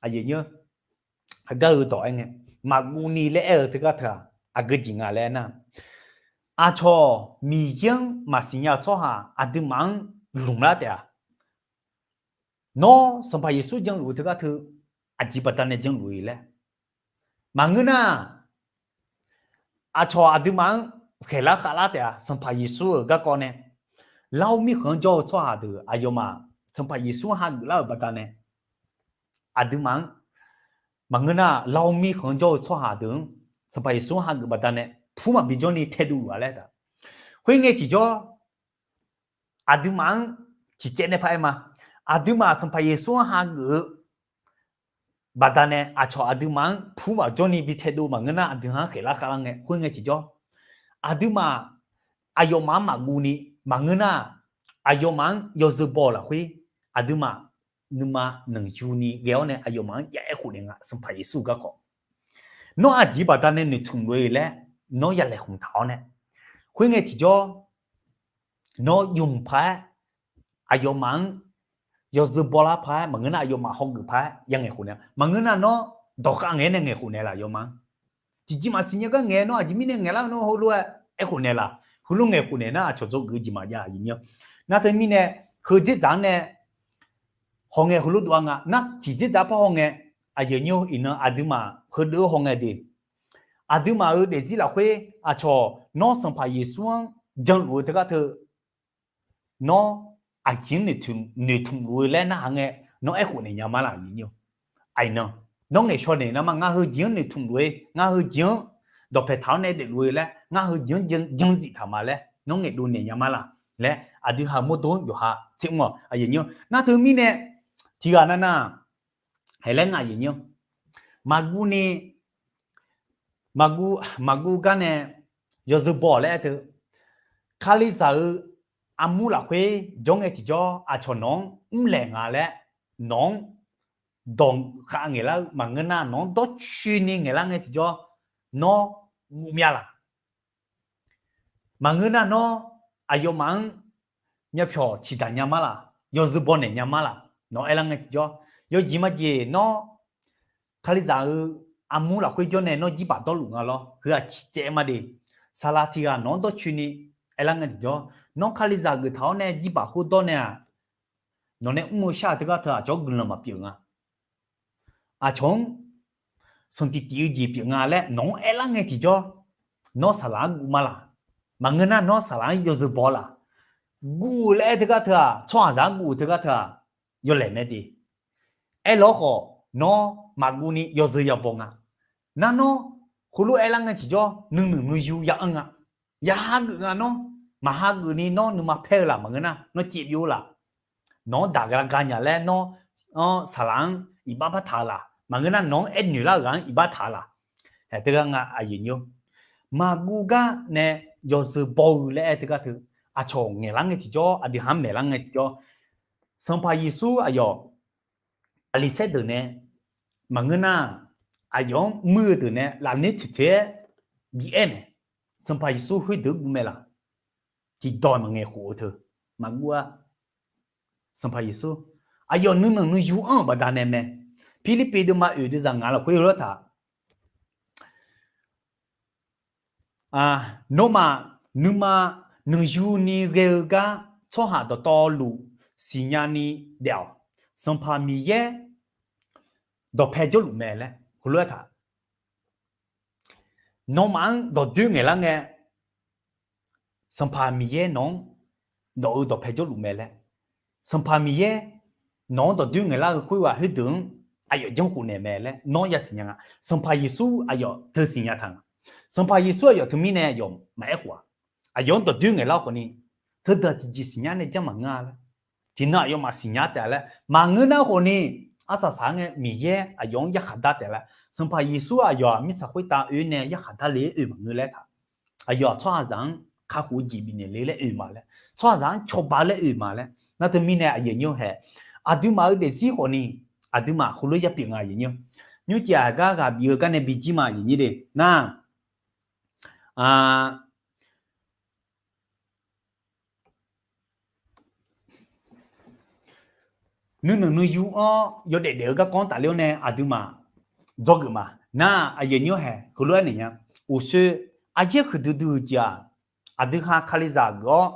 Aqyuif nymr, heugar-eu dawq-aer ngae, maqguv ni laer aer-eu teugar teu-aq, aqgeu jeq nga laer aernar, aqcawq Miqyaer-anr maqsiq nya-eu tsawrhaq aqduimaf-anr lmqlar taef-a. Nawr Sanqpaq Yeqsur janluf-eu teugar teu, aqjeq baqdanae janluf-eu laer, Maqngeur nar, aqcawq aqduimaf-anr khaeqlar khavlar taef-a. Sanqpaq Yeqsur-euq garkawv nae, Lar-or mirkhanq-anr jawr-eu tsawrhaq deuq aqyawfmaf Sanqpaq Yeqsur-anr hageuf lar-euq baqdanae, aqduimaf-anr, maqngeur nar, Lar-or mirkhanq-anr jawr-eu tsawrhaq deuq-anr Sanqpaq Yeqsur-anr hageuf baqdanae pur maqbi jawrni taedov luf-a laer taq. Khoerngae tiqjawr, aqduimaf-anr tiqcaev nae paraer ma. Aqduimaf Sanqpaq Yeqsur-anr hageuf-eu baqdanae aqcawq aqduimaf-anr pur maqjawrni bi taedov maqngeur nar, aqdui-anr khaeqlar khavlar ngae, khoerngae tiqjawr, aqduimaf aqyawfmaf-anr maqguv ni, maqngeur nar, aqyawfmaf-anr yawzeu baw-eu lafkhoer, aqduimaf nuima nanqyuni ghae-awr nae aqyawfmaf-anr ya aerkhof naeq nga, Sanqpaq Yeqsur garkawv. Nawr aqjeq baqdanae noeqtmq lof-eu laer, nawr ya laeqhmq taq-awr nae, khoerngae tiqjawr, nawr yawmuiq paq-aer, aqyawfmaf-anr yawzeu bawlar paq-aer, maqngeur nar aqyawfmaf hawgeuf paq-aer ya ngaeqkhof naeq-a. Maqngeur nar nawr dawqkhav ngaeq-aer nae ngaeqkhof naeq laf, aqyawfmaf-anr tiqjeq maqsiq nya gar ngaeq, nawr aqjeq mirnae ngaeqlar-eu nawr heulof-aer aerkhof naeq laf, heulof ngaeqkhof naeq nar aqcawq dzawgeuf-eu jeq maqjav, aqyawfnyir-anr. Nar teumirnae, heu dzerdzaq-anr nae hawngae heulof dov-a nga. Nar tiq dzerdzaq par hawngae, aqyawfnyir-or, iqnan aqduimaf heudeuq-eu hawngae de, aqduimaf-euq daefzir lafkhoer aqcawq nawr Sanqpaq Yeqsur-anr janluf-eu teugar teu, nawr aqjeq-anr noeqtmq luf-eu laer narhaq ngae, nawr aerkhof naeq nya ma laf, aqyawfnyir-or. Aqyawfnyir-or, nawr ngaeqshaw naeq nar ma, ngar heujeq-anr noeqtmq luf-eu, ngar heujeq-anr dawqpae taq-awr nae daefluf-eu laer, ngar heujeq-anr janzif taq ma laer nawr ngaeqdov naeq nya ma laf laer, aqdui ha-eu mawrdo-anr yawqha tser mr-awq, aqyawfnyir-or. Nar teumirnae, tiqghaq navnav haeq laer nga, aqyawfnyir-or. Maqguv ni, maqguv, maqguv gar nae yawzeu baw laer aer teu, Kalizaq-eu armur lafkhoer jawr ngae tiqjawr aqcawq nawq-anr mrlaeq nga laer, nawq-anr dawq khav ngaeqlar-eu maqngeur nar, nawq-anr dawrcoeni ngaeqlar ngae tiqjawr, nawr guv mya laf. Maqngeur nar nawr aqyawfmaf-anr myavpyawq ciqdaq nya ma laf, yawzeu baw naeq nya ma laf, nawq-anr aerlar ngae tiqjawr, yawjeq majeq nawr Kalizaq-eu armur lafkhoer jawr nae nawr jirbaq dawrluf nga lawr, heu-aq ciqcaev ma de. Saqlaq tiqghaq nawq-anr dawrcoeni aerlar ngae tiqjawr, nawr Kalizaq geuftaq-awr nae jirbaq khoerdawr nae-aq, nawq nae mr-eu shar-eu teugar teu aqcawq-anr guiqlanq maqpyeuf nga. Aqcawq-anr sanqtiq tif-eu jeq pyeuf nga laer nawq-anr aerlar ngae tiqjawr, nawr saqlaq-anr guv ma laf. Maqngeur nar nawr saqlaq-anr yawzeu baw laf. Guv-eu laer aer teugar teu-aq, tsawrhaqzaq-anr guv-eu teugar teu-aq, yawlaeq mae de. Aerlawr khawf, nawr maqguv ni yawzeu yabaw nga. Nar nawr heulof aerlar ngae tiqjawr, nuinoeq nuiyu ya anr nga. Ya hageuf nga nawr, maqhageuf ni nawr nuima paer-eu laf, maqngeur nar nawr caev byov-eu laf. Nawq-anr daq gha nya laer nawr, saqlaq-anr iqbax bar taq-eu laf, maqngeur nar nawq-anr aernoeq lar-eu ghaq-anr iqbax taq-eu laf. Haeq teugar nga, aqyawfnyir-or. Maqguv gar nae yawzeu baw-eu laer aer teugar teu, aqcawq ngaeqlar ngae tiqjawr, aqdui ha-anr maeqlar ngae tiqjawr, Sanqpaq Yeqsur aqyawf Paqliqsaer deuq nae maqngeur nar, aqyawf-anr muir-eu deuq nae lafnoer toeqtoeq-aer bi aer mae. Sanqpaq Yeqsur khoerdeuq-anr guv mae laf. Tiqdawq maqngaeq khof-eu teu maqguv-a. Sanqpaq Yeqsur aqyawf nuinanq nuiyu anr-euq baqdanae mae. Pirlirpiv deuvma oeq deuvzaq ngaq lafkhoer heulof-aer taq, nawmaf nuima nanqyu ni ghae-eu gar tsawrhaq dawqtawvluf siqnya ni daef-awq. Sanqpaq Miqyaer dawqpae jawrluf mae laer heulof-aer taq. Nawmaf-anr dawqdoer ngaeqlar ngae, Sanqpaq Miqyaer nawq-anr dawq-eu dawqpae jawrluf mae laer, Sanqpaq Miqyaer nawq-anr dawqdoer ngaeqlar-eu khoerghaq khoerdeuq-anr aqyawf janrkhof naeq mae laer nawr yasiq nya nga. Sanqpaq Yeqsur aqyawf teu siqnya taq nga. Sanqpaq Yeqsur aqyawf teumirnae aqyawf maqaer khof-aq, aqyawf-anr dawqdoer ngaeqlar khawfni, teudeuq tiqjeq siqnya nae janr maqngeur-a laer, tiqnan aqyawfmaf siqnya taef-a laer maqngeur nar khawfni, arsaq saq-aer ngae Miqyaer aqyawf-anr yarkhaq dar taef laer, Sanqpaq Yeqsur aqyawf-aq mirtsaq khoertav oe nae yarkhaq dar le-aer oe maqngeur laer taq. Aqyawf-aq tsawrhaqzaq-anr kakhof-eu jeq bifnaeq le laer oe ma laer, tsawrhaqzaq-anr cawba laer oe ma laer. Nar teumirnae aqyuif aqnyir-or hae, aqduimaf-eu daefzir khawfni, aqduimaf heulof-aer yapyeuf nga aqyuif aqnyir-or. Nymrcif aqgar ghaq bif-eu gar nae bijir ma aqyuif aqnyir de. Nar, nuinanq nuiyu-anr yawdaef daef-eu garkawv-anr tafler-awr nae aqduimaf dzawgeuf ma. Nar aqyuif aqnyir-or hae, heulof-aer naeq nya. Uqshoe aryaer huiqdui dui-eu jeq-aq, aqdui ha Kalizaq geuf-awr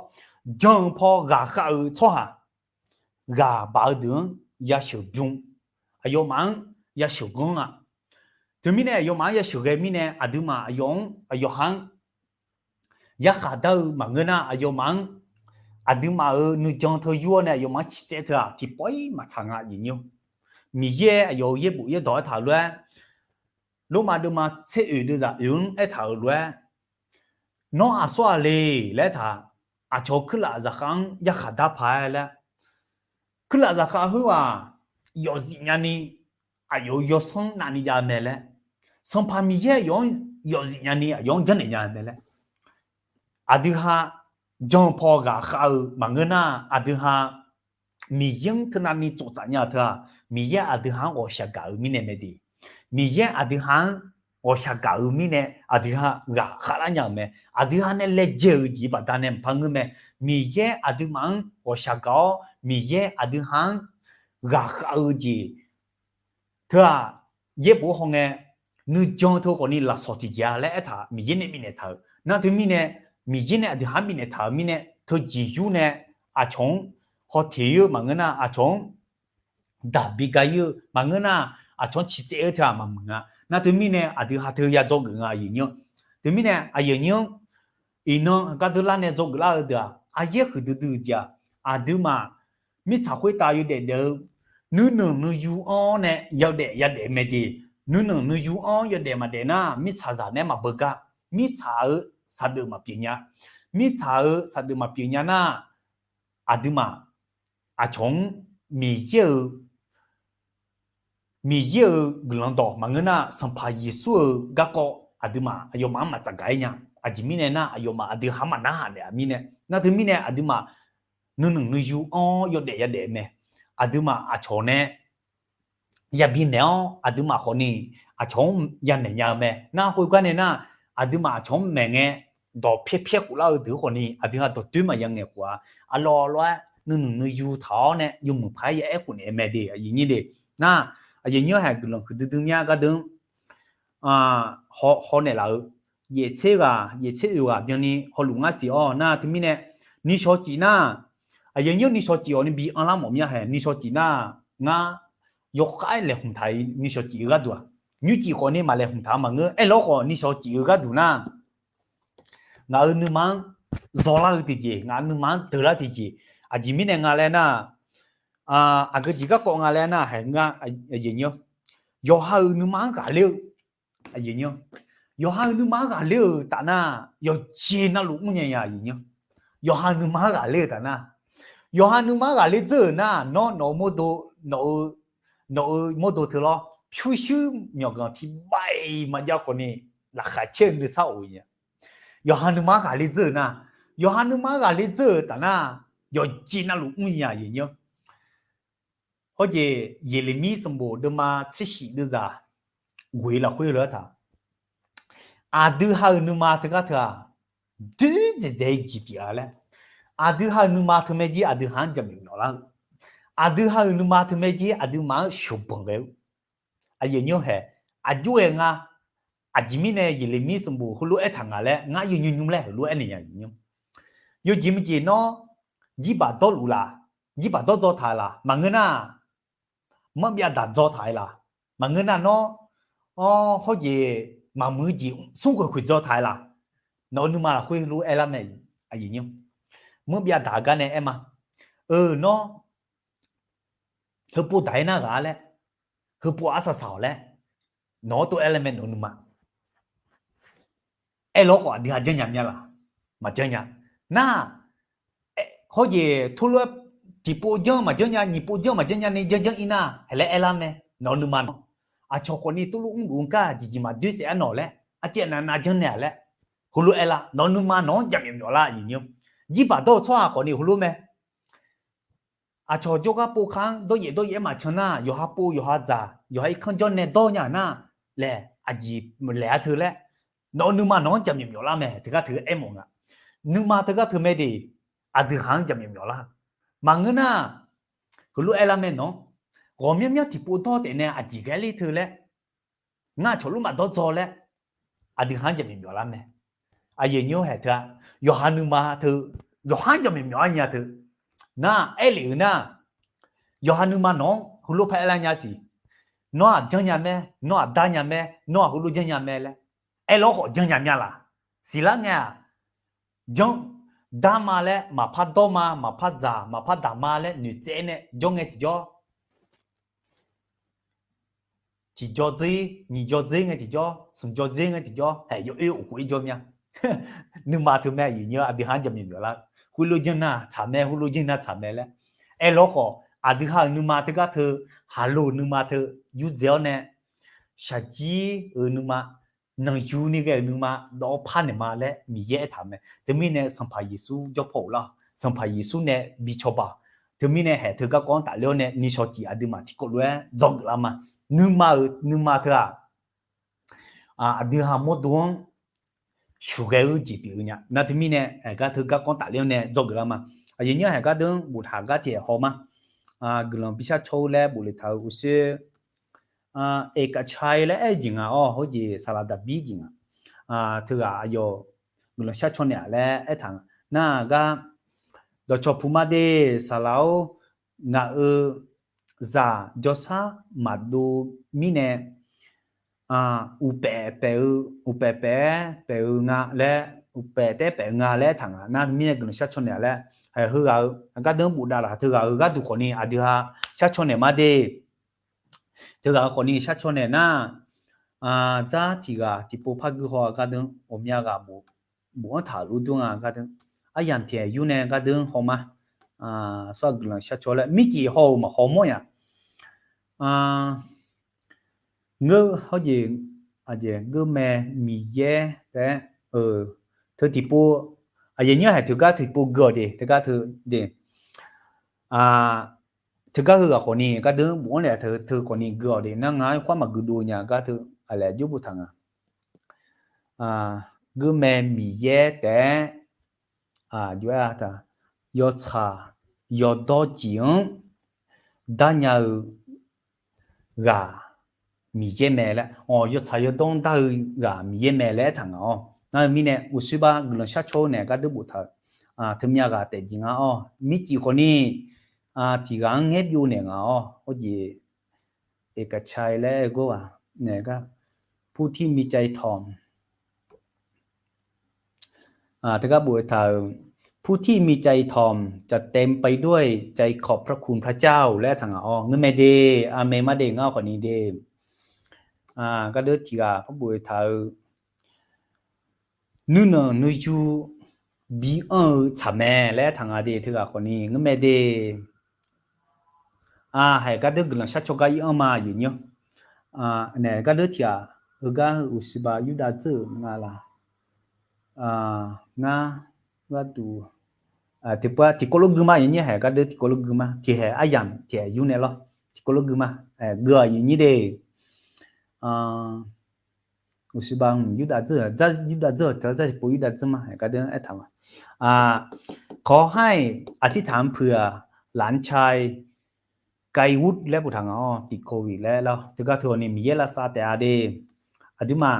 jan-eu paw ghaqkhav-eu tsawrhaq ghaq baq-eu deuq-anr yasheuq bym, aqyawfmaf-anr yasheuq ganr-a. Teumirnae aqyawfmaf-anr yasheuqghae mirnae aqduimaf aqyawf-anr, aqyawf ha-anr yarkhaq dar-eu maqngeur nar, aqyawfmaf-anr aqduimaf-euq nuijan teu yur-awr nae aqyawfmaf-anr ciqcaev teu-aq tiqpawf-ir maqtsaq nga aqyuif nyir-or. Miqyaer aqyawf-euq yaerbof yaerdawq aertaq-euq lof-aer, Lormav deuvma tser oeq deuvzaq oeq-anr aertaq-euq lof-aer, nawr aqsur-aq le laer aertaq, aqcawq-eu kuirlaf zaqkhav-anr yarkhaq dar paq-aer laer, kuirlaf zaqkhav khoerghaq yawfzif nyani aqyawf-euq yawsanr navni jav-eu mae laer, Sanqpaq Miqyaer aqyawf-anr yawfzif nyani aqyawf-anr janrnaeq nya-eu mae laer, aqdui ha jan paw ghaqkhav-eu maqngeur nar, aqdui ha Miqyaer-anr teunavni tsoftsaf nya-eu teu-aq, Miqyaer aqdui ha-anr ghawqshaq gaq-eu mirnae mae de. Miqyaer aqdui ha-anr ghawqshaq gaq-eu mirnae aqdui ha ghaqkhav lar nya-euq mae. Aqdui ha nae laejae-euq jeq baqdanae maqpar ngeur mae. Miqyaer aqduimaf-anr ghawqshaq gaq-awr, Miqyaer aqdui ha-anr ghaqkhav-eu jeq teu-aq, yaerbof hawngae nuijan teu khawfni lafsawq tiqjeq-a laer aertaq Miqyaer nae bifnaeq taq-euq. Nar teumirnae, Miqyaer nae aqdui ha-anr bifnaeq taq-euq mirnae teujeq yur nae aqcawq-anr hawteq-ir-eu maqngeur nar, aqcawq-anr daqbi ga-ir-eu maqngeur nar, aqcawq-anr ciqcaev-eu teu-aq maqmuiq nga. Nar teumirnae aqdui ha teu ya dzawgeuf nga aqyuif nyir-or. Teumirnae aqyuif nyir-anr iqnan gardeur lar nae dzawgeuf lar-eu deuq-aq, aryaer huiqdui dui-eu jeq-aq, aqduimaf mirtsaq khoertav yawdaef daef-eu nuinanq nuiyu-anr nae yawdaef yadaef mae de. Nuinanq nuiyu-anr yawdaef maqdaef nar, mirtsaqzaq nae maqbeugar. Mirtsaq-euq saqdeuf maqpyeuf nya. Mirtsaq-euq saqdeuf maqpyeuf nya nar, aqduimaf aqcawq-anr Miqyaer-euq Miqyaer-euq guiqlanq dawq maqngeur nar, Sanqpaq Yeqsur-euq garkawv aqduimaf aqyawfmaf-anr maqtsaf gaq-aer nya. Aqjeq mirnae nar, aqyawfmaf aqdui ha-anr maqnarhaq naeq-a mirnae. Nar teumirnae aqduimaf nuinanq nuiyu-anr yawdaef yadaef mae. Aqduimaf aqcawq nae yabi naeq-awr aqduimaf khawfni aqcawq-anr yanaeq nya-eu mae. Nar khoergar nae nar, aqduimaf aqcawq-anr maeq ngae dawq pyaer pyaer khoflar-eu deuq khawfni aqdui ha dawqdoer maqya ngaeq khof-a. Aqlawq lof-aer nuinanq nuiyu taq-awr nae yawmuiq paq-aer ya aer khofnaeq-eu mae de aqyuif nyir de. Nar aqyuif nyir-anr haeq guiqlanq huiqdui dui mya gardeuq-anr haw naeqlaf-eu yaeftser ghaq yaeftser oeq ghaq byanni hawluf ngar siq-awr nar teumirnae nishawq cif nar, aqyuif nyir-anr nishawq cif-awq ni bi anrlar mawf mya haeq nishawq cif nar, ngar yawkhav-aer laeqhmq taq-iq nishawq cif-eu gharduq-aq, nymrcif khawfni maqlaeqhmq taq-a maqngeur. Aerlawr khawf nishawq cif-eu gharduq nar, ngaq-euq nuima-anr zawlar-eu tiqjeq, ngaq-euq nuima-anr deuqlar tiqjeq. Aqjeq mirnae nga laer nar, aqgeu jeq garkawv nga laer nar, haeq ngar, yawqha-euq nuima-anr ghaqler-eu, yawqha-euq nuima-anr ghaqler-euq taf nar, yawqjeq navluf mrnya ya. Yawqha nuima-anr ghaqler-eu taf nar, yawqha nuima-anr ghaqler dzeur-euq nar, nawr nawq-eu mawrdo, nawq-eu mawrdo teu lawr pyurshuir myawqganq tiqbav-iq maqjav khawfni laqkhaq caer-eu nuisar of-eu nya. Yawqha nuima-anr ghaqler dzeur-euq nar, yawqha nuima-anr ghaqler dzeur-euq taf nar, yawqjeq navluf mrnya aqyuif nyir-anr. Hawjeq Yeqlaqmir sanqbof deuvma tser shif deuvzaq ghoeq lafkhoer lof-aer taq, aqdui ha-euq nuima teugar teu-aq, doer dzaeqdzaeq-ir jeq pyeuf-a laer, aqdui ha-euq nuima teumae jir aqdui ha-anr jaqmyawf myawf lar-eu, aqdui ha-euq nuima teumae jir aqduimaf-anr sheuqbanq ghae-eu, aqyuif nyir-anr haeq, aqjox-aer nga. Aqjeq mirnae Yeqlaqmir sanqbof heulof-aer taq nga laer ngar yawqnymr nymr laer heulof-aer naeq nya aqyuif nyir-anr. Yawjeq maqjeq nawr jirbaq dawrluf laf, jirbaq dawr dzaw taq-eu laf maqngeur nar, marbyav daq dzaw taq-eu laf maqngeur nar nawr, hawjeq maqmuiq-eu jeq smr khoeq khoeq dzaw taq-eu laf, nawq-eu nuima lafkhoer heulof aerlar mae. Aqyuif nyir, marbyav daq-eu gar nae aer ma. Eu, nawr heupov daq-aer nar ghaq-a laer, heupov arsaq saq-awq laer, nawq-anr tov aerlar mae nawq-eu nuima. Aerlawr khawf aqdui ha janrnya mya laf? Maqjanr nya. Nar, hawjeq tov lof-aer tiqpov janr maqjanr nya, nyiqpov janr maqjanr nya ni janrjanr-ir nar haeq laer aerlar mae nawq-eu nuima nawr. Aqcawq khawfni tov lof mrluf-eu gar jeqjeq maqdoer saef-aer nawq laer, arcaev navnav janrnaeq-a laer, heulof aerlar nawq-eu nuima nawq-anr jaqmyawf myawf lar aqyuif nyir. Jirbaq dawr-eu tsawrhaq khawfni heulof mae. Aqcawq jawrgar pov kar-anr dawryaef dawryaef-aer maqcan nar, yawqha pov yawqha dzaq, yawqha irkanr jawr nae dawr nya nar laer, aqjeq laeq-a teu laer, nawq-eu nuima nawq-anr jaqmyawf myawf lar mae. Teugar teu aermawf nga. Nuima teugar teu mae de, aqdui ha-anr jaqmyawf myawf lar. Maqngeur nar, heulof aerlar mae nawq-anr, ghawqmyanr myanr tiqpov dawr taef nae aqjeq ghae ler teu laer, ngar aqcawq lor maqdawr dzaw laer, aqdui ha-anr jaqmyawf myawf lar mae. Aqyuif nyir-anr haeq teu-a, yawqha nuima teu, yawqha-anr jaqmyawf myawf-aer nya teu. Nar aerlef-eu nar, yawqha nuima nawq-anr heulof par aerlar nya siq. Nawr-aq janrnya mae, nawr-aq darnya mae, nawr-aq heulof janrnya mae laer aerlar khawf janrnya mya laq. Siqlar ngae-aq, janr, darma laer maqpar dawrma, maqpar dzaq, maqpar daqma laer noeqtsaev nae jawr ngae tiqjawr, tiqjawr dzer, nyiq jawr dzer ngae tiqjawr, smq jawr dzer ngae tiqjawr, haeq yawoer of khof-ir jawr mya. Nuima teu mae aqyuif nyir-awr aqdui ha-anr jaqmyawf myawf lar-eu. Khoerlof janr nar tsaq mae, khoerlof janr nar tsaq mae laer aerlar khawf, aqdui ha-euq nuima teugar teu, haqlo-euq nuima teu yurdzae-awr nae, shaqjir-euq nuima, nanqyuni ghae-euq nuima dawv par naeqma laer Miqyaer aertaq-euq mae. Teumirnae Sanqpaq Yeqsur jawr paw-euq lar-awq. Sanqpaq Yeqsur nae bi cawba-awq. Teumirnae haeq teu garkawv-anr tafler-awr nae ni shawq cif aqduimaf tiqkawv lof-aer dzawgeuf lar ma. Nuima-euq nuima teu-aq, aqdui ha mawrdo-anr sheuqghae-eu jeq pyeuf-eu nya. Nar teumirnae haeq gar teu garkawv-anr tafler-awr nae dzawgeuf lar ma. Aqyuif nyir haeq gar deuq-anr boftaq gar tiq haeq haw ma. Guiqlanq bishar caw-eu laer bof le taq-euq uqshoe Eqkaqcai laer aer-eu jeq nga-awr, hawr jeq saqlaq Daqbir jeq nga. Teughaq aqyawf guiqlanq shar caw naeq-aq laer aertaq nga. Nar-aq gar, dawqcawq puq ma de, saqlaq-or, ngaq-euq zaq jawrshar maqdov mirnae, uqpaef paef-eu, uqpaef paef-aer paef-eu nga laer, uqpaef taef-aer paef-eu nga laer aertaq nga. Nar mirnae guiqlanq shar caw naeq-aq laer, heughaq-eu gar deuq-anr bofdav laf teughaq-euq gharduq khawfni aqdui ha shar caw naeq ma de. Teughaq-eu khawfni shar caw naeq nar, dzar tiq ghaq tiqpov par guir haw-a gar deuq-anr ghawqmya ghaq bofanr taq-euq lof dur nga gar deuq-anr, aryamq tiq yur nae gar deuq-anr haw ma. Sar guiqlanq shar caw laer mircif haw-euq maqhaw mawr nya. Ngeur hawr jeq, aqjeq geurmae Miqyaer taef-aer, teu tiqpov, aqyuif nyir haeq teugar tiqpov gui-awq de, teugar teu de. Teugar heughaq khawfni gar deuq-anr bofanr le-a teu khawfni gui-awq de. Nar ngar khoer maqgui dov nya gar teu aqlaeq jov boftaq nga. Geurmae Miqyaer taef-aer, jov-aer taq, yawtsaq yawdawr jeq-anr darnya-eu ghaq Miqyaer mae laer, yawtsaq yawdawr-anr dar-eu ghaq Miqyaer mae laer aertaq nga-awr. Nar-eu mirnae uqshoe bar guiqlanq shar caw-eu naeq gar deuq boftaq-euq, teumya ghaq taef jeq nga-awr. Mircif khawfni tiq ghaq-anr ngaer byov naeq nga-awr. Hawr jeq Eqkaqcai laer aer-eu gawr ghaq naeq gar, ผู้ที่มีใจถ่อม teugar bof-eu taq-euq, ผู้ที่มีใจถ่อมจะเต็มไปด้วยใจขอบพระคุณพระเจ้า laer aertaq nga-awr. Ngeur mae de, aqmeq ma de, ngar khawfni de. Gar deuq tiq ghaq par bof-eu taq-euq, nuinanq nuiyu bi anr-eu tsaq mae laer aertaq nga de. Teughaq khawfni ngeur mae de. Haeq gar deuq guiqlanq shar caw gar ir anr ma, aqyuif nyir-awr. Naeq gar deuq tiq ghaq, heugar uqsiba Yurdav dzeur-euq nga laq. Ngar gharduq, tiqpov tiqkawv lof gui ma, aqyuif nyir, haeq gar deuq tiqkawv lof gui ma. Tiq haeq aryamq tiq haeq yur nae lawr. Tiqkawv lof gui ma. Gui-awq, aqyuif nyir de. Uqsiba, Yurdav dzeur, Yurdav dzeur, tiqpov Yurdav dzeur ma, haeq gar deuq aertaq ma. ขอให้อธิษฐานเผื่อหลานชาย ไกรวุฒิ laer boftaq nga-awr, tiq covid laer lawr. Teugar teu-awq ni Miqyaer lavsav taef-a de. Aqduimaf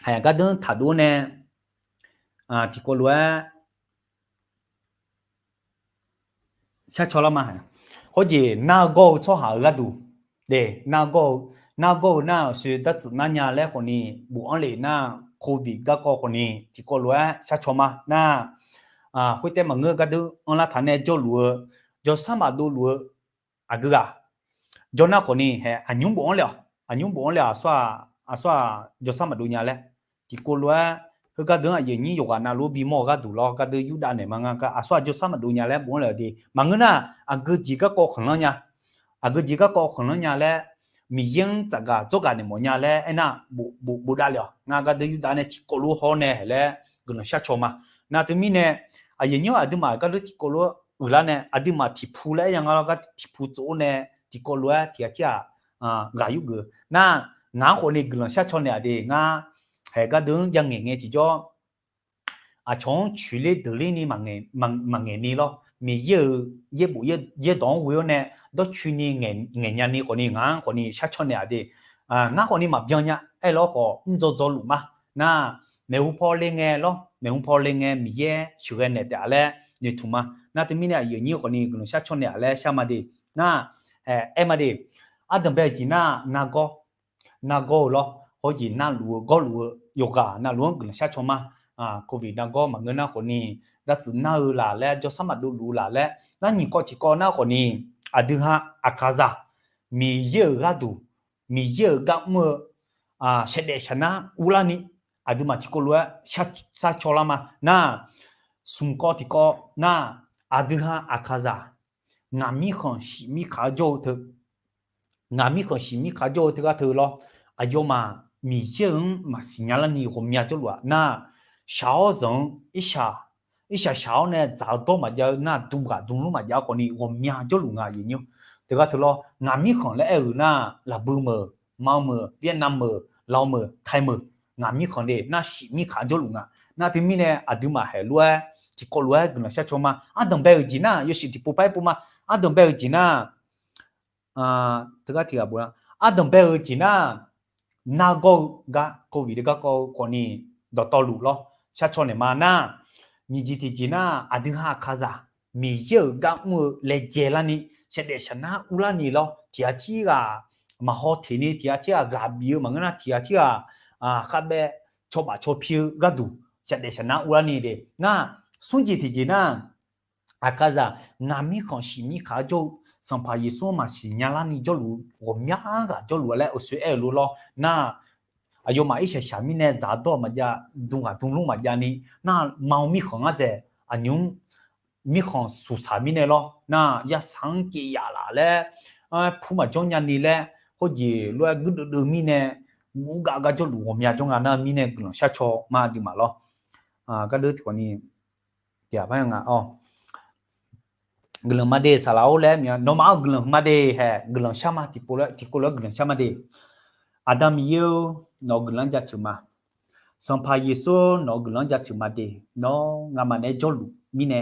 haeq gar deuq taqdov nae tiqkawv lof-aer shar caw lar ma. Hawr jeq nar-eu gawr-eu tsawrhaq-euq gharduq de, nar-eu gawr-eu, nar-eu gawr-eu nar-euq sher dartsuif nar nya laer khawfni bofanr lef nar, covid garkawv khawfni tiqkawv lof-aer shar caw ma nar, khoertaev maqngeur gar deuq anrlar taq nae jawrluf-eu, jawrsar maqdov luf-eu aqgeu ghaq jawr nar khawfni haeq aqnymr bofanr lef-awq. Aqnymr bofanr lef-awq, aqsur-aq jawrsar maqdov nya laer. Tiqkawv lof-aer heugar deuq-anr aqyuif aqnyir yawqghaq navluf-anr bimawr-eu gharduq lawr, gar deuq Yurdav naeq ma nga gar, aqsur-aq jawrsar maqdov nya laer bofanr lef-awq de. Maqngeur nar, aqgeu jeq garkawv khanqlanr nya. Aqgeu jeq garkawv khanqlanr nya laer, Miqyaer-anr tsafgaq dzawrgaq naeq mawf nya laer aernar, bofdav lef-awq. Ngar gar deuq Yurdav nae tiqkawv lof hawr nae laer guiqlanq shar caw ma. Nar teumirnae, aqyuif aqnyir aqduimaf gar deuq tiqkawv lof-aer uiqlar nae aqduimaf tiqpu laer aer ya nga lawr, gar tiqpu tsov-awr nae tiqkawv lof-aer tiq ghaq tir-aq ghaq yurgeuf. Nar, ngaq-anr khawfni guiqlanq shar caw naeq-aq de. Ngar haeq gar deuq-anr ya ngaeq ngae tiqjawr, aqcawq-anr coeqler deuqler ni maqngaeq ni lawr. Miqyaer-euq yaerbof yaerdawq-anr ghoe-awr nae dawrcoeni ngaeqnya ni khawfni ngaq-anr khawfni shar caw naeq-aq de. Ngar khawfni maqbyan nya, aerlawr khawf mrdzaw dzaw luf ma. Nar, maeqhu paw le ngae lawr, maeqhu paw le ngae Miqyaer sheuqghae naeq taef-a laer noeqtmq ma. Nar teumirnae aqyuif aqnyir khawfni guiqlanq shar caw naeq-aq laer shar ma de. Nar, aer ma de. Ardanqbae-euq jeq nar nargawr, nargawr-eu lawr, hawr jeq narluf-eu gawrluf-eu yawqghaq navluf-anr guiqlanq sharcaw ma. Covid nargawr maqngeur nar khawfni, dartsuif nar-eu laf laer, jawrshar maqdov luf-eu laf laer, nar nyiq kawv tiqkawv nar khawfni, aqdui ha Aqkaqzaq, Miqyaer-euq gharduq, Miqyaer-euq gar mr-eu shaqdaef shaqnar urlarni, aqduimaf tiqkawv lof-aer sharcaw lar ma. Nar, smq kawv tiqkawv nar, aqdui ha Aqkaqzaq, ngaq mirkhanq shif mirkhanq-anr jawr-eu teu, ngaq mirkhanq shif mirkhanq-anr jawr-eu teugar teu lawr, aqyawfmaf Miqyaer-euq-anr maqsiq nya larni ghawqmya jawrluf-aq nar, shaq-awr zanq-anr, irshaq shaq-awr nae dzaq-eu dawr maqjav-eu nar, dmq ghaq dmq lmr maqjav khawfni ghawqmya jawrluf nga aqyuif nyir-or. Teugar teu lawr, ngaq mirkhanq laer aer-euq nar, Laqbui meuq, Maqmeuq, Vietnam meuq, Laos meuq, Thai meuq, ngaq mirkhanq de nar shif mirkhanq-anr jawrluf nga. Nar teumirnae aqduimaf haeq lof-aer tiqkawv lof-aer guiqlanq sharcaw ma. Ardanqbae-euq jeq nar yawshuif tiqpov par-aer pov ma. Ardanqbae-euq jeq nar, teugar tiq ghaq bof-a, ardanqbae-euq jeq nar, nargawr-eu gar, Covid-eu garkawv-eu khawfni, dawqtawvluf lawr sharcaw naeq ma nar, nyiq jeq tiqjeq nar, aqdui ha Aqkaqzaq, Miqyaer-euq gar mr-eu laejae larni, shaqdaef shaqnar urlarni lawr, tiq ghaq tirghaq maqhaw teq ni, tiq ghaq tirghaq ghaq bif-eu maqngeur nar, tiq ghaq tirghaq kharbaev cawbaf cawpir-eu gharduq, shaqdaef shaqnar urlarni de nar, smr jeq tiqjeq nar, Aqkaqzaq ngaq mirkhanq shif mirkhanq-anr jawr-eu, Sanqpaq Yeqsur-anr maqsiq nya larni jawrluf, ghawqmya ghaq jawrluf-a laer uqshoe aer-euq lof lawr nar, aqyawfmaf irshaq shaq mirnae dzaq-eu dawr maqjav, dmq ghaq dmq lmr maqjav ni nar, Maqmeuq mirkhanq ngar dzaeq aqnymr mirkhanq suqsaq mirnae lawr nar, yarsaq-anr caev yaf laf laer, pur maqjawr nyani laer, hawjeq lof-aer guirdeuv deuv mirnae, guvgav gar jawrluf ghawqmya jawr nga nar mirnae guiqlanq sharcaw ma aqduimaf lawr. Gardeur tiqkawv ni, tiqghaq par-aer nga-awr, guiqlanq maqde saqlaq-or laer mya, nawmaf-anr guiqlanq maqde haeq guiqlanq shar ma, tiqpov lof-aer tiqkawv lof-aer guiqlanq shar maqde. Aqda Miqyaer-or, nawq-euq guiqlanq-anr jaceuq ma. Sanqpaq Yeqsur-or, nawq-euq guiqlanq-anr jaceuq maqde. Nawr ngamaf naeq-aer jawrluf mirnae,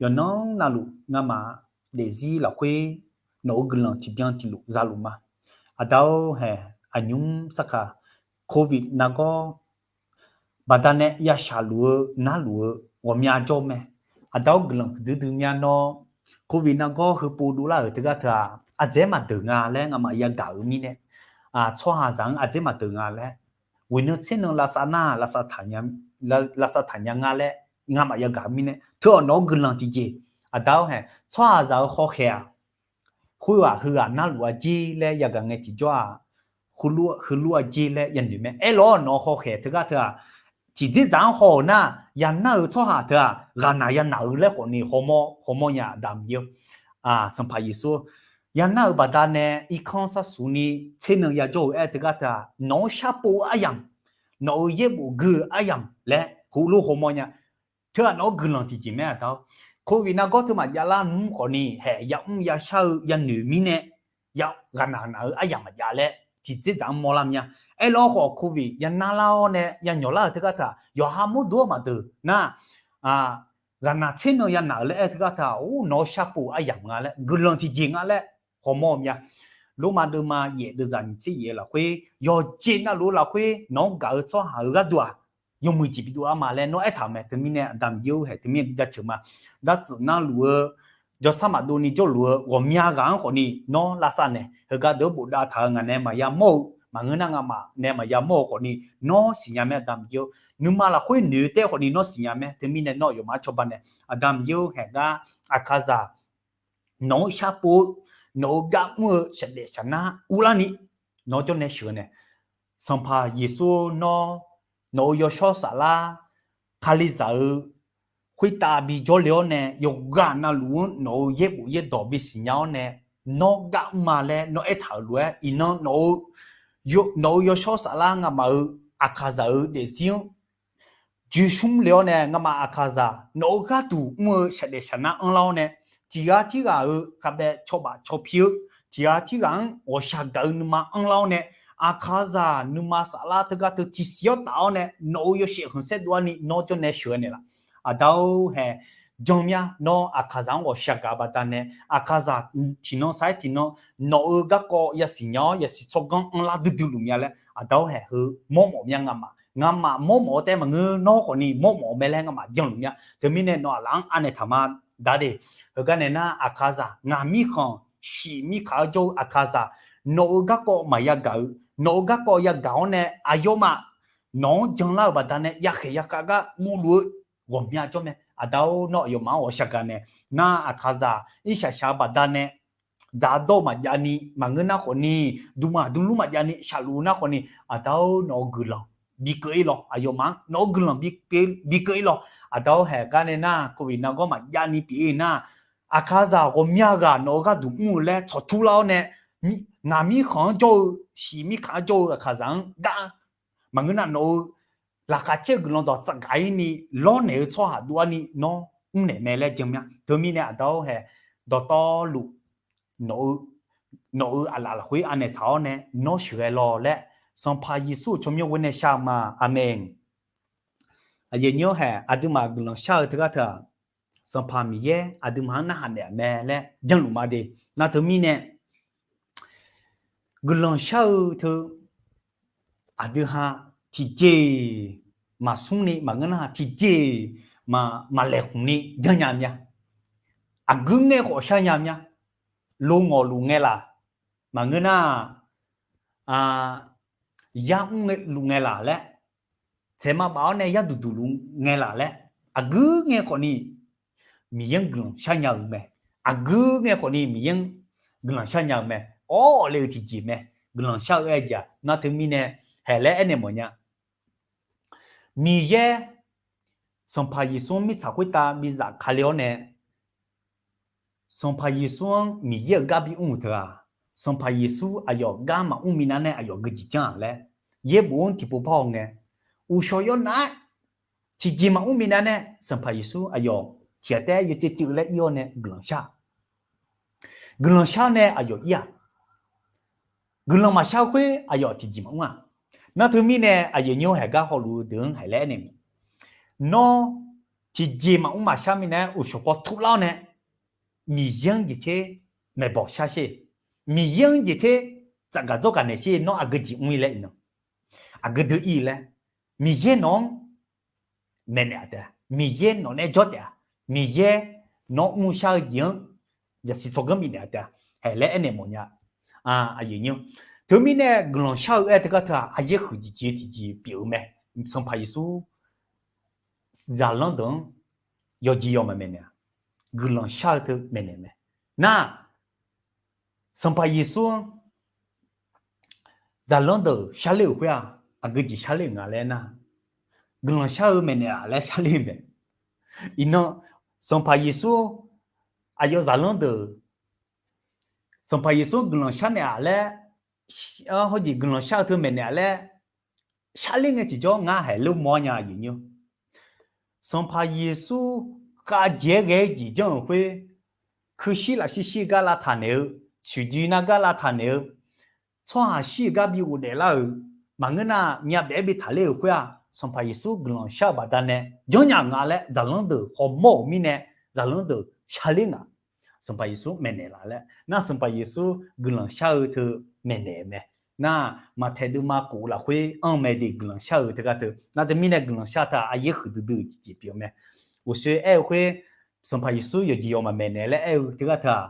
yawqnan navluf ngamaf daefzir lafkhoer nawq-euq guiqlanq tiqbyan tiqluf zaluf ma. Aqda-or haeq, aqnymr sarkaq, Covid nargawr baqdanae yashaq luf-eu narluf-eu ghawqmya jawr mae. Aqda-or guiqlanq huiqdui dui mya nawr, Covid nargawr heupov dovlar-euq teugar teu-aq, ardzaeq-aer maqdeuq nga laer ngamaf yagaq-euq mirnae, tsawrhaqzaq-anr ardzaeq-aer maqdeuq nga laer, ghoeqnan tser nan lavsav nar, lavsav taqnya nga laer ngamaf yagaq-eu mirnae, teu-awq nawq-euq guiqlanq tiqjeq, Aqda-or haeq, tsawrhaqzaq-euq hawkhaeq-aq, khoerghaq heughaq narluf-a jer laer yagaq ngae tiqjawr-aq, heulof-a jer laer yanoeq mae. Aerlawr nawq-euq hawkhaeq teugar teu-aq, tiqdzerdzaq-anr haw-euq nar, yanar-euq tsawrhaq teu-aq, ghaqnaq yanaq-eu laer khawfni hawmawr hawmawr nya Aqda Miqyaer-or, Sanqpaq Yeqsur-or, yanar-euq baqdanae irkanr sarsuq ni tser nan yajawr-euq aer teugar teu-aq, nawq-anr sharpov-eu aryamq, nawq-euq yaerbof gui-eu aryamq laer heulof hawmawr nya. Teu-aq nawq-euq guiqlanq tiqjeq mae Aqda-or. Covid nargawr teu maqjav lar nmr khawfni haeq yamr yashar-eu yanoeq mirnae, ghaqnaq naq-eu aryamq maqjav laer tiqdzerdzaq-anr mawrlar mya. Aerlawr khawf Covid yanar lar-awr nae yanyawq lar-euq teugar teu-aq, yawqha mawrdo-anr maqdeuq nar, ghaqnaq tser nan yanaq-euq laer aer teugar teu-aq, or nawq-euq sharpov-euq aryamq nga laer guiqlanq tiqjeq nga laer hawmawr-eu mya. Lormav deuvma yaef deuvzaq nyiq tser yaef-eu lafkhoer yawqjeq navluf-eu lafkhoer nawq-anr gaq-eu tsawrhaq-euq gharduq-aq, yawmuiq jeq bidov-ar ma laer nawr aertaq-euq mae. Teumirnae Aqda Miqyaer-or haeq teumirnae jaceuq ma. Dartsuif narluf-eu, jawrshar maqdov ni jawrluf-eu ghawqmya ghaq-anr khawfni nawr lavsav naeq. Heugar deuq-anr bofdav taq-euq ngaq nae maqya mawr-eu maqngeur nar, ngamaf nae maqya mawr-eu khawfni nawr siqnya mae Aqda Miqyaer-or. Nuima lafkhoer noeq-eu taef khawfni nawr siqnya mae. Teumirnae nawr aqyawfmaf-anr cawba nae Aqda Miqyaer-or haeq gar Aqkaqzaq nawq-anr sharpov-eu, nawq-euq gar mr-eu shaqdaef shaqnar urlarni nawr jawrnae sheuq-eu nae, Sanqpaq Yeqsur nawr, nawq-euq yawshawr saflar, Kalizaq-euq khoertav bijawr le-awr nae yawqghaq navluf-anr nawq-euq yaerbof yaerdawq bisiqnya-awr nae, nawr gar mr ma laer nawr aertaq-euq lof-aer iqnan nawq-eu yawshawr saflar ngamaf-euq Aqkaqzaq-euq daefzir-anr joeqshmr le-awr nae ngamaf Aqkaqzaq nawq-euq gharduq mr-eu shaqdaef shaqnar anrlar-awr nae, tiqghaq tirghaq-euq khavbaev cawbaf cawpir-eu, tiqghaq tirghaq-anr ghawqshaq gaq-eu nuima anrlar-awr nae, Aqkaqzaq nuima saflar teugar teu tiqsiq-awr taf-awr nae nawq-euq yawshaef khanqsaer dov-ar ni nawr jawrnae sheuq-eu naeqlaf. Aqda-or haeq, janmya nawr Aqkaqzaq-anr ghawqshaq gaq-eu baqdanae, Aqkaqzaq tiqnan sar-aer tiqnan nawq-euq garkawv yasiq nya-awr yasiq tsawrganr anrlar duidui luf mya laer Aqda-or haeq heu mawrmawf mya ngamaf. Ngamaf mawrmawf-eu taef maqngeur nawr khawfni mawrmawf-eu mae laer ngamaf janluf mya. Teumirnae nawq aqlaf-anr anaeq taq ma. Daq de, heugar nae nar Aqkaqzaq ngaq mirkhanq shif mirkhanq-anr jawr-eu Aqkaqzaq nawq-euq garkawv maqya gaq-eu, nawq-euq garkawv yagaq-awr nae aqyawfmaf nawq-anr janlar-euq baqdanae yakhaeq yakhav gar guvluf-eu ghawqmya jawr mae. Aqda-or, nawr aqyawfmaf-anr ghawqshaq gaq naeq, nar aqkaqzaq irshaq shaq-eu baqdanae dzaqdawr maqjav ni, maqngeur nar khawf ni, duqmaf duqlur maqjav ni shaqluf nar khawf ni, Aqda-or, nawq-euq guiqlanq bi keuv-ir lawq. Aqyawfmaf-anr nawq-euq guiqlanq bi keuv-ir lawq. Aqda-or, haeq gar nae nar, covid nargawr maqjav ni pyeuf-ir nar, aqkaqzaq ghawqmya ghaq nawq-euq gharduq mr-eu laer tsawqtur lar-awr nae, ngaq mirkhanq-anr jawr-eu, shiq mirkhanq-anr jawr-eu aqkaqzaq-anr gar, maqngeur nar nawq-euq laqkhaq caer-eu guiqlanq dawq tsafgaq-ir ni lawrnaeq-eu tsawrhaq dov-ar ni nawr mrnaeq mae laer jan mya. Teumirnae Aqda-or haeq, dawqtawvluf nawq-eu, nawq-euq aqlaf lafkhoer anaeq taq-awr nae nawr sheuqghae lawq laer, Sanqpaq Yeqsur-euq tsawrmyanr ghoer nae shar-eu ma. Aqmeq. Aqyuif aqnyir-awr haeq, aqduimaf guiqlanq shar-eu teugar teu-aq, Sanqpaq Miqyaer aqduimaf-anr narhaq naeq-aq mae laer janluf ma de. Nar teumirnae guiqlanq shar-eu teu aqdui ha tiqjeq-iq maqsmr ni maqngeur nar, tiqjeq-iq maq, maqlaeqkhmq ni janrnya mya. Aqguir ngae khawf sharnya mya. Lo ngawqluf ngae laf, maqngeur nar, yar mrluf ngae laf laer, tsaeqma baf-awr nae yar duqduq luf ngae laf laer, aqguir ngae khawf ni Miqyaer-anr guiqlanq sharnya-euq mae. Aqguir ngae khawf ni Miqyaer-anr guiqlanq sharnya-euq mae. Awr le-eu tiqjeq mae. Guiqlanq shar-eu aer-eu jeq-aq nar teumirnae haeq laer aernaeq mawfnya. Miqyaer Sanqpaq Yeqsur-anr mirtsaq khoertav bizaf kale-awr nae, Sanqpaq Yeqsur-anr Miqyaer-euq gar bimr-euq teu-aq, Sanqpaq Yeqsur aqyawf gar maqmr minav nae aqyawf gui jeq janr-aq laer, yaerbof-anr tiqpov par hawngae, uqshawq yawnav-aer tiqjeq maqmr minav nae Sanqpaq Yeqsur aqyawf tiqghaq taef-aer yawtsev tsev-eu laer ir-awr nae guiqlanq shar. Guiqlanq shar nae aqyawf ir-aq, guiqlanq maqshar-eu khoer aqyawf tiqjeq maqmr-aq. Nar teumirnae aqyuif aqnyir-awr haeq gar hawluf-eu deuq-anr haeq laer aernaeq, nawr tiqjeq maqmr maqshar minav-aer uqshawq paw turlar-awr nae, Miqyaer-anr jeq ter maeqbawq shar sher, Miqyaer-anr jeq ter tsafgaq dzawrgaq naeq sher, nawr aqgeu jeq mr-ir laer iqnan, aqgeu dui ir laer, Miqyaer nawq-anr maeqnaeq-aq taef-a, Miqyaer nawq nae jawr taef-a, Miqyaer nawq-anr mrshar-eu jeq-anr yasiq tsawrganr bifnaeq-aq taef-a, haeq laer aernaeq mawfnya. Teumirnae guiqlanq shar-eu aer teugar teu-aq, aqyaer huiq jeq jeq-eu tiqjeq pyeuf-eu mae. Sanqpaq Yeqsur zaqlanr deuq-anr yawqjeq yawq maqmaeqnaeq-a, guiqlanq shar-eu teu maeqnaeq mae. Nar, Sanqpaq Yeqsur-anr zaqlanr deuq sharler-euq khoer-aq, aqgeu jeq sharler-euq nga laer nar, guiqlanq shar-eu maeqnaeq-aq laer sharler-eu mae. Iqnan, Sanqpaq Yeqsur aqyawf zaqlanr deuq, Sanqpaq Yeqsur guiqlanq sharnaeq aq laer, hawjeq guiqlanq shar-eu teu maeqnaeq-aq laer sharler ngae tiqjawr ngar haeq ler mawr nya aqyuif aqnyir. Sanqpaq Yeqsur khavjeq-aer ghae-aer jeq janr-euq khoer, kuirshir lafshir shir gar lavtaq naeq-eu, coeqdoi nar gar lavtaq naeq-eu, tsawrhaq shir-euq gar bi ghofdaef lar-euq, maqngeur nar myavbaef-aer bi taqler-euq khoer-aq, Sanqpaq Yeqsur guiqlanq shar-eu baqdanae janrnya-euq nga laer zaqlanr deuq hawmawr-euq mirnae, zaqlanr deuq sharler nga. Sanqpaq Yeqsur maeqnaeq laf laer nar, Sanqpaq Yeqsur guiqlanq shar-eu teu maeqnaeq mae. Nar, maqtaeq deuvma khof lafkhoer anr-eu mae de guiqlanq shar-eu teugar teu. Nar teumirnae guiqlanq shar taq aqyaer huiqdui dui-euq jeq pyeuf-eu mae. Uqshoe aer-eu khoer, Sanqpaq Yeqsur yawqjeq yawq maqmaeqnaeq laer aer-eu teugar teu-aq,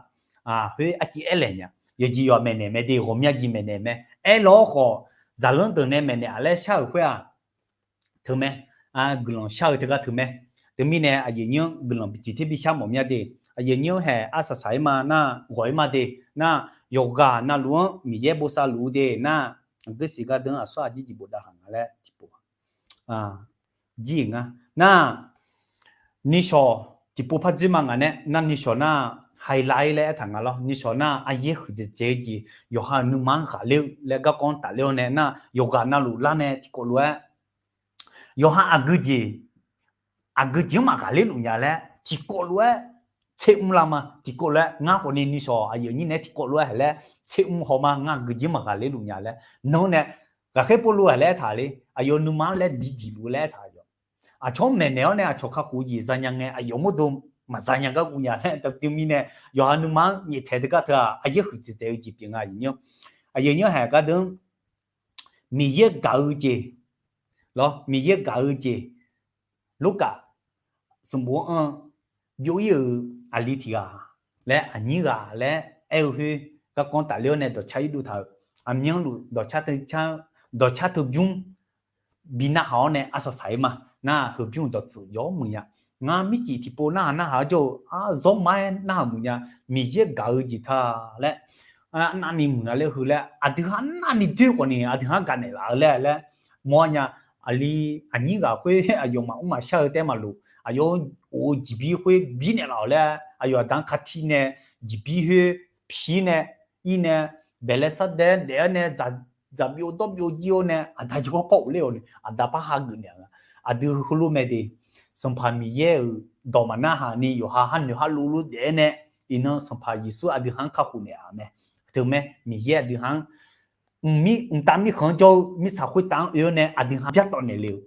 khoer arciv aer laeq nya. Yawqjeq yawq maeqnaeq mae de, ghawqmya jeq maeqnaeq mae. Aerlawr khawf, zaqlanr deuq nae maeqnaeq-aq laer shar-euq khoer-aq, teumae, guiqlanq shar-eu teugar teumae. Teumirnae aqyuif aqnyir-anr guiqlanq bi tiq ter bi shar mawf mya de. Aqyuif aqnyir-anr haeq arsaq saq-ir ma nar, ghawq-ir ma de. Nar, yawqghaq navluf-anr Miqyaer bosav luf-eu de nar, aqgeu siq gar deuq-anr aqsur aqjir jeq bofdav haq nga laer tiqpov jir-euq nga. Nar, nishawq tiqpov par dzoer ma ngaq nae nar, nishawq nar, haiqlav-ir laer aertaq nga lawr. Nishawq nar aqyaer huiqdzaeq dzaeq-eu jeq, yawqha-euq nuima-anr ghaqler-eu laer garkawv-anr tafler-awr nae nar, yawqghaq navluf lar nae tiqkawv lof-aer yawqha aqgeu jeq, aqgeu jeq-anr maqghaqler luf nya laer tiqkawv lof-aer tser mr lar ma. Tiqkawv lof-aer ngar khawfni nishawq aqyuif aqnyir naeq-aer tiqkawv lof-aer haeq laer tser mr haw ma. Ngar aqgeu jeq-anr maqghaqler luf nya laer nan-anr nae, ghaqkhaer Pawrluv haeq laer aertaq le, aqyawf nuima-anr laer diqdiq luf laer aertaq yawq. Aqcawq-anr maeqnaeq-awr nae aqcawq kakhof-eu jeq zanya ngae, aqyawf mawrdo maqzanya gar guv nya laer teumirnae, yawqha nuima-anr nyaeftaeq teugar teu-aq, aqyaer huiqdzaeq dzaeq-eu jeq pyeuf nga aqyuif aqnyir. Aqyuif aqnyir haeq gar deuq-anr Miqyaer gaq-eu jeq lawr, Miqyaer gaq-eu jeq, Lurkaf sanqbof-anr byov-ir-euq aqli tiq ghaq laer aqnyir ghaq laer aer-eu khoer, garkawv tafler-awr nae dawqcar irdov taq-euq, aqmyanluf dawqcar teu car-eu, dawqcar teu bymr bi narhaq-awr nae arsaq saq-ir ma. Nar-aq, heubymr-euq dawqtsuif yawr muiq nya. Ngar mircif tiqpov narhaq narhaq-awr jawr-eu, ar, zawrma-aer narhaq muiq nya. Miqyaer gaq-eu jeq ta laer, arnavni muiq-a laer heu laer, aqdui ha arnavni doer khawf ni aqdui ha-anr gaqnaeq laf-eu laer laer mawr-ar nya. Aqli aqnyir ghaq khoer aqyawf maqmr maqshar-eu taef-aer maqloq, aqyawf-anr of-eu jeqbir khoer birnaeq laf-awq laer, aqyawf aqda-anr katir nae jeqbir khoer pi-ir nae, ir nae, baeqlae sardae daef-awr nae, dzaq byov dawr byov jir-awr nae, aqda jawrgar par of ler-awq ni, aqda par hageuf naeq-a. Aqdui heulof mae de, Sanqpaq Miqyaer-euq dawq maqnarhaq ni yawqha har noeq har lov lof daef-aer nae, iqnan Sanqpaq Yeqsur aqdui ha-anr kakhof naeq-a mae. Teumae Miqyaer aqdui ha-anr mqmir mqtav mirkhanq-anr jawr-eu mirtsaq khoertav-anr oe-awr nae aqdui ha-anr byartawv naeq le-euq,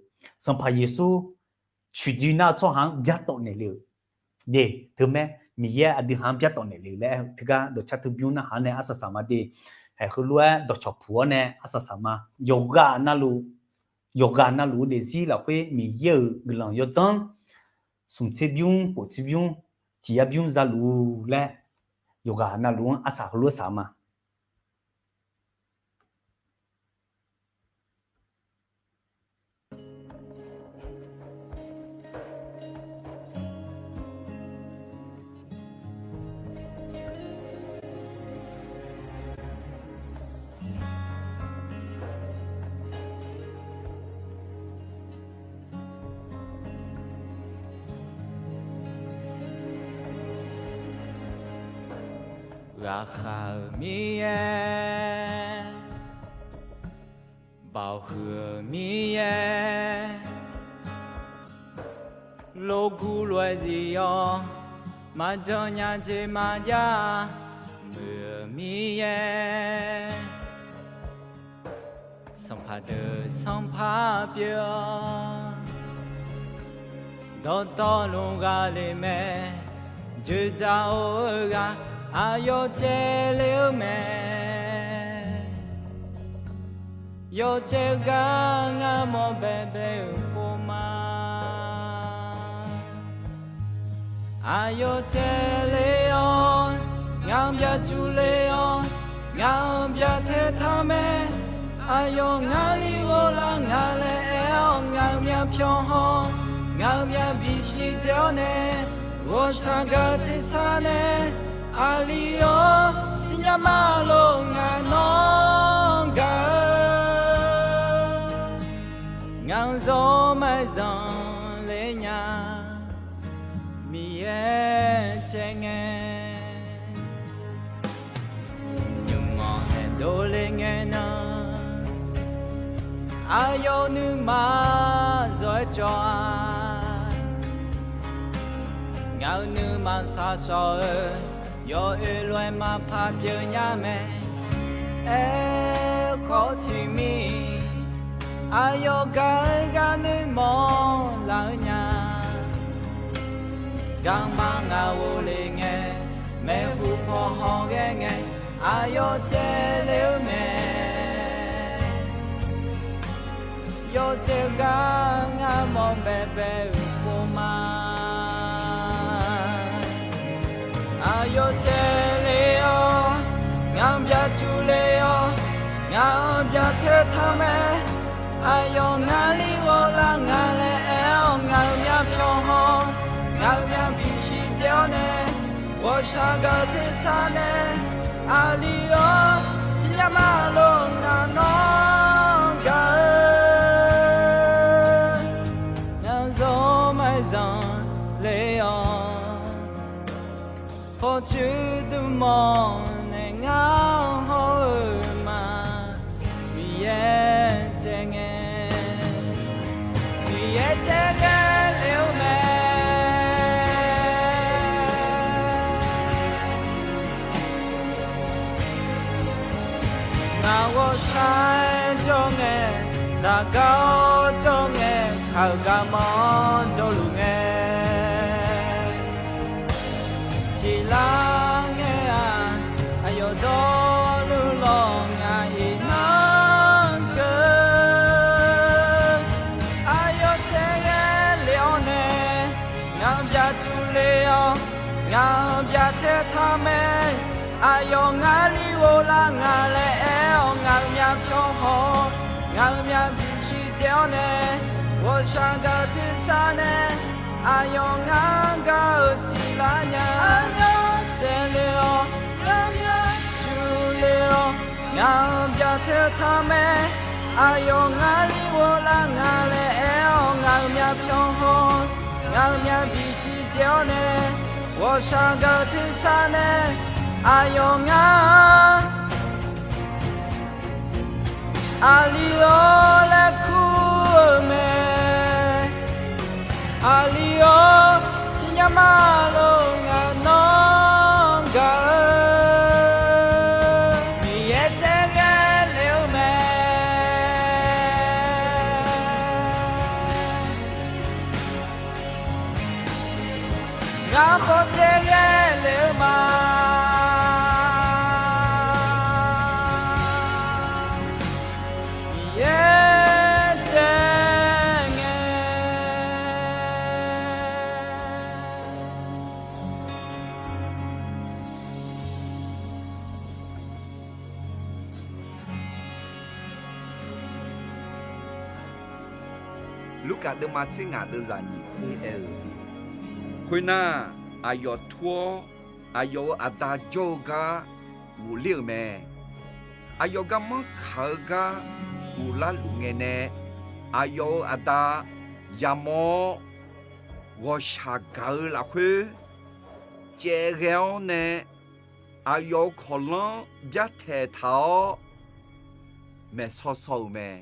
Sanqpaq Yeqsur coeqdoi nar-eu tsawrhaq-anr byartawv naeq le-euq de. Teumae Miqyaer aqdui ha-anr byartawv naeq le laer teugar dawqcar teu bymr narhaq-awr nae arsaq saq ma de. Haeq heulof-aer dawqcawq puq-awr nae arsaq saq ma. Yawqghaq navluf, yawqghaq navluf-eu daefzir lafkhoer Miqyaer-euq guiqlanq yawdzanr, smq tser bymr, kof tser bymr, tiq yar bymr za luf laer, yawqghaq navluf-anr arsaq heulof-aer saq ma. Ghaqkhav-euq Miqyaer, baoqhuiq-euq Miqyaer, logur lof-aer zif-awr, maqjan nya jeq maqjav-a, muiq-euq Miqyaer, sanqpaq deuq sanqpaq pyeuf-awr, dawqtawvluf ghaqle mae, joeqdzaq-or-eu ghaq aqyawf caev le-eu mae. Yawcaev gar ngar mawr baebae-euq pov ma. Aqyawf caev le-awr, ngaq-anr byaqcuq le-awr, ngaq-anr byaqtae taq mae. Aqyawf ngar li ghoflar nga laer aer-awr, ngaq-euq myavpyawq haw, ngaq-euq myavbif siq dzae-awr nae, ghawqshaq gaq tersar nae, aqli-awr siqnya ma lor ngaq nawr gaq-eu Ngaq-anr zawr maqzanq le nya, Miqyaer caev ngae. Nymq-anr haeqdov le ngae nan, aqyawf nuima zawr-aer cawv-a. Ngaq-euq nuima shaqshawq-eu, yawoer lof-aer maqpar pyeuf nya mae. Aerkhawf tiqmir, aqyawf gaq-eu gar noeqmawr laf-eu nya. Garma ngaq ghofle ngae, maeqhu paw hawghae ngae, aqyawf caev le-eu mae. Yawcaev gar ngar mawr baebae-euq pov ma. Aqyawf caev le-awr, ngaq-anr byaqcuq le-awr, ngaq-anr byaqtae taq mae. Aqyawf ngar li ghoflar nga laer aer-awr, ngaq-euq myavpyawq haw, ngaq-euq myavbif siq dzae-awr nae, ghawqshaq gaq tersar nae, aqli-awr siqnya ma lor ngaq nawr gaq-eu. Ngaq-anr zawr maqzanq le-awr, pawqtsuif dmq mawr nae ngar hawr-eu ma. Miqyaer caev ngae, Miqyaer caev ghae le-eu mae. Ngaq ghawqshaq jawr ngae, daqgar-awr jawr ngae, kaq-euq garma-anr jawrluf ngae, siqlar ngae-aq, aqyawf dawrluf lawq ngaq iqnan keuv. Aqyawf caev ghae le-awr nae, ngaq-anr byaqcuq le-awr, ngaq-anr byaqtae taq mae. Aqyawf ngar li Ngaq-euq myaq bisiq dzae-awr nae, ghawqshaq gaq-eu tersar nae, aqyawf ngar gaq-euq siqlar nya. Aqyawf saevle-awq, ngaq-euq myaq cuqle-awq, ngaq-euq byaq teu taq mae. Aqyawf ngar li ghoflar nga laer aer-awq, ngaq-euq myaq pyawq haw, ngaq-euq myaq bisiq dzae-awr nae, ghawqshaq gaq-eu tersar nae, aqyawf ngar Aqli-awr laer kur-eu mae. Aqli-awr siqnya ma lor, ngaq nawr gaq-eu Miqyaer tsaer ghae le-eu mae. Ngar khawf tsaer ghae le-eu ma. Miqyaer tsaer ngae. Lurkaf deuvma tser ngaq deuvzaq nyiq tser aer-eu, khoernar, aqyawf tur-awr, aqyawf-euq aqda jawr-eu gar ghofler-euq mae. Aqyawf garmanr kaq-eu gar ghoflar luf ngae nae, aqyawf-euq aqda yamawr-awr, ghawqshaq gaq-eu lafkhoer caev ghae-awr nae, aqyawf-euq kawqlanr byartaeq taq-awr maeqsaw saw-euq mae.